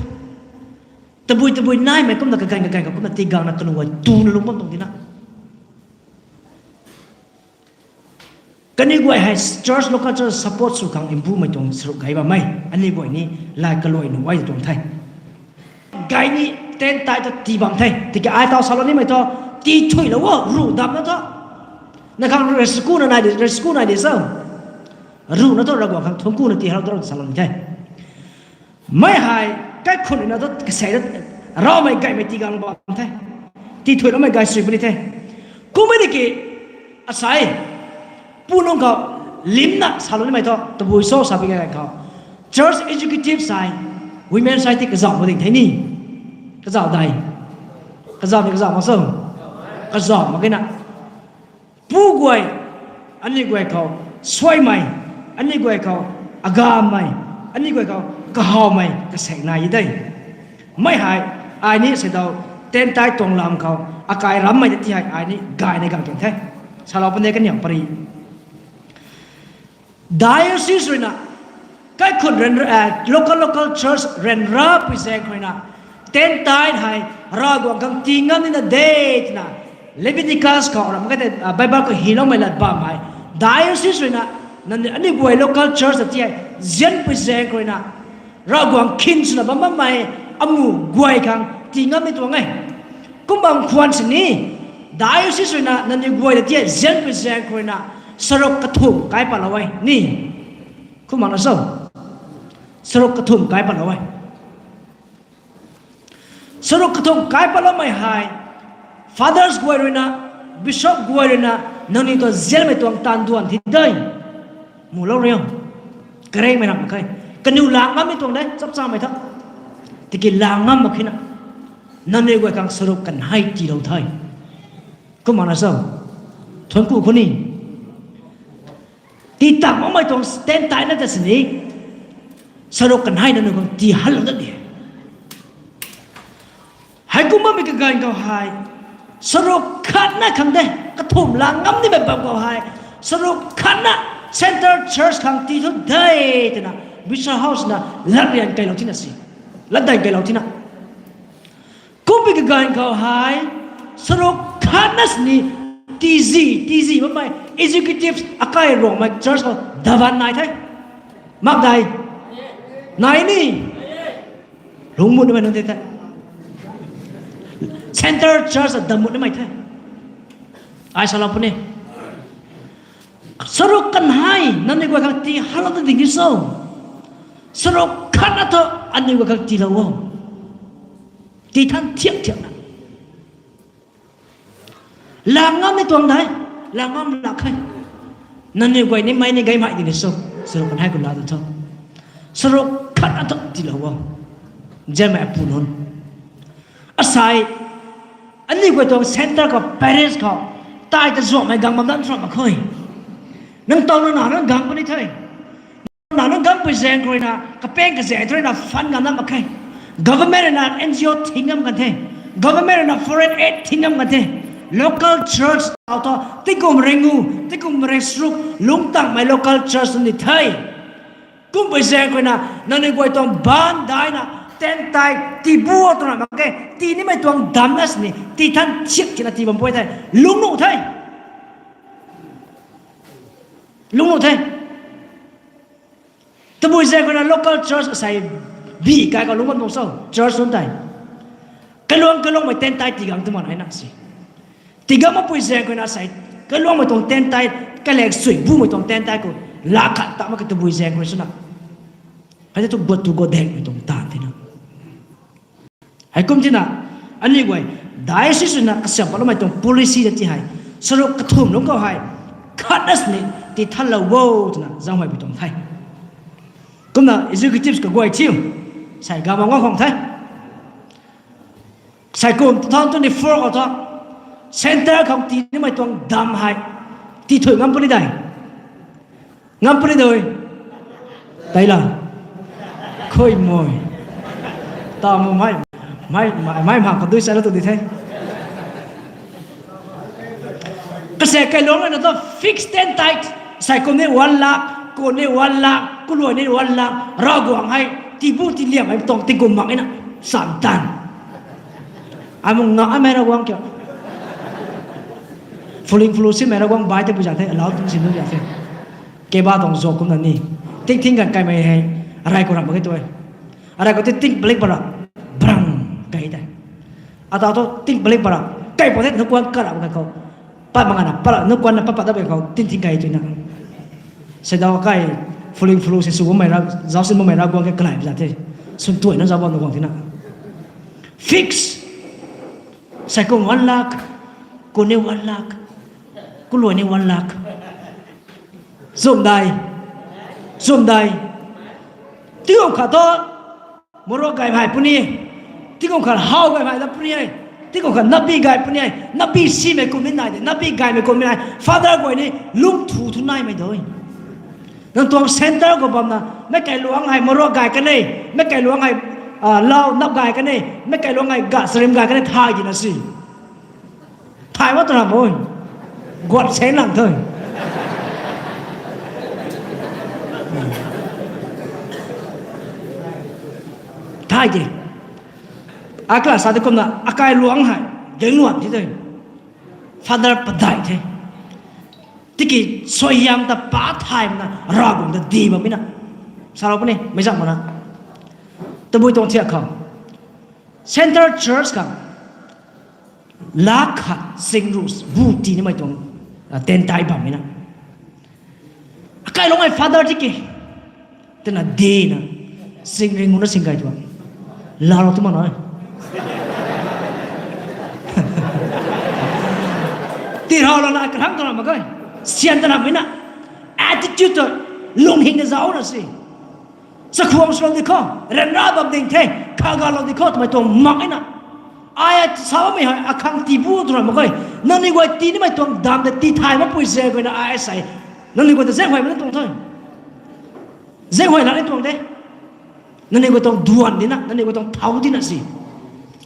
tabui tabui naimei kumna kaganv kaganv khou kumna tii gangna kaniw guay tuna lung bam tuang tina. Kaniw guay hei church, local church support sw khang mbumei tuang saruk gay bammei, aniw guay ni, lay kaluai nuh guay tuang the. Gay ni ten tithe ta tii bam the. Tiki ai taw salou nimei thu, tithuilou o, ruh dam na thu. Na khang rui school na nai di, school nai di sa. Ruhna thu Ravguangc khang thuancku na tii harou ta rui salou ni the. Mei hei, kaikhun na thu kasei ta, ravmei gaymei tii gang bam the. Tithuiloumei gay sui puni the. Kummei tiki, asei, pu nung khou, limna salou nimei thu, tabui cho sa pi gay khou, church executive sei, women sei ti kazauh mak ding the ni. Kazauh dai. Kazauh ni kazauh mak so. Kazauh mak kena. Pu guay, aniw guay khou, suaimei, aniw guay khou, agammei, aniw guay khou, kahawmei, kasek nai de. Mei hei, ai ni seidaw, ten tithe tuang lam khou, akai rammei ta ti hei, ai ni gayna gang tuang the. Salou puni kaniw pari. Diocese ruina, kaikhun ryanra, local, local church ryanra pui zaeng khou ruina, ten tithe hei, Ravguangc khang tii ngam nina de, twna, Leviticus khou, ram kate, Bible khou hyloumei lat bammei. Diocese ruina, nani, aniw guay local church ta ti hei, zian pui zaeng khou ruina, Ravguangc khin swna bam bammei, amu guay khang tii ngam ni tuang e. Kum bam khwan sini, diocese ruina, nani guay ta ti hei, zian pui zaeng khou ruina, saruk kathumh kai patlou e ni. Kum mak na so. Saruk kathumh kai patlou e. Saruk kathumh kai patloumei hei, fathers guay ruina, bishop guay ruina, nangniw ta zianmei tuang taanv duan thi de. Mulou rio. Karengmei ram mak khe. Kaniw la ngam ni tuang de, chapchamei tha. Tiki la ngam mak khena, nangniw guay khang saruk kanhei tiilou the. Kum mak na so. Thuancku khou ni, tii tang makmei tuang ten tithe na ta sini, saruk kanhei nangniw khang tii hanlou dat di. Heikum bammei kaganv khou hei, saruk khatna khang de, kathumh la ngam nimei bam khou hei, saruk khatna Central Church khang tii thu de, twna, Bishop House na, latryan kailou thina si. Latdanv kailou thina. Kumbei kaganv khou hei, saruk khatna sini, tizi, tizi bammei, executive akai Ruangmei church khou davan nai the. Mak dai. Nai ni. Lungmut nimei nunc the the. Central Church a damut nimei the. Ai salou puni. Saruk kanhei, nangniw guay khang tii hanlou dat ding di so. Saruk khatna thu, aniw guay khang tiilou o. Tii than thiak thiakna. La ngam ni tuang dai, la ngam lak khe. Nangniw guay ni mei ni gaymei ding ni so, saruk kanhei khou la tu tho. Saruk khatna thu tiilou o. Zianmei apu nunc. Asei, aniw guay tuang centre khou, parish khou, tai ta zuanmei gang bam dan sw mak khe. Nang taw nang na nang gang puni the. Na nang gang pui zaeng khou ruina, kapeng kazaeng thu ruina fund ngam na mak khe. Government ruina N G O thing ngam kan the. Government ruina foreign aid thing ngam kan the. Local church tau thu, tingkum ringu, tingkum ringsruk, lungc tangmei local church ni the. Kumpui zaeng khou na, nangniw guay tuang baanv daina, ten tithe tii bu twna mak ge, tii nimei tuang damna sini, tii than thiak tina tii bam pui the. Lungnuh the. Lungnuh the. Tabui zaeng khou na local church asei bi kai khou lungc bam tuang cho, church nunc tei. Kailuang, kailuangmei ten tithe tii gang tu man ai na si. Tii gang makpui zaeng khou na sei, kailuangmei tuang ten tithe, kalek sui bumei tuang ten tithe khou, laa khat ta mak ke tabui zaeng khou sw na. Hei tu gut tu go dengmei tuang taanv tina. Heikum tina, aniu guay, diocese na kasiam patloumei tuang policy ta ti hei, saruk kathumh lungc khou hei, khatna sini, tii thanlou o twna zaenghuaymei tuang the. Kumna executives kaguay thiu, sei gam ngam khang the. Sei kum two thousand twenty-four khou thu, centre khang tii nimei tuang damv hei, tii thuy ngam puni de. Ngam puni de. Tei la. Khuy mui. Ta mu mei, mei, mei, mei mhang khou dui sa la tu di the. Kasei kailuang na tu fix ten tithe. Sei kum ni one lakh, kun ni one lakh, kuluai ni one lakh. Ravguangc hei, tii bu tii liam hei tuang tingkum mak e na. Sam tan. Ai mu nga ai mei Ravguangc kiu. Phuling phulu simei Ravguangc bai tei pui zat the, alau tung sin tu zat the. Keba tuang zak kumna ni. Ting ting ganv kaimei hei, arai khou ramh mak ge tu e. Arai khou ti ting palik para, brang, kai tei. Ata thu ting palik para, kai pau the, nakuan kara kai khou. Pat mak nga na, para, nakuan na pat pat da kai khou, ting ting kai tu na. Seidau kai, phuling phulu si sw bammei ra, zauc sin bammei Ravguangc ke kalai pui zat the. Swn tuaina zauc bam na guang tina. Fix. Sei kum one lakh, kun ni one lakh, kuluai ni one lakh. Zumdai. Zumdai. Tingkum khat thu, morok gay hei puni. Tingkum khat how gay hei la puni e. Tingkum khat napi gay puni e. Napi simei kum ni nai de. Napi gaymei kum ni nai. Father guay ni lungthu thu naimei dui. Nang tuang centre khou bamna, meic kailuangc hei morok gay kan e, meic kailuangc hei, ah, lau nap gay kan e, meic kailuangc hei gah sarim gay kan e thay dina si. Thay mak twna ramh o. Guat sen lang the. Thay de. Akla sa de kumna, akailuangc hei, gengluan ti the. Father padeih the. Tiki suaihiam ta pa thaymei na Ravguangc ta di bammei na. Salou puni, meic zak mak na. Tabui tuang thiak khou. Centre Church khang. Lakh khat sing ru bu tii nimei tuang, ah, ten tithe bammei na. Akailuangc hei father tiki. Twna di na. Sing ring na sing gay tuang. Laalou tu mak na. Tii rau lou na karang twna mak ge. Syan twna mei na. Attitude tu. Lungning na zauc na si. Chakhwang swlou di khou, ryanra bam ding the, kha galou di khou, twmei tuang mak e na. Ai sa bammei hei, akhang tii bu twna mak ge. Nangniw guay tii nimei tuang damv ta tii thay makpui zaeng khou na ai sei. Nangniw guay ta zaenghuaymei na tuang the. Zaenghuay la ni tuang de. Nangniw guay tuang duan di na, nangniw guay tuang thau di na si.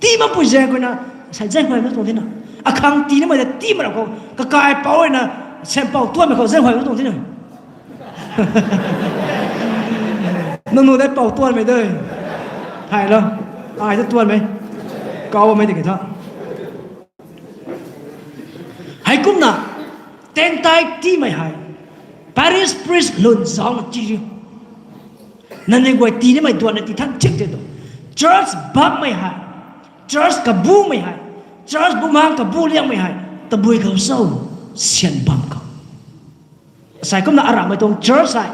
Tii makpui zaeng khou na, sei zaenghuaymei na tuang di na. Akhang tii nimei ta tii mak rap khou, kakaipouc na, sempouc tuanmei khou zaenghuaymei na tuang di na. Nangniw dei pou tuanmei de. Thaylou. Ai ta tuanmei. Kaumei tiki tha. Heikumna, ten tithe tiimei hei, parish priest lun zaucna tii riu. Nangniw guay tii nimei duanna tii than chik tei tu. Church bakmei hei, church kabumei hei, church bumaeng kabu liangmei hei, tabui khou cho, syan bam khou. Asei kumna aramhmei tuang church hei,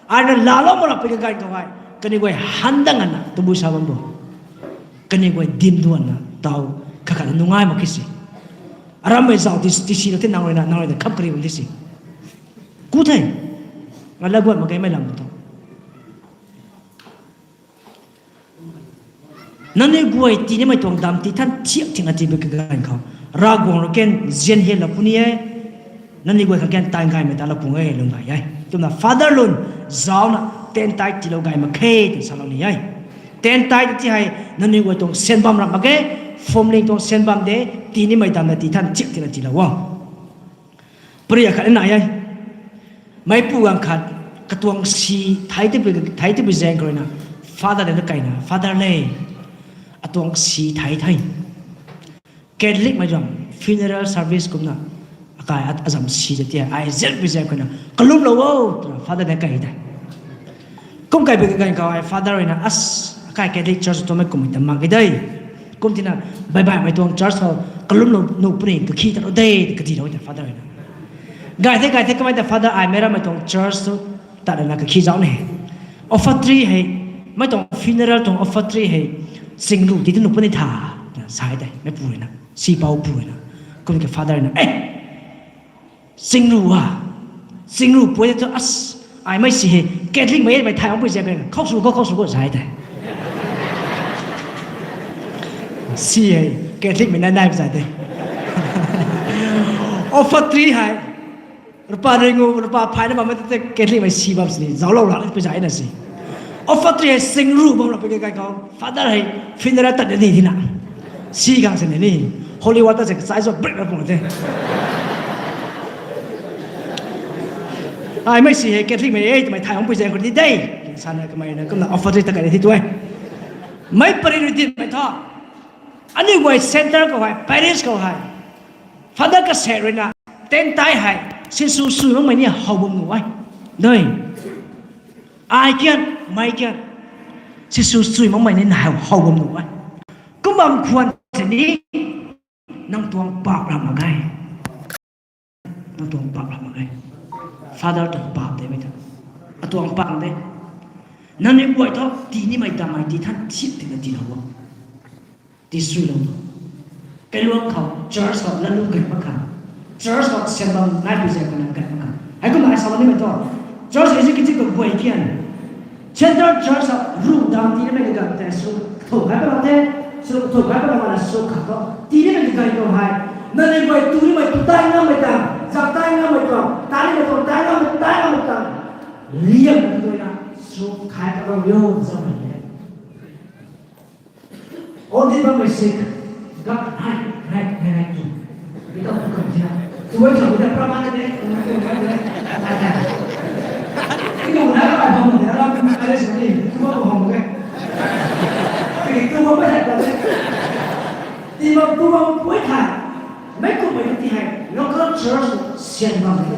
ai na laalou mak rap pui kaganv khou hei, kaniw guay han dat ngana tabui sa bam bo. Kaniw guay dim duanna taw, khat khat nungai mak ki si. Arammei zauc ti, ti si na ti nang rui na, nang rui na kham kari bam ti si. Ku the, nga la guat mak kemei lam tu. Nangniw guay tii nimei tuang damv tii than thiak thingna tii pui kaganv khou, Ravguangc rui kan zian hian la puni e. Nangniw guay khang kan tai gaymei ta la pung e lung gay e. Twna father lun zaucna ten tithe tiilou gay mak khe twna salou ni e. Ten tithe ti hei nangniw guay tuang syan bam rap mak ge, phwamling tuang syan bam de, tii nimei damv na tii than thiak thingna tiilou o. Pari akhat nai e. Meicpu ganv khat, katuang si thei tei pui, thei tei pui zaeng khou ruina, father le na kaina, father le, atuang si thei thei. Catholic mei tuang funeral service kumna, akai at azam si ta tia, ai zet pui zaeng khou ruina, kalumlou o, twna father le kai tei. Kum kai pui kaganv khou ai father ruina, as, akai Catholic church tu mei kummei ta mak e de. Kum tina, bye bye mei tuang church khou, kalumlou nuh puni, kakhi ta lou de, kati lou de father ruina. Gay the, gay the, kamei ta father ai mei rammei tuang church tu, tat rana kakhi zauc ne. Offertory hei, mei tuang funeral tuang offertory hei, singru ti tu nuh puni tha, sa tei, mei pu ruina, si pou pu ruina. Kum ke father ruina, eh, singru a, singru pui tu as, ai mei si hei, Catholic mei mei thay ang pui zaeng khou, khou sw khou, khou sw khou, sa tei. Si hei, Catholic mei na nai sa tei. Offertory hei, rupa ringu, rupa phay na bammei ta tei Catholic mei si bam sini, zauclou lak pui zai na si. Offertory hei singru bam lak pui kaganv khou, father hei funeral tat ni tina. Si khang sini ni, holy water se kachai zo brik na pung tei. Ai mei si hei Catholic mei e, twmei thay ang pui zaeng khou di de. Sana kamei na kumna offertory ta kai di tu e. Mei pari rui dinmei thu, aniu guay center khou hei, parish khou hei, father kasaek ruina, tent tei hei, sinsw sui makmei ni how bam nuh e. Dei, ai kian, mei kian, sinsw sui makmei ni how, how bam nuh e. Kum bam khwan sini, nang tuang paap ram mak ge. Nang tuang paap ram mak ge. Father tuang paap de mei ta, atuang paap de. Nangniw guay thu tii nimei damei ti than thip tina tiilou o. Tii suilou tu. Kailuang khou church khou lalung gat mak khang, church khou syan bam nai pui zaeng khou nang gat mak khang, heikumna ai sa nimei thu, church executive khou guay kian, Central Church a ruh dam tii nimei kaganv tei sw kathumh gay pat bam the, sw kathumh gay pat bam na sw khat thu, tii nimei kaganv khou hei, nangniw guay tu nimei tu tai ngammei tang, zak tai ngammei tuang, tai nimei tuang tai ngammei, tai ngammei tang, liam tu na sw khat pat bam yo zammei e. Audit bammei sik, gak nai, nai, nai, nai tu. Ita tu kan tina. Tu wai tu ita pramana de, tu wai tu wai tu. Ita na ka bam de, na ka bam de, tu wai tu hong de. Ita tu wai tu de. Tima tu wai tu thai. Mei kummei tu ti hei local church syan bam de.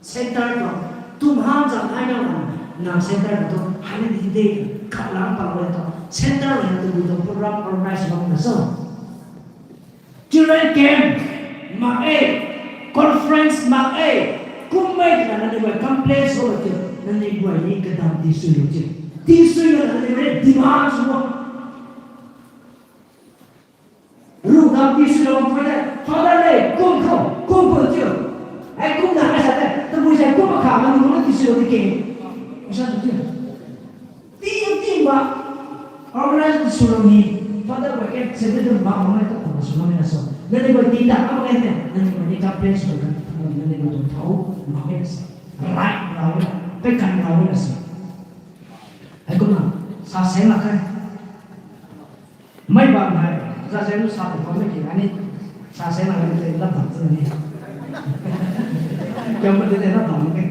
Center khou, tumhan zang ai na lam, nang center khou tu, hei na di de, khat lang pang le tu, center le tu, tu program organize bam na so. Children camp, mak e, conference mak e, kummei twna nangniw guay complain sw lo ti, nangniw guay ni kadam ti sw lo ti. Ti sw lo nangniw guay demand sw lo. Ruh dam ti sw lo bam pui tei, Father le, kum khou, kum khou tiu. Hei kumna ai sa tei, tabui sa kum akha ma nunc ti sw lo ti ke. Sa tu tiu. Ti ti ma, organize ti sw lo ni, Father guay ke, se de dum bam ma tu kum sw lo ni na so. Nangniw guay ti ta ma ke ne, nangniw guay ni complain sw lo kan, nangniw guay tu thau, ma ke sa. Right, right, pe kan right na sa. Hei kumna, sa seng lak khe. Mei bam hei, sa seng lu sa tu khou mei ki ani, sa seng lak khe te lap bam tu ni. Kiam pa te te lap bam ke.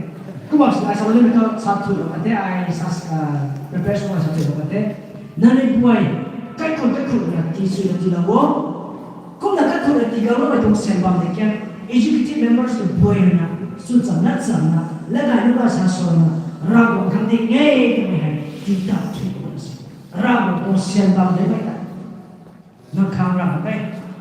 Kumna sa sa lu mei tu sa tu lak khe te, ai sa, ah, prepare sw sa tu lak khe te. Nangniw guay, kaikhun kaikhun na ti sw na tiilou o. Kumna kaikhun na tiilou loumei tuang syan bam de kian, executive members tu guay na, sw chamna chamna, latgay nuh ga sa swna, Ravguangc khang ding e twmei hei, ti ta thui na si. Ravguangc tuang syan bam de mei ta. Nang khang ram mak ge,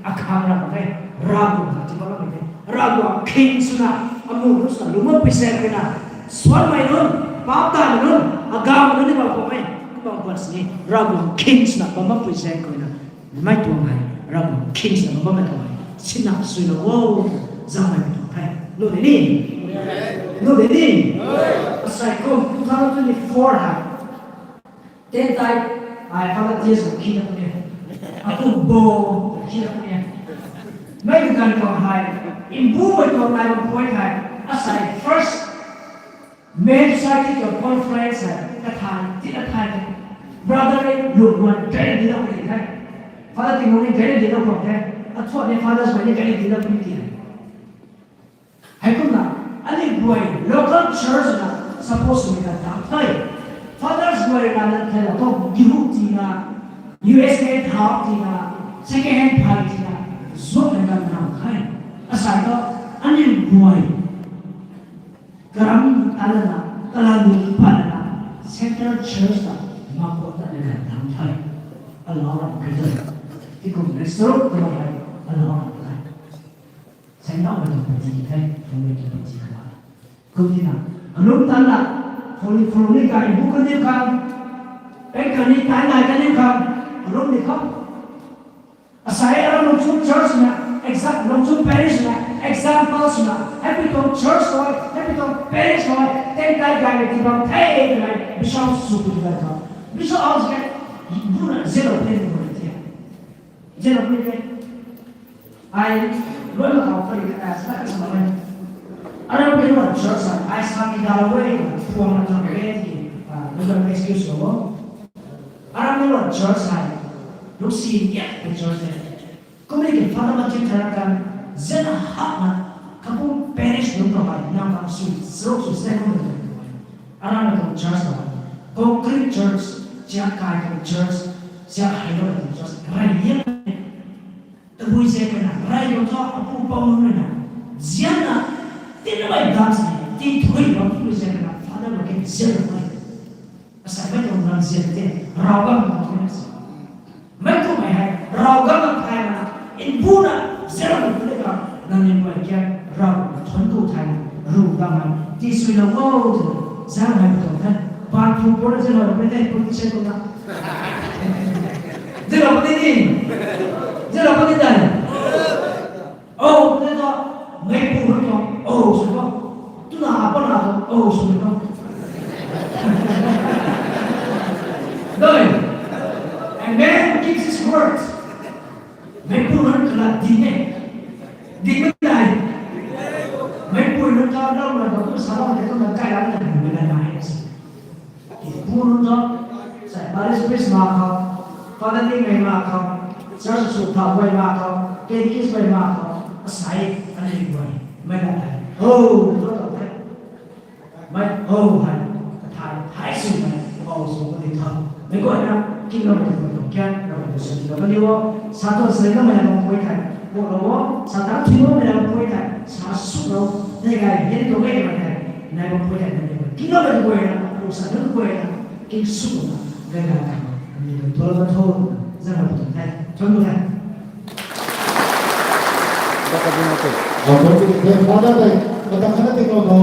akhang ram mak ge, Ravguangc khang ti bam mak ge. Ravguangc khing swna, amu nunc swna, lungc makpui zaeng khou na, suanmei nunc, paap taanmei nunc, agawmei nunc ni bam khou mei, kum bam khwan sini, Ravguangc khing swna bam makpui zaeng khou na, mei tuang hei, Ravguangc khing swna bam bammei tuang hei, sinna suilou o, zammei tuang the. Nu de ni? Nu de ni? Asei kum two thousand twenty-four hei, ten tai, ai, Father T S khou khi na puni. Akum bo khi na puni. Mei kaganv khou hei, mbumei tuang nai bam pui hei, asei first Men Society tuang conference hei, kathay, ti kathay the. Brother in lu guan gari dilou puni the. Father Tingwang ni gari dilou puni the. Athuan ni Father Tingwang ni gari dilou puni the. Heikumna, aniu guay local church na, Suppose swmei kan tang the. Fathers guay rana thei la thu, gihu tina, U S A thau tina, second hand phai tina, zuakmei kan tang the. Asei thu, aniu guay, karam ta lana, kalam ta lana, Central Church ta, mak khou ta na kan tang the. Alau ram khe the. Tikum restaurant ta hei, alau ram khe. Sengdauhmei tuang pati the, phuamei tuang pati kha. Kum tina, alum tan la, phuli phuli kai bu kaniw khang, pek kani tai nai kaniw khang, alum ni khou. Asei aram Lungchung Church na, exam Lungchung Parish na, example swna, hei pui tuang church hoi, hei pui tuang parish hoi, teng tai gay na tibang the, twmei, Bishop Supu tibang khou. Bishop House ke, bu na zero play ni bo na tia. Zero play ke. Ai, loi ma khou pari ka ta sa ka sa mai. Aram ke loi church sa, ai sa mi da loi, puang na thang ke ti, ah, loi excuse lo. Aram ke loi church sa, lu si ya ke church e. Kumni ke father ma tin thara kan, zena hak na, kapum parish lung ka bai, nang kam sui, srok sui, srok sui, Aram na tuang church na, concrete church, siak kai tuang church, siak hei lou tuang church, rai liang. Tabui se kana, rai lou thu, apu pau lou na, zian na, tin na bai dam si, tin thui bam tabui se kana, father ma ke zian na bai. Asei mei tuang ram zian te, rau bam na tuang na si. Mei tu mei hei, rau gam na thay mana, in bu na, zero na bu de ka, nang ni mei kia, rau na thun ku thay na, ru gam na, ti sui na wo tu, zero na bu tuang the, ban phu pura zero na bu de, phu ti se tu na. Zero bu de ni, zero bu de dai. Oh, tu na, mei pu ru tuang, oh, sui tuang. Tu na, apa na tuang, oh, sui tuang. Doi. A man keeps his word. Meipu nunc kala ding e. Ding e nai. Meipu nunc ta lau na, lau tu sa lau na, tu na kai lau na, ding e nai. Meipu nunc ta, sa parish priest ma khou, father ni mei ma khou, church sw thau mei ma khou, catechist mei ma khou, asei, ani mei, mei na nai. Oh, tu ta. Mei, oh, hei, kathai, hei sw mei, oh, sw mei di tho. Mei guayna, kinglou mei di tho, kian, rau mei di sw di tho. Kaniw o, Satan sw na mei na mei pui thei, bu lou o, Satan thing o mei na mei pui thei, sa sw lou, nei gay, yen tu mei mei thei, nei mei pui thei, nei mei pui. Kinglou mei di guayna, bu sa nunc guayna, king sw na, nei gay thei, nei mei pui thei, zang mei pui thei, thon mei thei. Father tei, mata khana ting lou tho.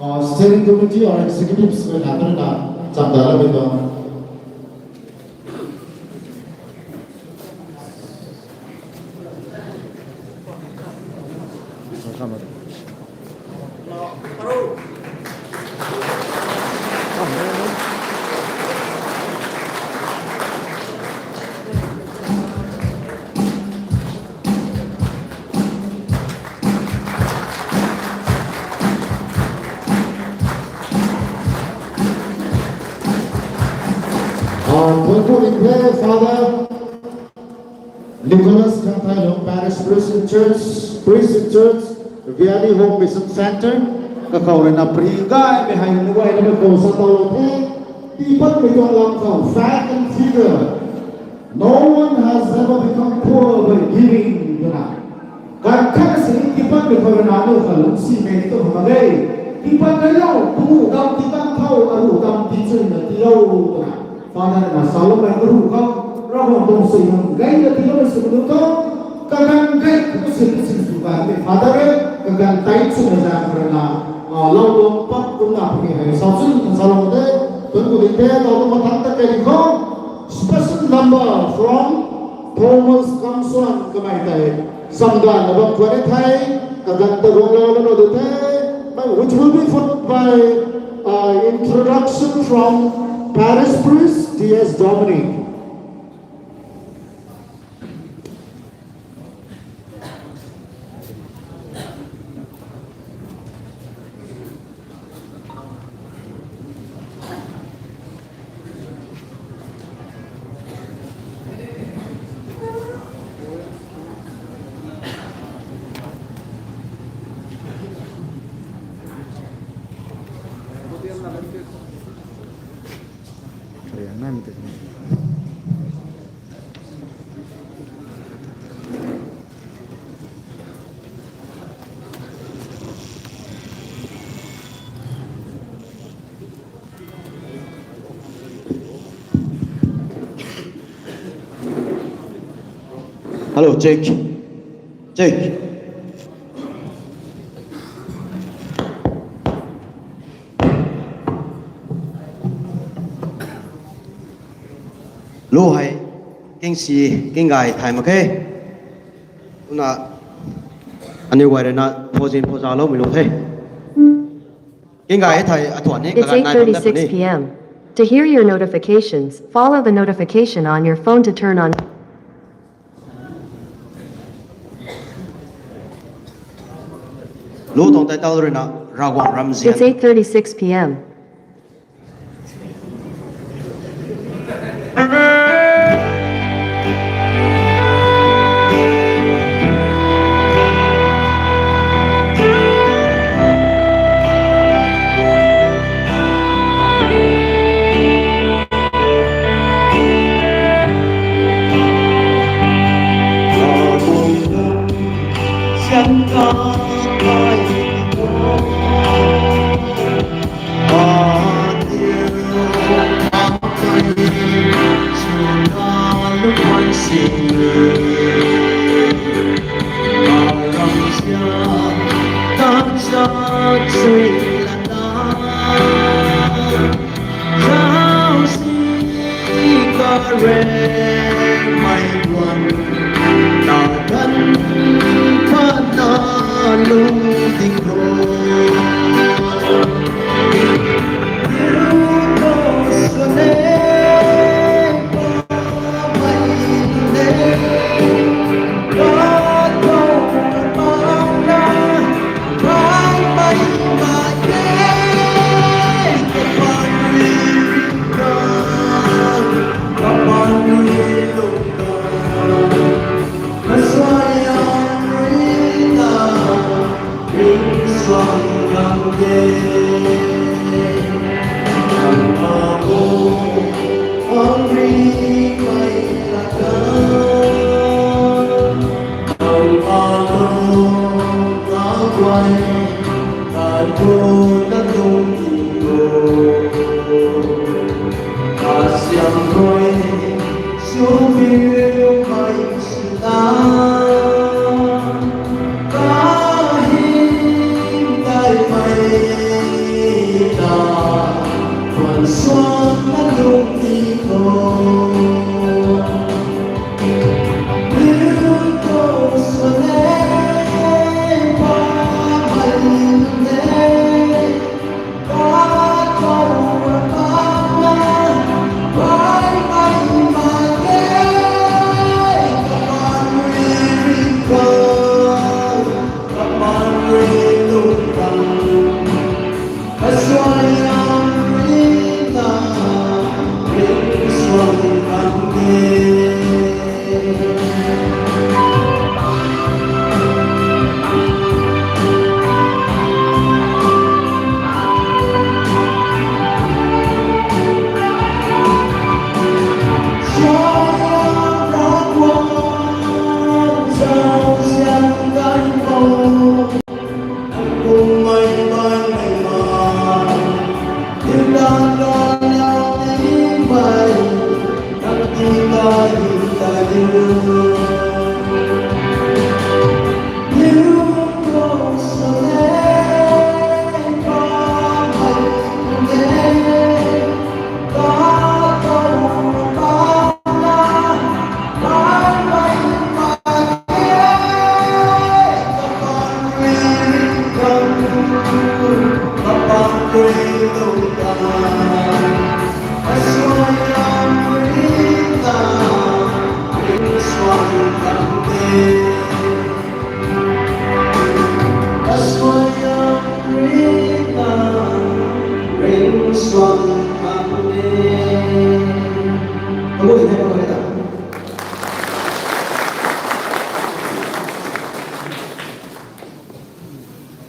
Ah, steering committee or executives khou na tana chamdalou bam tuang. Ah, Thank you, Father Nicholas Kangthailung, Parish Priest in Church, Priest in Church, Valley Hope Mission Center, kakhou rui na pri gaymei hei na guay na khou sa tau lou the, tii patmei tuang lam khou, fact and figure. No one has ever become poor by giving, twna. Kan khat si tii patmei khou rui na nu kha lungcsimei tu kha mak ge. Tii pat rei lou, pu dam tii tan khou, aru dam tii chun na tii lou, twna. Father na saloumei karu khou, Ravguangc tuang suaihiam gayna tiiloumei sw nu tho, kaganv gay khou si si sw ganmei Father e, kaganv tei swmei zaeng khou rui na, ah, lau lung pat kumna puni hei sa chun kan salou de, tun ku ding the, tau tu mathang ta kei ding khou, special number from Thomas Kamsuan kamei tei, Samganv na bam khwan e thei, kaganv ta guanglou lana di the, which will be followed by, uh, introduction from Parish Priest T S Dominic. Hello, check. Check. Lu hei, kingsi, kinggay thay mak khe. Tuna, aniu guay rui na, phozin phozaloumei lu the. Kinggay thay, atuan ni, It's kaganv nai bam dat puni. eight thirty-six p m. To hear your notifications, follow the notification on your phone to turn on. Lu tuang title rui na, Ravguangc Ramzian. It's eight thirty-six p m.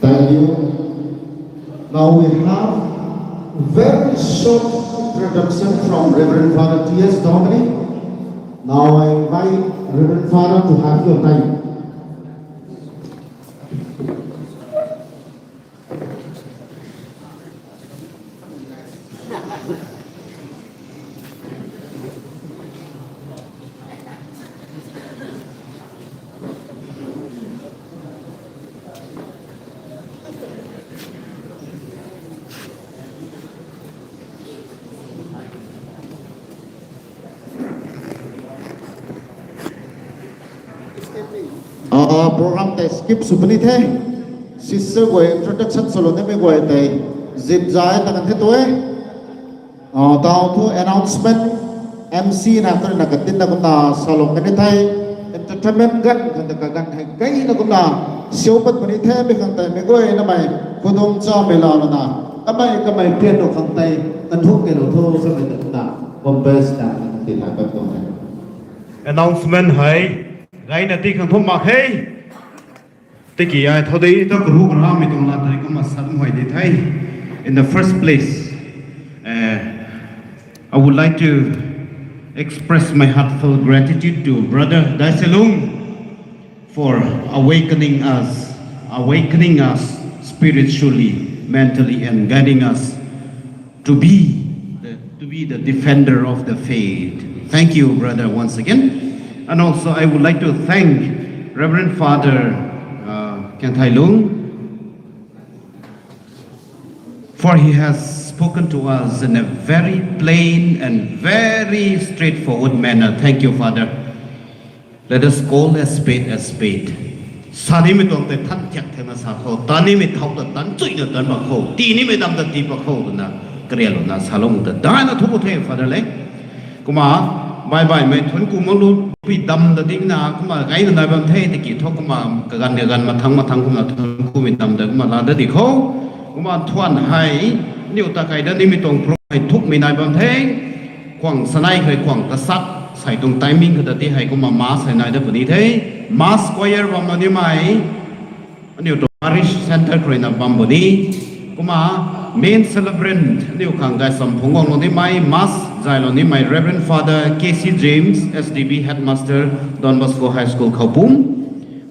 Thank you. Now we have very short introduction. introduction from Reverend Father T S Dominic. Now I invite Reverend Father to have your time. Ah, program tei skip sw puni the. Sister guay introduction swlou nimei guay tei zip zai ta kan the tu e. Ah, tau thu announcement, M C na tu na katin na kumna salou kan the. Entertainment gan kan ta kagan hei kai na kumna siu pat puni the, mi khang tei mi guay namei kudung cha mei lau na. Kamei kamei pian lo khang tei kan thuk ke lo thu sa mei ta kumna. Compass na kan ti na pat tuang the. Announcement hei, gai na ti khang thum mak he. Tiki ai thau dei ta kuru kara mi tuang la tei kumna sa hoi di the. In the first place, uh, I would like to express my heartfelt gratitude to Brother Daiselung for awakening us, awakening us spiritually, mentally, and guiding us to be the, to be the defender of the faith. Thank you, brother, once again. And also, I would like to thank Reverend Father, uh, Kenthailung for he has spoken to us in a very plain and very straightforward manner. Thank you, Father. Let us call a spade a spade. Sa nimei tuang tei than thiak thena sa khou, tan nimei thau ta tan chuina tan bak khou, tii nimei dam ta tii bak khou twna, karian luna salou ta daina thu the, Father le. Kumna, bai baimei thun ku mak lu pui dam ta ding na, kumna gai na nai bam the, tiki thu kumna kagan kagan mathang mathang kumna thun ku mei dam ta kumna la da di khou. Kumna thuan hei, niw ta kai da nimei tuang pro hei thuk mei nai bam the. Khwang sanei hei khwang ta sak, sai tuang timing kata ti hei kumna mass hei nai da puni the. Mass choir bam na nimei, aniu tuang parish center khou rui na bam puni. Kumna main celebrant, aniu khang gaysam phungc guang lou nimei, mass zay lou nimei Reverend Father K C James, S D B Headmaster, Don Bosco High School, Khoupum.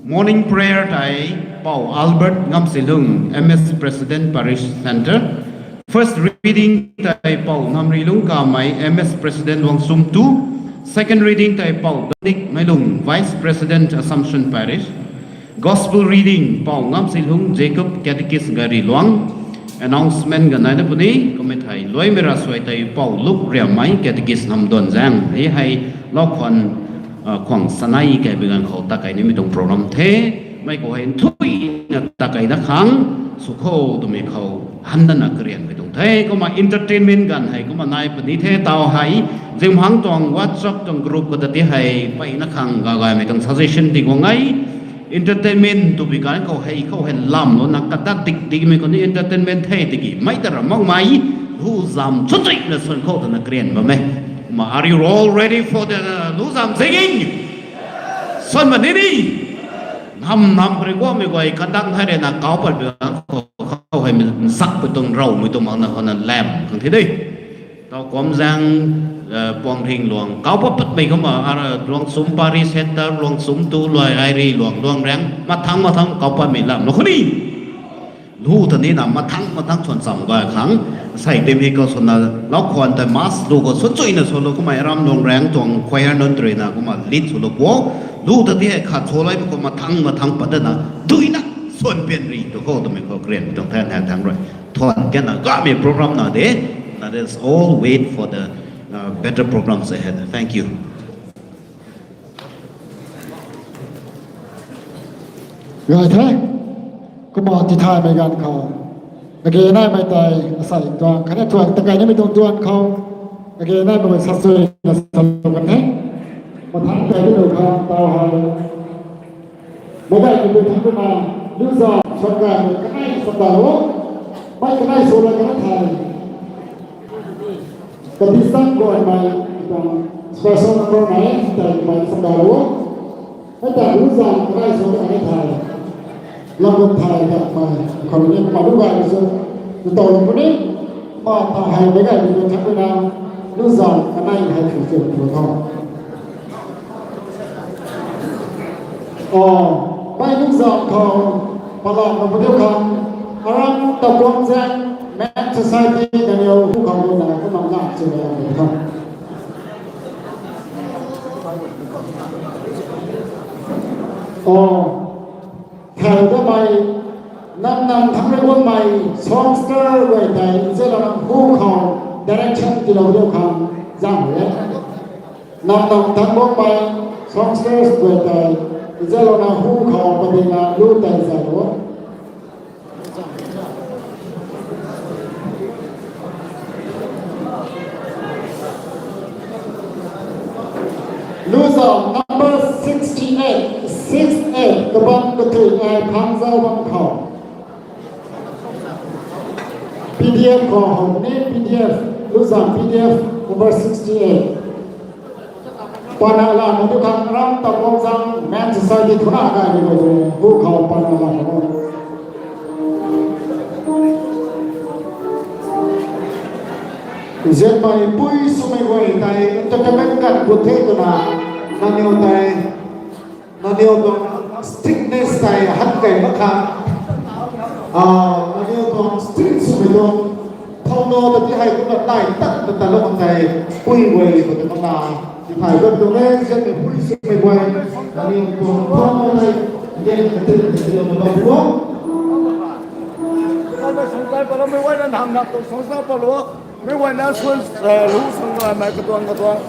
Morning prayer tei Pou Albert Ngamsilung, M S President, Parish Center. First reading tei Pou Namrilung Kamei, M S President, Luang Sum two. Second reading tei Pou Dominic Meilung, Vice President, Assumption Parish. Gospel reading, Pou Ngamsilung Jacob, Catechist, Gari Luang. Announcement ganv nai da puni, kumna thei luaimei ra suai tei Pou Luk Riammei, Catechist, Namdonzang. Hei hei, lau khwan, ah, khwang sanei kai bi ganv khou ta kai nimei tuang program the. Mei khou hei nthuina ta kai na khang, sw khou twmei khou, han da na karian mei tuang the. Kumna entertainment ganv hei, kumna nai puni the, tau hei, Zimhang tuang WhatsApp tuang group kata ti hei, pai na khang gagai mei tuang suggestion di guang e. Entertainment tu bi kan khou hei, khou hei lam lou na kata dik dik mei khou ni entertainment the tiki, mei ta ra mak mei, lu zam chutrik na swan khou twna karian bam e. Kumna, are you all ready for the lu zam singing? Swan ma ni ni? Nam nam kari guangmei guay kandang thai rui na kau pat bi khou, khou hei msak pi tuang rau mei tuang mak na khou na lam khang thi de. Tau Kuamzang, eh, Puang Ring Luang. Kau pat pat mei kumna, ah, Luang Sum Parish Center, Luang Sum Tu, Luai Ai Ri, Luang, Luang Rang. Mathang, mathang, kau pat mei lam. Lou khou ni. Lu ta ni na mathang, mathang swan cham ga khang. Sai tei mei khou swan na lau khwan tei mass lu khou swan chuina swan lou kumna ram Luang Rang tuang choir nunc rui na kumna lead sw lou khou. Lu ta ti hei khat swan lai khou mathang, mathang pat na. Duina swan pian ri tu khou twmei khou karian tuang the, thang thang rui. Thuan kan na kamei program na de, let us all wait for the, uh, better programs ahead. Thank you. Gay the, kumna tithaymei ganv khou. Age naimei tei, asai tuang, khatni thuan ta kai nimei tuang tuan khou. Age naimei sa sui na sa kan the. Mathang tei ni nu khang tau hei. Mobile ki tei thang na, lu zam swan kai, kanei sa ta lo. Mei kanei sw la kanei thei. Kati sang guay mei, tuang special number mei, tei mei sa ta lo. Hei ta lu zam kanei sw la kanei thei. Lam kum thei ta mei, khou ni ma lu gay sw, tu tau lo ni, ma ta hei mei gay ni thang na. Luzam kanei hei thu chun thu tho. O, mei luzam khou, palam na padiu khang, aram ta kuang zang, Men Society kaniw hu khou luna kumna na chun thu tho. O, thau damei, nam nam thang rui guangmei, songster guay tei, nzianlouna hu khou, direction tilou diu khang, zang e. Nam nam thang guangmei, songsters guay tei, nzianlouna hu khou, padina lu tei zang o. Luzam number sixty-eight, six eight, kabam kathui ai phang zau bam khou. P D F khou hou ni P D F, luzam P D F number sixty-eight. Pana la na tu khang ram ta kuang zang Men Society thuna kai ni hu khou pana la na. Nzianmei pui swmei guay tei entertainment kan gut the twna, nangniw tei, nangniw tuang strictness tei han kei mak kha. Ah, nangniw tuang strict swmei tuang thau no ta ti hei kumna nai tat ta talou tei pui guay khou tei makna. Ti thai bam tuang e, nzianmei pui swmei guay, nangniw tuang thau no tei, nzian katin katin na bam tuang. Sungtai palamei guayna nam nam tuang sungsa palou. Mei guayna suan, eh, lu sungna mei katuang katuang.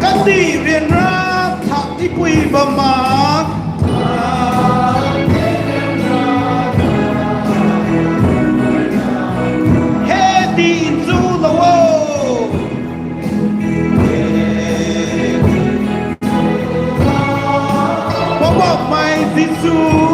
Kandih ryanra thak tipui bam ma. He ti nzulou o. Poubauhmei Jisu.